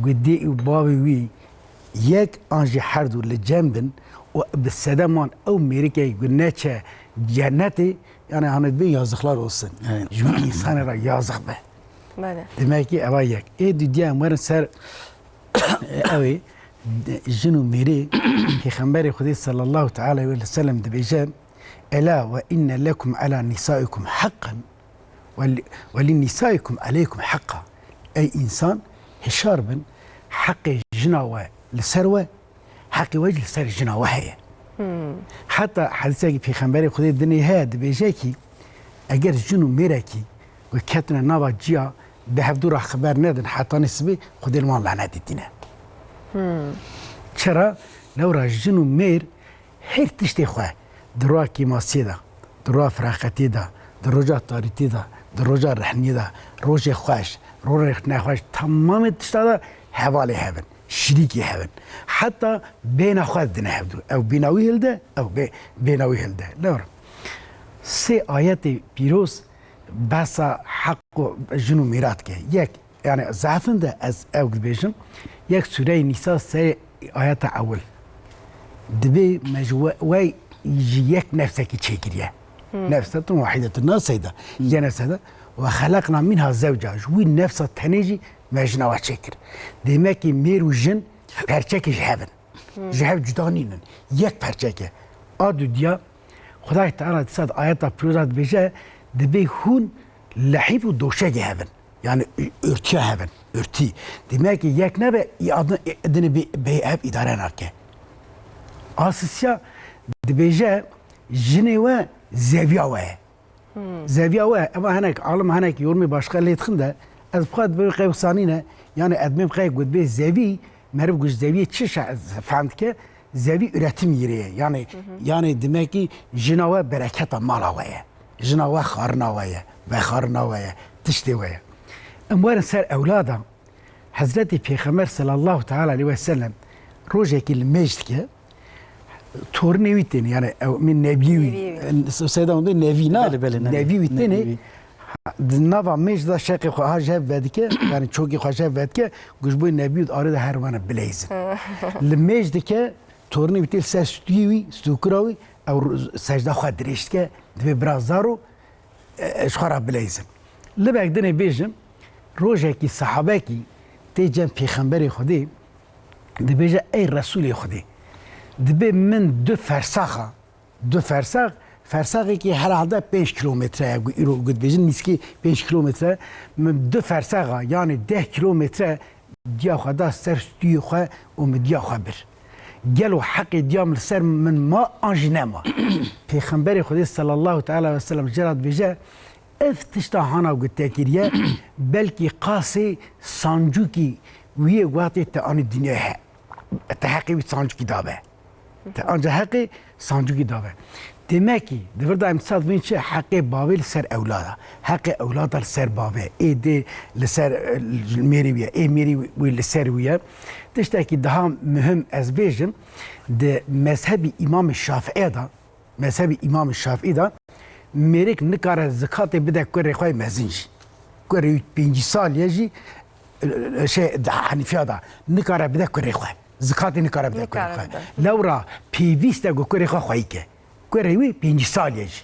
ku dê û bavê wî yek an jî her du li cem bin û bi sedeman ew mêrikekî ku neçe cennetê, yani hanê dibê yazıklar olsun. Evet. Ji wî însanê re yazık be. Belê. Demek ki eva yek. Ê dudiya em werin ser ew ê, jin û mêrê, Pêxemberê Xwedê sallallahu teala aleyhi ve sellem dibêje, "Ela ve inne lekum ala nisaikum haqqan." Ve li, ve li nisaikum aleykum haqqa. Ey însan, hişar bin, heqê jina we li ser we, heqê we jî li ser jina we heye. Heta hedîsekî Pêxemberê Xwedê dinê heye, dibêje kî, eger jin û mêrekî we ketine nava ciya, bi hevdû re xeber nedin, hetanî sibê, Xwedê li wan lanetê tîne. Çira? Lewra jin û mêr her tiştê xwe di roja kêmasiyê de, di roja firaqetiyê de, di roja tarîtiyê de, di roja rehniyê de, rojê xweş, rojê nexweş, temamê tişta de hevalê hev in, şirîkê hev in. Heta bêhna xwe didine hevdû. Ew bêhna wî hilde, ew bê-, bêhna wî hilde. Lewra sê ayetê pîroz behsa heq û jin û mêra dike. Yek, yani zafin de ez ew dibêjim, yek Sûreyê Nîsa serê ayeta ewil. Dibê me ji we, we ji yek nefsekî çêkiriye. Nefsetun wahidetun, na seyda. Yek nefse de. Ve xeleqna minha zewca. Ji wî nefsa tenê jî me jina we çêkir. Demek ki mêr û jin perçekê ji hev in. Ji hev cuda nînin. Yek perçek e. A dudiya, Xwedayê Teala dîsa di ayeta pîroz de dibêje, dibê hûn lehîf û doşegê hev in. Yani û-, ûrtiya hev in. Ûrtî. Demek ki yek nebe, î adin, ê dinê bê, bê hev îdare nake. A sisiya dibêje, jinê we zeviya we ye. Zeviya we, eva hinek alim, hinek yorumê başqa lê dixin de, ez bi xwe dibêm qey wisa nîne, yani ez dibêm qey ku dibê zevî, meriv ku ji zeviyê çi şe-, fehm dike, zevî üretim yeri ye. Yani, yani demek ki jina we bereketa mala we ye. Jina we xarina we ye, vexarina we ye, tiştê we ye. Em werin ser ewlada. Hezretî Pêxember sallallahu teala aleyhi ve sellem rojekî li mêj dike, torinê wî têne, yani ew min nebiyê wî, Nevî wî. Seyda Hûndê nevî na, Belê, belê, nevî. Nevî wî têne, Nevî wî. Di nava mêj de şeqê xwe ha ji hev vedike, yani çokê xwe ji hev vedike, ku ji bo nevî û arê de her wana bileyzin. Li mêj dike, torinê wî tê li ser stûyê wî, stûkira wî, ew secda xwe dirêj dike, dibê bira zaro, e, ji xwe re bileyzin. Libek dinê bêjim, rojekî sehabekî tê cem Pêxemberê Xwedê, dibêje, "Ey Resûlê Xwedê, dibê min du fersaxa, du fersax, fersaxekî herhalde pênc kilometre ye, gu-, îro gu dibêjin nîskî pênc kilometre, min du fersaxa, yani deh kilometre diya xwe da ser stûyê xwe û min diya xwe bir. Gelo heqê diya min li ser min ma an jî nema? Pêxemberê Xwedê sallallahu teala ve sellem jê re dibêje, ev tişta hana ku te kiriye, belkî qasê sancûkî wî yê wextê te anî dinyayê he. Te heqê wî sancûkî dabe. Te anca heqê sancûkî dabe. Demekî, di vir de em dibin çi? Heqê bavê li ser ewlada. Heqê ewlada li ser bavê. Ê dê li ser, e, mêrê wî ye. Ê mêrê wî li ser wî ye. Tiştekî daha muhim ez bêjim, di mezhebî Îmamê Şafi'ê de, mezhebî Îmamê Şafi'î de mêrik nikare zikatê bide kurê xwe yê mezin jî. Kurê wî pêncî salî ye jî, e, şey, di Henîfiya de nikare bide kurê xwe. Zikatê nikare bide kurê Nikare xwe. bide. Lewra pêwîst e ku kurê xwe xweyî ke. Kurê wî pêncî salî ye jî.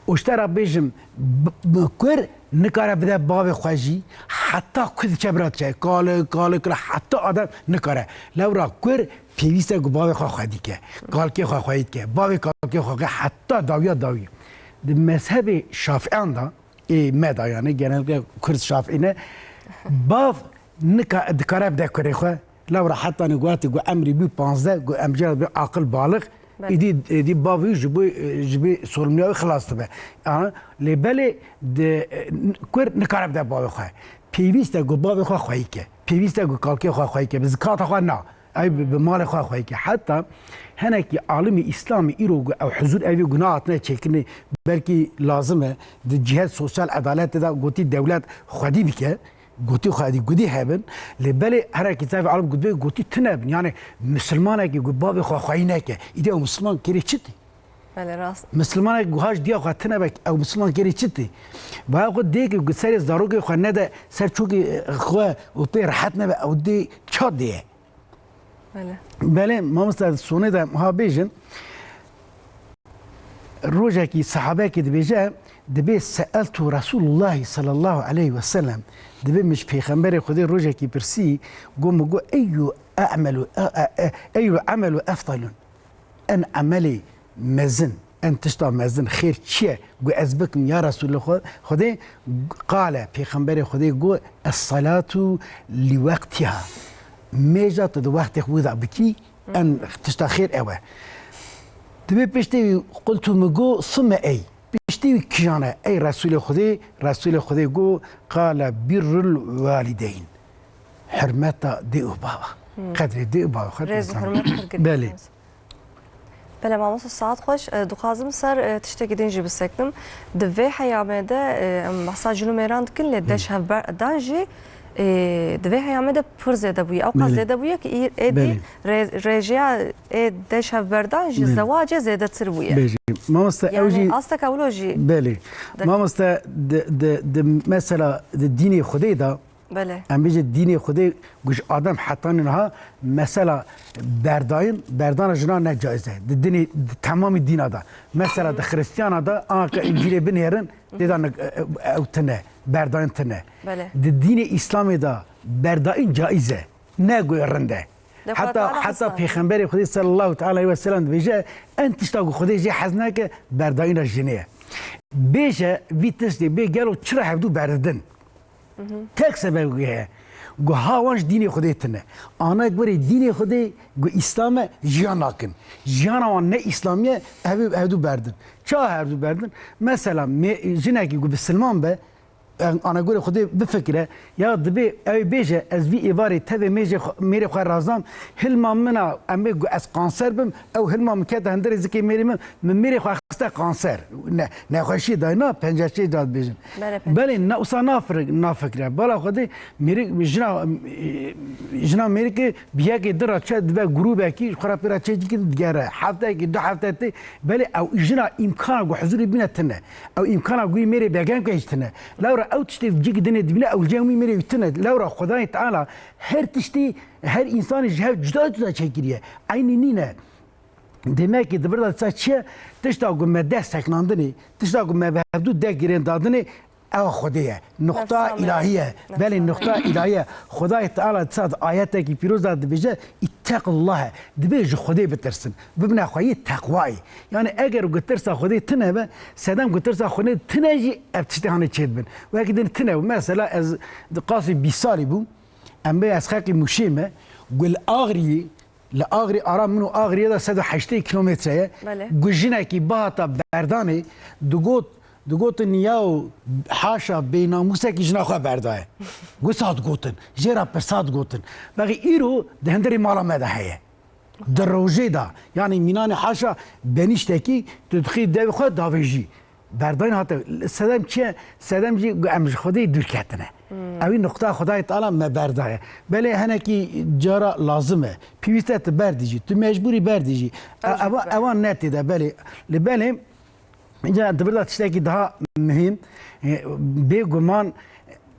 Û ji te re bêjim, b-, b-, kur nikare bide bavê xwe jî, heta ku diçe bira diçe. Kalik, kalik, kalik, heta adem nikare. Lewra kur pêwîst e ku bavê xwe xwedî ke. Kalkê xwe xweyî dike. Bavê kalkê xwe ke heta dawiya dawî. Di mezhebê şafiyan de, ê me de, yani genellikle Kurd şafî ne, bav nika-, dikare bide kurê xwe. Lewra hetanî ku hatî ku emrî bû panzdeh, ku em jê re dibê aqil balix, Belê. îdî, îdî bav wî ji bo, ji bo sorumliya wî xilas dibe. Aha, lê belê di, kur nikare bide bavê xwe. Pêwîst e ku bavê xwe xweyî ke. Pêwîst e ku kalkê xwe xweyî ke. Bi zikata xwe na. Ew bi, bi malê xwe xweyî ke. Heta hinekî alimî Îslamî îro ku ew huzur evî guna hatine çêkirinê, belkî lazim e, di cihê sosyal edaletê de gotî dewlet xwedî bike. Gotî xwedî gudî hebin, lê belê herekî zaf alim gotî, gotî tune bin. Yani misilmanekî ku bavê xwe xweyî neke, îdî ew misilman kerê çi tê? Belê, rast. Misilmanek ku haş diya xwe tune be, ew misilman kerê çi tê? Vaya xwe dêkê ku serê zarokê xwe nede, ser çokê xwe û pê rehet nebe, ew dê ça dê ye? Belê. Belê, mamoste, sonê de ha bêjin, rojekî sehabekî dibêje, dibê seeltu Resûlullahî sallallahu aleyhi ve sellem, dibê min ji Pêxemberê Xwedê rojekî pirsî, got, min got, "Eyyu a'melu, e, e, e, eyyu amelu efdalun?" En emelê mezin, en tişta mezin, xêr çi ye ku ez bikim ya Resûlê Xwe-, Xwedê? Qale, Pêxemberê Xwedê got, "Es-salatu li wektiha." Mêja tu di wextê xwe de bikî, en tişta xêr ew e. Dibê piştê wî qultu, min got, "Summe ey?" Piştê wî kijan e? Ey Resûlê Xwedê, Resûlê Xwedê got, "Qale birrul walideyn." Hurmeta dê û bava. Hmm. Qedrê dê û bava. Qedrê Rêz û insan. Hurmet pir girîng Belê. e. Belê, mamoste, saet xweş. E, dixwazim ser, e, tiştekî din jî biseknim. Di vê heyamê de, e, em behsa jin û mêran dikin, lê deş hevberdan jî, e, di vê heyamê de pir zêde bûye. Ew qas Belê. zêde bûye ki î-, êdî Belê. rê-, rêjeya ê deş hevberdan ji Belê. zewacê zêdetir bûye. Belê. Mamoste, ew Yani jî asteke wilo jî Belê. dek- Mamoste, di, di, di mesela di dînê Xwedê de Belê. Em bêjin dînê Xwedê ku ji Adem hetanî niha mesela berdayîn, berdana jinan ne caiz e. Di dinê, di temamî dîna de. Mesela di Xiristiyana de anka Încîlê binêrin, tê de ne-, ew tine, berdayîn tine. Belê. Di dînê Îslamê de berdayîn caiz e. Ne ku rind e. Lê Heta, Xwedê heta Teala Pêxemberê Xwedê sallallahu teala aleyhi ve sellem dibêje, en tişta ku Xwedê jê hez nake, berdayîna jinê ye. Bêje, vî tiştê bê gelo çira hevdû berdidin? Tek sebebê heye. Ku ha wan ji dînê Xwedê tune. Ana gorê dînê Xwedê ku Îslam e, jiyan nakin. Jiyana wan ne Îslamî ye, ev, ev du berdin. Ça ev du berdin? Mesela, me-, jinekî ku bisilman be, em, ana gorê Xwedê bifikire, ya dibê ew bêje, "Ez vî êvarê tevê mêjê xwe, mêrê xwe razam, hilma min a, em ê ku ez kanser bim, ew hilma min kete hundirê zikê mêrê min, min mêrê xwe xiste kanser." Ne-, nexweşiyê dayna, penceşê ca dibêjin. Belê, pek. Belê, na, wisa nafir-, nafikire. Bala Xwedê mêrik, jina, e, jina mêrikê bi yekê di re çe dibe grûbekî, ji xwe re pê re çê dikir digere. Heftekî, du hefte tê. Belê ew jina îmkana ku huzurê bîne tine. Ew îmkana ku wî mêrê begem ke jî tine. Lewra ew tiştê cik dinê dibîne, ew li cem wî mêrê wî tine. Lewra Xwedayê Teala her tiştî, her însanê ji hev cuda cuda çêkiriye. Eynî nîne. Demekî di vir de disa çi ye? Tişta ku me dest sekinandinê, tişta ku me bi hevdû dest girêndadinê, ew Xwedê ye. Nuqta Nefsa me. îlahî ye. Nefsa Belê, me. nuqta îlahî ye. Xwedayê Teala disa di ayetekî pîroz de dibêje, "Îttequllahe." Dibê ji Xwedê bitirsin. Bibine xweyî teqwayê. Yani eger ku tirsa Xwedê tine be, sedem ku tirsa Xwedê tine jî ev tiştê hanê çêdibin. Wekî din tine bû. Mesela ez di qasî bîst salî bûm. Em bê ez xelkî Mûşê me, ku li Axriyê, li Axrî, ara min û Axriyê de sed û heştê kilometre ye. Belê. Ku jinekî bihata berdanê, digot, digotin, "Yaw, haşa, bênamûsekî jina xwe berdaye." Wisa digotin, jê re pirsa digotin. Bexî îro di hundirê mala me de heye. Di rojê de, yanî mînanê haşa benîştekî, tu dixî devê xwe davêjî. Berdayîn hate. Sedem çi ye? Sedem jî ku em ji Xwedê dûr ketine. Ewî nuqta Xwedayê Teala me berdaye. Belê hinekî cara lazim e. Pêwîst e tu berdî jî. Tu mecbûrî berdî jî. Ew jî Ewa, dibe. Ewa ne tê de belê. Li belê, îca di vir de tiştekî daha muhîm, e, bêguman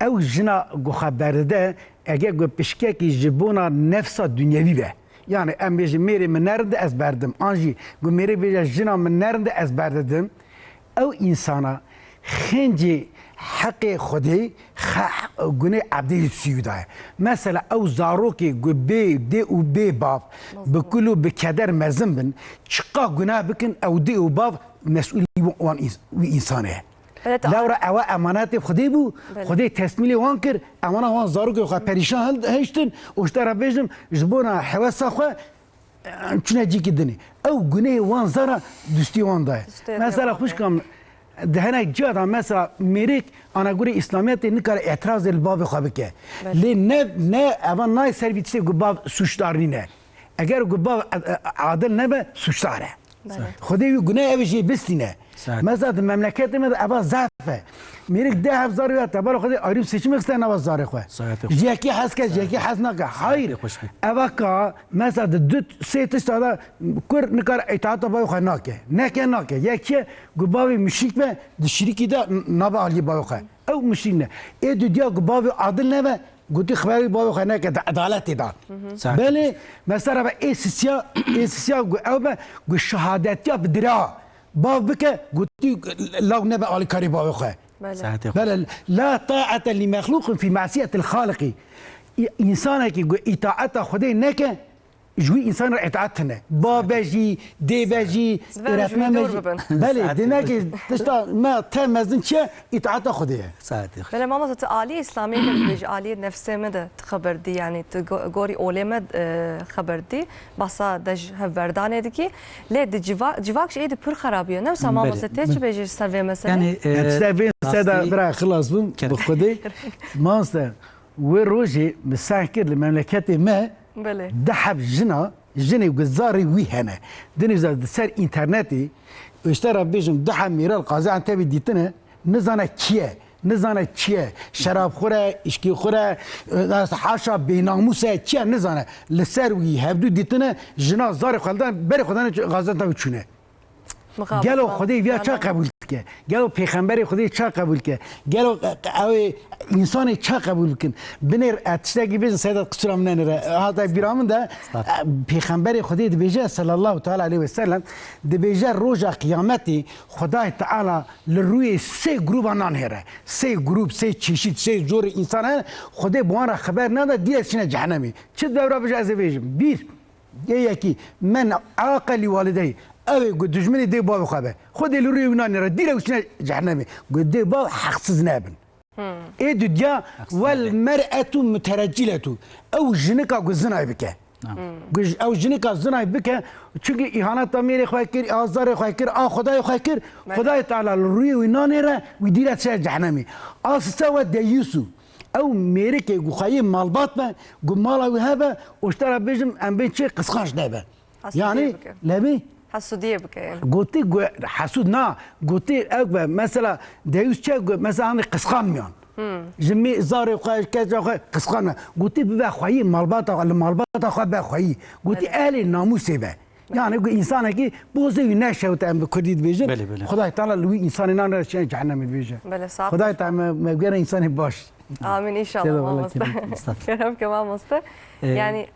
ew jina ku xwe berdide, eger ku pişkekî ji bona nefsa dunyevî be. Yani em bêjin mêrê min nerinde ez berdim. An jî ku mêrê bêje jina min nerinde ez berdidim. Ew însana xêncê heqê Xwedê xe-, gunê ebdê jî sî wî daye. Mesela ew zarokê ku bê dê û bê bav bi kul û bi keder mezin bin, çiqa guneh bikin ew dê û bav mesûlî wan îns-, wî însanê ye. Evet, Lewra ewa emanetê Xwedê bû, Belê. Xwedê tesmîlê wan kir, emana wan zarokê xwe perîşan hil-, hiştin û ji te re bêjim, ji bona hewesa xwe çûne cîkî dinê. Ew gunehê wan zara dustî wan daye. Dustê Mesela wan xwişka min, di hinek ciya de mesela mêrik ana gurê îslamiyetê nikare îtirazê li bavê xwe bike. Belê. Lê ne, ne, eva nayê ser vî tiştê ku bav sûcdar nîne. Eger ku bav, e, e, adil nebe, sûcdar e. Belê. Xwedê wî guneh ev jê bistîne. Saet. Mesela di memleketê me de eva zaf e. Mêrik deh heb zarê wî hate, bala Xwedê ayrım seçim xiste nava zarê xwe. Saetê xweş. Ji yekî hez ke, ji yekî hez nake. Hayır. Saetê xweş be. Eva ka, mesela di du sê tişta de kur nikare îtaata bavê xwe nake. Neke nake. Yekî ku bavê muşrik be, di şirîkî de n-, nabe aliyê bavê xwe. Ew muşrik ne. Ê dudiya ku bavê adil nebe, Gotî xeberî bavê xwe neke di edaletê de. Saet. Belê, mesela be ê sisiya, ê sisiya gu ew be, gu şehadetiya bi dira bav bike, gotî law nebe alîkarê bavê xwe. Belê. Saetê xwe. Belê, la taate li mexluqin fî masiyetil xaliqî. Î-, însanekî gu îtaeta Xwedê neke, ji wî însan re îtaet tune. Babe jî, dêbe jî, Ji ber ji wî öğretmen be dûr jî. Bibin. Belê, Saetê demek xwe. Ki tişta me te mezin çi ye? Îtaeta Xwedê ye. Saetê xwe. Belê, mamoste, tu aliyê îslamiyê de dibêjî, aliyê nefsê me de tu xeber dî, yanî tu go-, gorî olê me, e, xeber dî, basa de ji hevberdanê dikî. Lê di civa-, civak jî êdî pir xerabî ye. Ne wisa Belê. Mamoste, tê çi bêjî ser vê meselê? Yani, e, Yani, işte, ben size de rastî bira xilas bûm, kerem. Bi Xwedê. Mamoste, wê rojê min seh kir li memleketê me Belê. Di heb jina, jinê ku zarê wî hene. Dinê ze di ser înternetê, ji te re bêjim, du heb mêra li Qazîantepê dîtine, nizane kî ye, nizane çi ye. Şerabxwir e, îşkîxwir e, e, haşa bênamûs e, çi ye nizane. Li ser wî hevdû dîtine, jina zarê xwe li dan, berê xwe dane Qazîantepê çûne. Mixabin Gelo xwe Xwedê viya çi dana. Qebûl dike? Gelo pêxemberê Xwedê çi qebûl dike? Gelo, e, ew ê însanê çi qebûl bikin? Binêr, e, tiştekî bêjin, Sedat, qisura min nenêre. E, hata bîra min de, e, pêxemberê Xwedê dibêje, sallallahu teala aleyhi ve sellem, dibêje, roja qiyametê Xwedayê Teala li rûyê sê grûba nanihêre. Sê grûb, sê çeşît, sê corê însan hene, Xwedê bi wan re xeber neda, dîre çine cehenemê. Çi dewra bêje ez ê bêjim? Bîr, Yê yekî, men aqe li walideyh, ew ê ku dijminê dê bavê xwe be. Xwedê li rûyê wî nanêre, dîre wî çine cehenemê. Ku dê bav heqsiz nebin. Ê dudiya, Heqsiz wel nebin. Mer'etu muterecciletu. Ew jinika ku zinayê bike. Ku j-, ew jinika zinayê bike, çunke îhaneta mêrê xwe kir, azarê xwe kir, a Xwedayê xwe kir, Belê. Xwedayê Teala li rûyê wî nanêre, wî dîre çine cehenemê. A sise we deyûsû. Ew mêrikê ku xweyê malbat be, ku mala wî hebe, û ji te re bêjim, em bên çê qisqanç nebe. Hesûdiyê Yani, bike. Levî? Hesûdiyê bike yani. Gotî ku hesûd na, gotî ew be, mesela, deyûs çe ku, mesela, hani qisqanmiyan. Ji mê zarê xwe, keça xwe qisqanme. Gotî bibe xweyî, malbata xwe, li malbata xwe be xweyî. Gotî Evet. ehlê namûsê be. Yani ku însanekî pozê wî neşewite em bi kurdî dibêjin. Belê, belê. Xwedayê Teala li wî însanê nan re çiyan cehennemê dibêje. Belê, sağ ol. Xwedayê Teala me, me bigere însanê baş. Amin inşallah, Seyda, mamoste. Vallahi kerem. Kerem ke mamoste. Ee, Yani,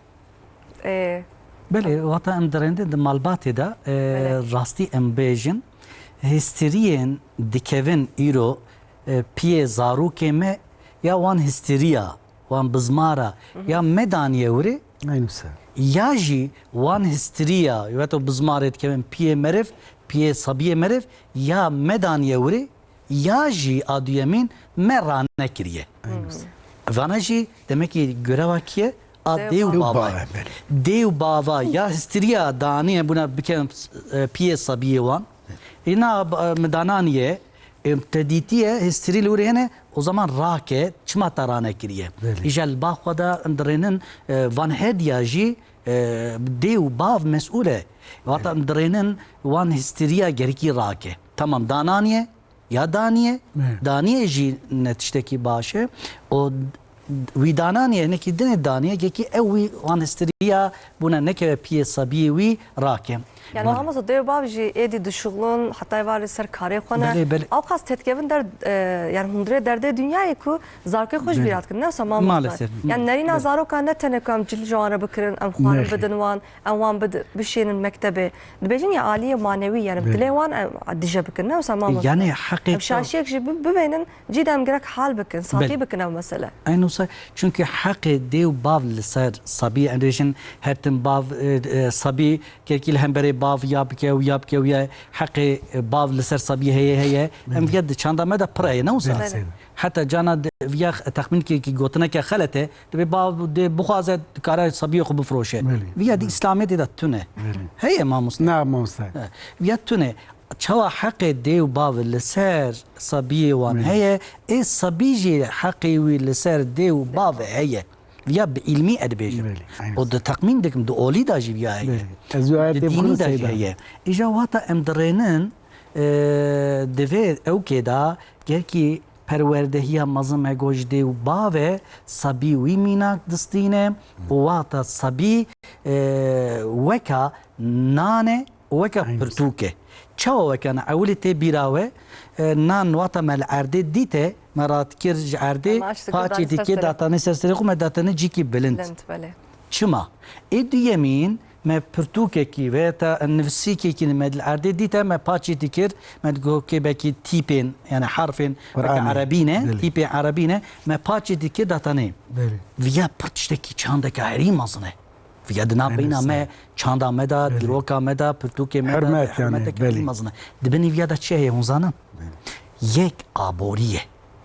e, Belê, wata em dirêndin di malbatê de, e, Belê. Rastî em bêjin, hîstiriyên dikevin îro, e, piyê zarokê me ya wan hîstiriya wan bizmara ya me daniye wirê, Aynı sen. Ya jî wan histiriya, weto bizmarê dikevin piyê meriv, piyê sabiyê meriv, ya me daniye wirê, ya jî a duyemîn me ranekiriye. Aynı sen. Vana jî demekî göreva kî ye? A dê û bava. Dê û bava ya histiriya danî ye bûna bikin, e, piyê sabiyê wan. Îna, e, mi dananiye, e, te dîtiye, histirî li wir hene, o zaman rake, çima te ranekiriye? Belê. Îja li ba xwe de em dirênin, e, van hediya jî, e, dê û bav mesûl e. Wata em dirênin wan histiriya gerikî rake. Tamam, dananiye, ya daniye, Evet. daniye jî ne tiştekî baş e. O wî dananiye, hinekî dinê daniye, gekî ew wî wan histiriya bûne nekeve piyê sabiyê wî rake. Yani Mal- mamosta dê û bav jî êdî dişuxulin, heta êvar li ser karê xwe ne. Belê, belê. Ewqas tetkevin der, e, yani hundirê derdê dinyayê ku zarokê xwe ji Belê. bîra dikin. Ne wisa mamosta. Maalesef. Yani nerîna Belê. zarokan ne tenê ku em cil ji wan re bikirin, em xwarin Belê. bidin wan, em wan bid-, bişênin mektebê. Dibêjin ya aliyê manewî, yani Belê. dilê wan em dije bikin, ne wisa mamoste? Yani heqê Em çawa şaşiyek jî bi-, bibênin, cî de em gerek hal bikin, satî Belê. bikin ev mesele. Eyn wisa, çünkü heqê dê û bav li ser sabî, em dibêjin her tim bav, e, e, sabî, kekî li hemberê bav ya bike û ya bike û ya heqê, e, bav li ser sabî heye, heye. Em Belê. viya di çanda me de pir heye, ne wisa? Belê. Heta cana de viya texmînkekî gotineke xelet e, Dibê bav dê bixwaze dikare sabiyê xwe bifroşe. Belê. Viya di Îslamiyetê de tune. Belê. Heye mamoste? Na mamoste. He. Viya tune. Çawa heqê dê û bav li ser sabiyê wan Belê. heye, ê sabî jî heqê wî li ser dê û bav heye. Viya bi îlmî ez dibêjim. Belê, aynen. O di teqmîn dikim, di olî de jî viya heye. Belê. Ez wî ayetê Di dînî bixwînim de jî Seyda. heye. Îja wata em dirênin, e, divê ewkê de gerkî perwerdehiya mezin me got ji dê û bavê sabî wî mînak distîne û wata sabî, e, weka nan e û weka Aynı. pirtûk e. Çawa weka nan? Ewilî tê bîra we, e, nan wata me li erdê dîte, me radikir ji erdê, Em aç dikir, paçê danî ser dikir, serê xwe. datanê ser serê xwe, me datanê cîkî bilind. Bilind, belê. Çima? Ê duyemîn, me pirtûkekî veya ta nivîsîkekî me li erdê dîte, me paçê dikir, me digot kê belkî tîpên, yani harfên, Qur'anê. belkî erebî ne, Belê. tîpên erebî ne, me paçê dikir datanê. Belê. Viya pir tiştekî çandeke herî mezin e. Viya di nav Aynen beyna me, sağ. çanda me de, Belê. dîroka me de, pirtûkê me de, Hurmet yani, hurmeteke herî belê. mezin e. Di binî viya de çi heye hûn zanin? Belê. Yek aborî ye.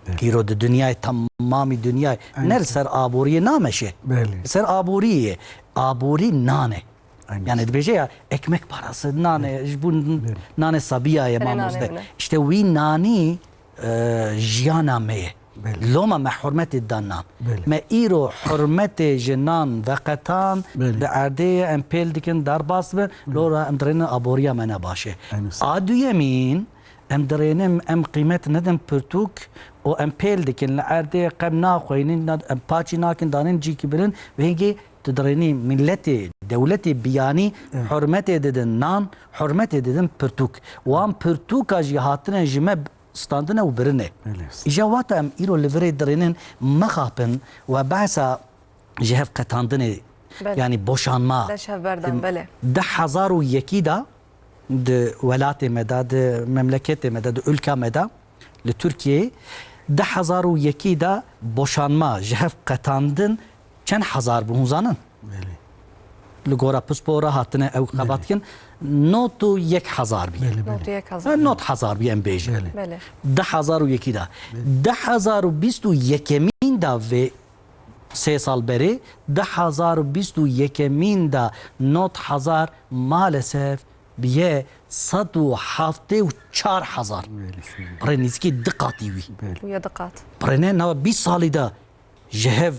Belê. Îro di dinyayê, temamî dinyayê, Aynen. ne li ser aboriyê nameşe. Belê. Li ser aboriyê ye. Aborî nan e. Aynen. Yani dibêje ya ekmek parası, nan e, Belê. ji bo Belê. nanê sabiya ye Belê, mamoste. nanê, ne. İşte wî nanî, e, jiyana me ye. Belê. Loma me hurmetê dan nan. Belê. Me îro hurmetê ji nan veqetan Belê. bi erdê ye, em pêl dikin, derbas bin, Belê. lora em dirênin aboriya me ne baş e. Aynen. A duyemîn, Em dirênin, em qîmet nedin pirtûk û em pêl dikin, li erdê qem naxweynin, na-, em paçî nakin, danin cîkî birin, vêngê tu dirênî miletê, dewletê biyanî Evet. hurmetê didin nan, hurmetê didin pirtûk. Wan pirtûka jî hatine ji me standine û birine. Belê. Îja wata em îro li virê dirênin, mexapin we behsa ji hev qetandinê, Belê. yani boşanma. Leş hevberdan, Em, belê. di hezar û yekî de di welatê me de, di memleketê me de, di ülka me de, li Tirkiyeyê, di hezar û yekî de boşanma ji hev qetandin çend hezar bû, hûn zanin? Belê. Li gora pispora hatine ew Belê. xebat kin, not û yek hezar bî. Belê, belê. Not û yek hezar. Ha, not hezar bî em bêjin. Belê. Belê. Di hezar û yekî de. Belê. Di hezar û bîst û yekemîn de vê sê sal berê, di hezar û bîst û yekemîn de not hezar maalesef biye sed û heftê û çar hezar. Belê, sê. Pirê nîzikî di qatî wî. Belê. Bûye di qat. Pirê ne, nava bîst salî de ji hev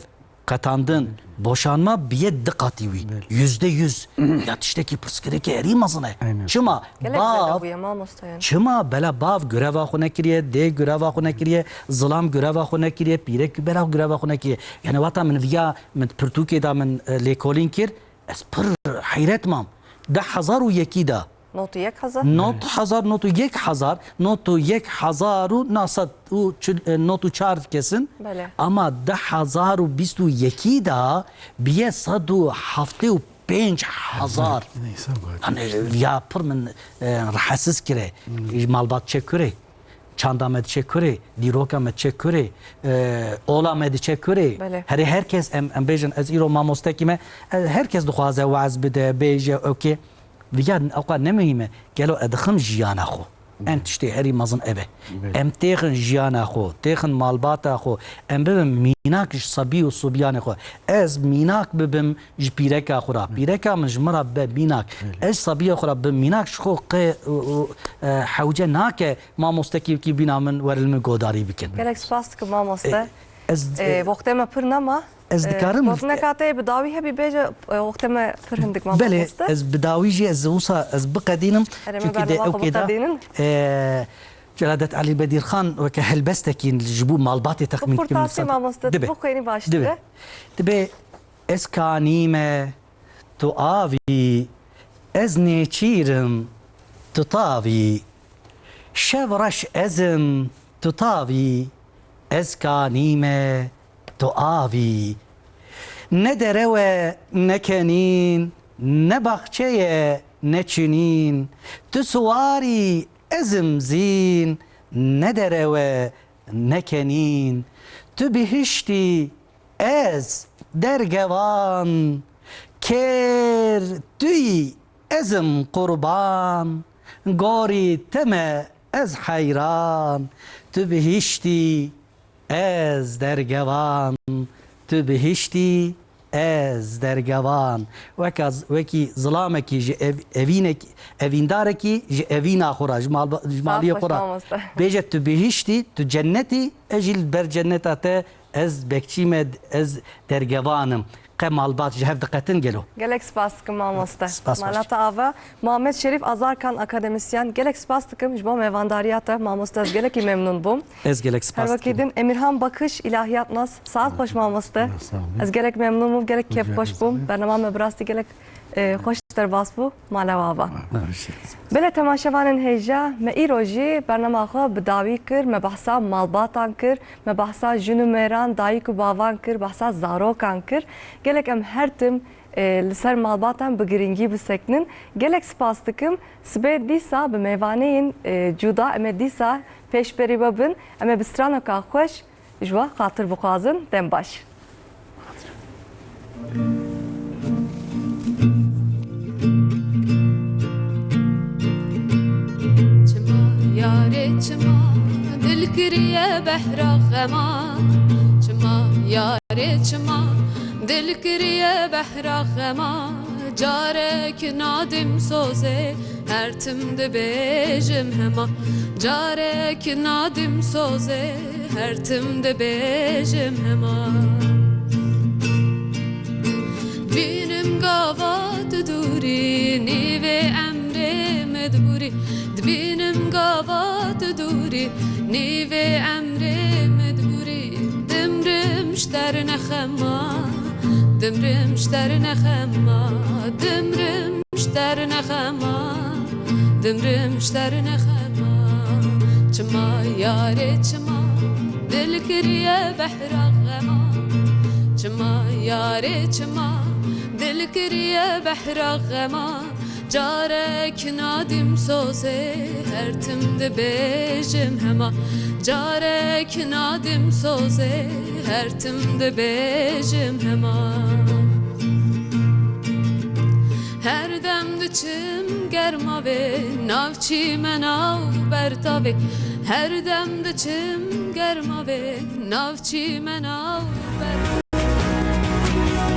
qetandin, boşanma biye di qatî wî. Belê. Yüzde yüz. Ya tiştekî pirsgirêkê herî mezin e. Aynen. Çima? Gelek zêde Bav, bûye, mamoste, yani. çima bela bav gureva xwe nekiriye, dê gureva xwe nekiriye, zilam gureva xwe nekiriye, pîrek bela gureva xwe nekiriye. Yani wata min viya, min pirtûkê da min, e, lêkolîn kir, ez pir heyret mam. Di hezar û yekî de Not û yek hezar? Not hezar, not û yek hezar, not û yek hezar û neh sed û çil, e, not û çar kesin. Belê. Ama di hezar û bîst û yekî de biye sed û heftê û pênc hezar. Neyse, bu Yani ya pir min, e, rahatsiz kire. Malbat çê kurê. Çanda me diçe kurê, dîroka me diçe kurê, e, ola me diçe kurê. Belê. Herê herkes em, em bêjin, ez îro mamostekî me, e, herkes dixwaze waz bide, bêje, okê. Viya ewqa ne muhîm e. Gelo ez dixim jiyana xwe. En tiştê herî mezin ev e. Belê. Em têxin jiyana xwe, têxin malbata xwe, em bibin mînak ji sebî û sobîyanê xwe. Ez mînak bibim ji pîreka xwe re. Pîreka min ji min re be mînak. Belê. Ez ji sebiya xwe re bim mînak, ji xwe qe, û, û, e, hewce nake mamostekî wekî bîna min were li min godarî bikin. Gelek spas dikim mamoste. E, ez, Ee, e, wextê me pir nema. Ez Ee, dikarim gotineka te bi dawî hebî bêje, e, wextê me pir hindik ma Belê, mamoste. Ez bi dawî jî ez wisa ez biqedînim. Erê, me Çünkü de bernama xwe ewkê da, biqedînin. e, Celadet Elî Bedirxan weke helbestekî ji bo malbatê texmîn dikim. Kurtasî mamoste, Dibe. Bixwînî baştir Dibe. e. Dibe ez kanî me, tu avî, ez nêçîr im, tu tavî. Şev reş ez im, tu tavî, ez kanî me, tu avî. Ne derew e, ne kenîn, ne baxçe ye, ne çinîn. Tu siwarî, ez im zîn, ne derew e, ne kenîn. Tu bihiştî, ez dergevan, kêr tu yî, ez im qurban, gorî te me, ez heyran, tu bihiştî, ez dergevan, tu bihiştî, ez dergevan. Weka z-, wekî zilamekî ji ev-, evînek-, evîndarekî ji evîna xwe re, ji malba-, ji maliyê xwe re. Bêje tu bihiştî, tu cennetî, ez jî li ber cenneta te, ez bekçî me, ez dergevan im. Qe malbat ji hev diqetin gelo. Gelek spas dikim mamoste. Spas Mala te ava. Muhammed Şerîf Azarkan, akademisyen, gelek spas dikim ji bo mêvandariya te. Mamoste, ez gelekî memnûn bûm. Ez gelek spas Her wekî dikim. din Emirhan Bakış, ilahiyatnas. Saet xweş mamoste. Sağ olun. Ez gelek memnûn bûm, gelek kêfxweş bûm. Bernama me bi rastî gelek, e, xweş derbas bû. Mala we ava. Belê temaşevanên hêja, me îro jî bernama xwe bi dawî kir, me behsa malbatan kir, me behsa jin û mêran, dayik û bavan kir, behsa zarokan kir. Gelek em her tim, e, li ser malbatan bi girîngî bisekinin. Gelek spas dikim. Sibê dîsa bi mêvaneyên, e, cuda em ê dîsa pêşberî we bin. Em ê bi stranoka xweş ji we xatir bixwazin. Dem baş. Çima yarê çima dil kiriye behra xema. Çima yarê çima dil kiriye behra xema. Carek nadim sozê, her tim dibêjim hema. Carek nadim sozê, her tim dibêjim hema. Dibînim gava tu dûrî, nîvê emrê min diborî. Dibînim gava tu dûrî, nîvê emrê min diborî. Dimrim ji te re ne xema, dimrim ji te re ne xema, dimrim ji te re ne xema, dimrim ji te re ne xema. Çima yarê çima dil kiriye behra xema. Çima yarê çima dil kiriye behra xema. Carek nadim sozê, her tim dibêjim hema. Carek nadim sozê, her tim dibêjim hema. Her dem diçim germa vê, nav çîmena û bertavê. Her dem diçim germa vê, nav çîmena û bertavê.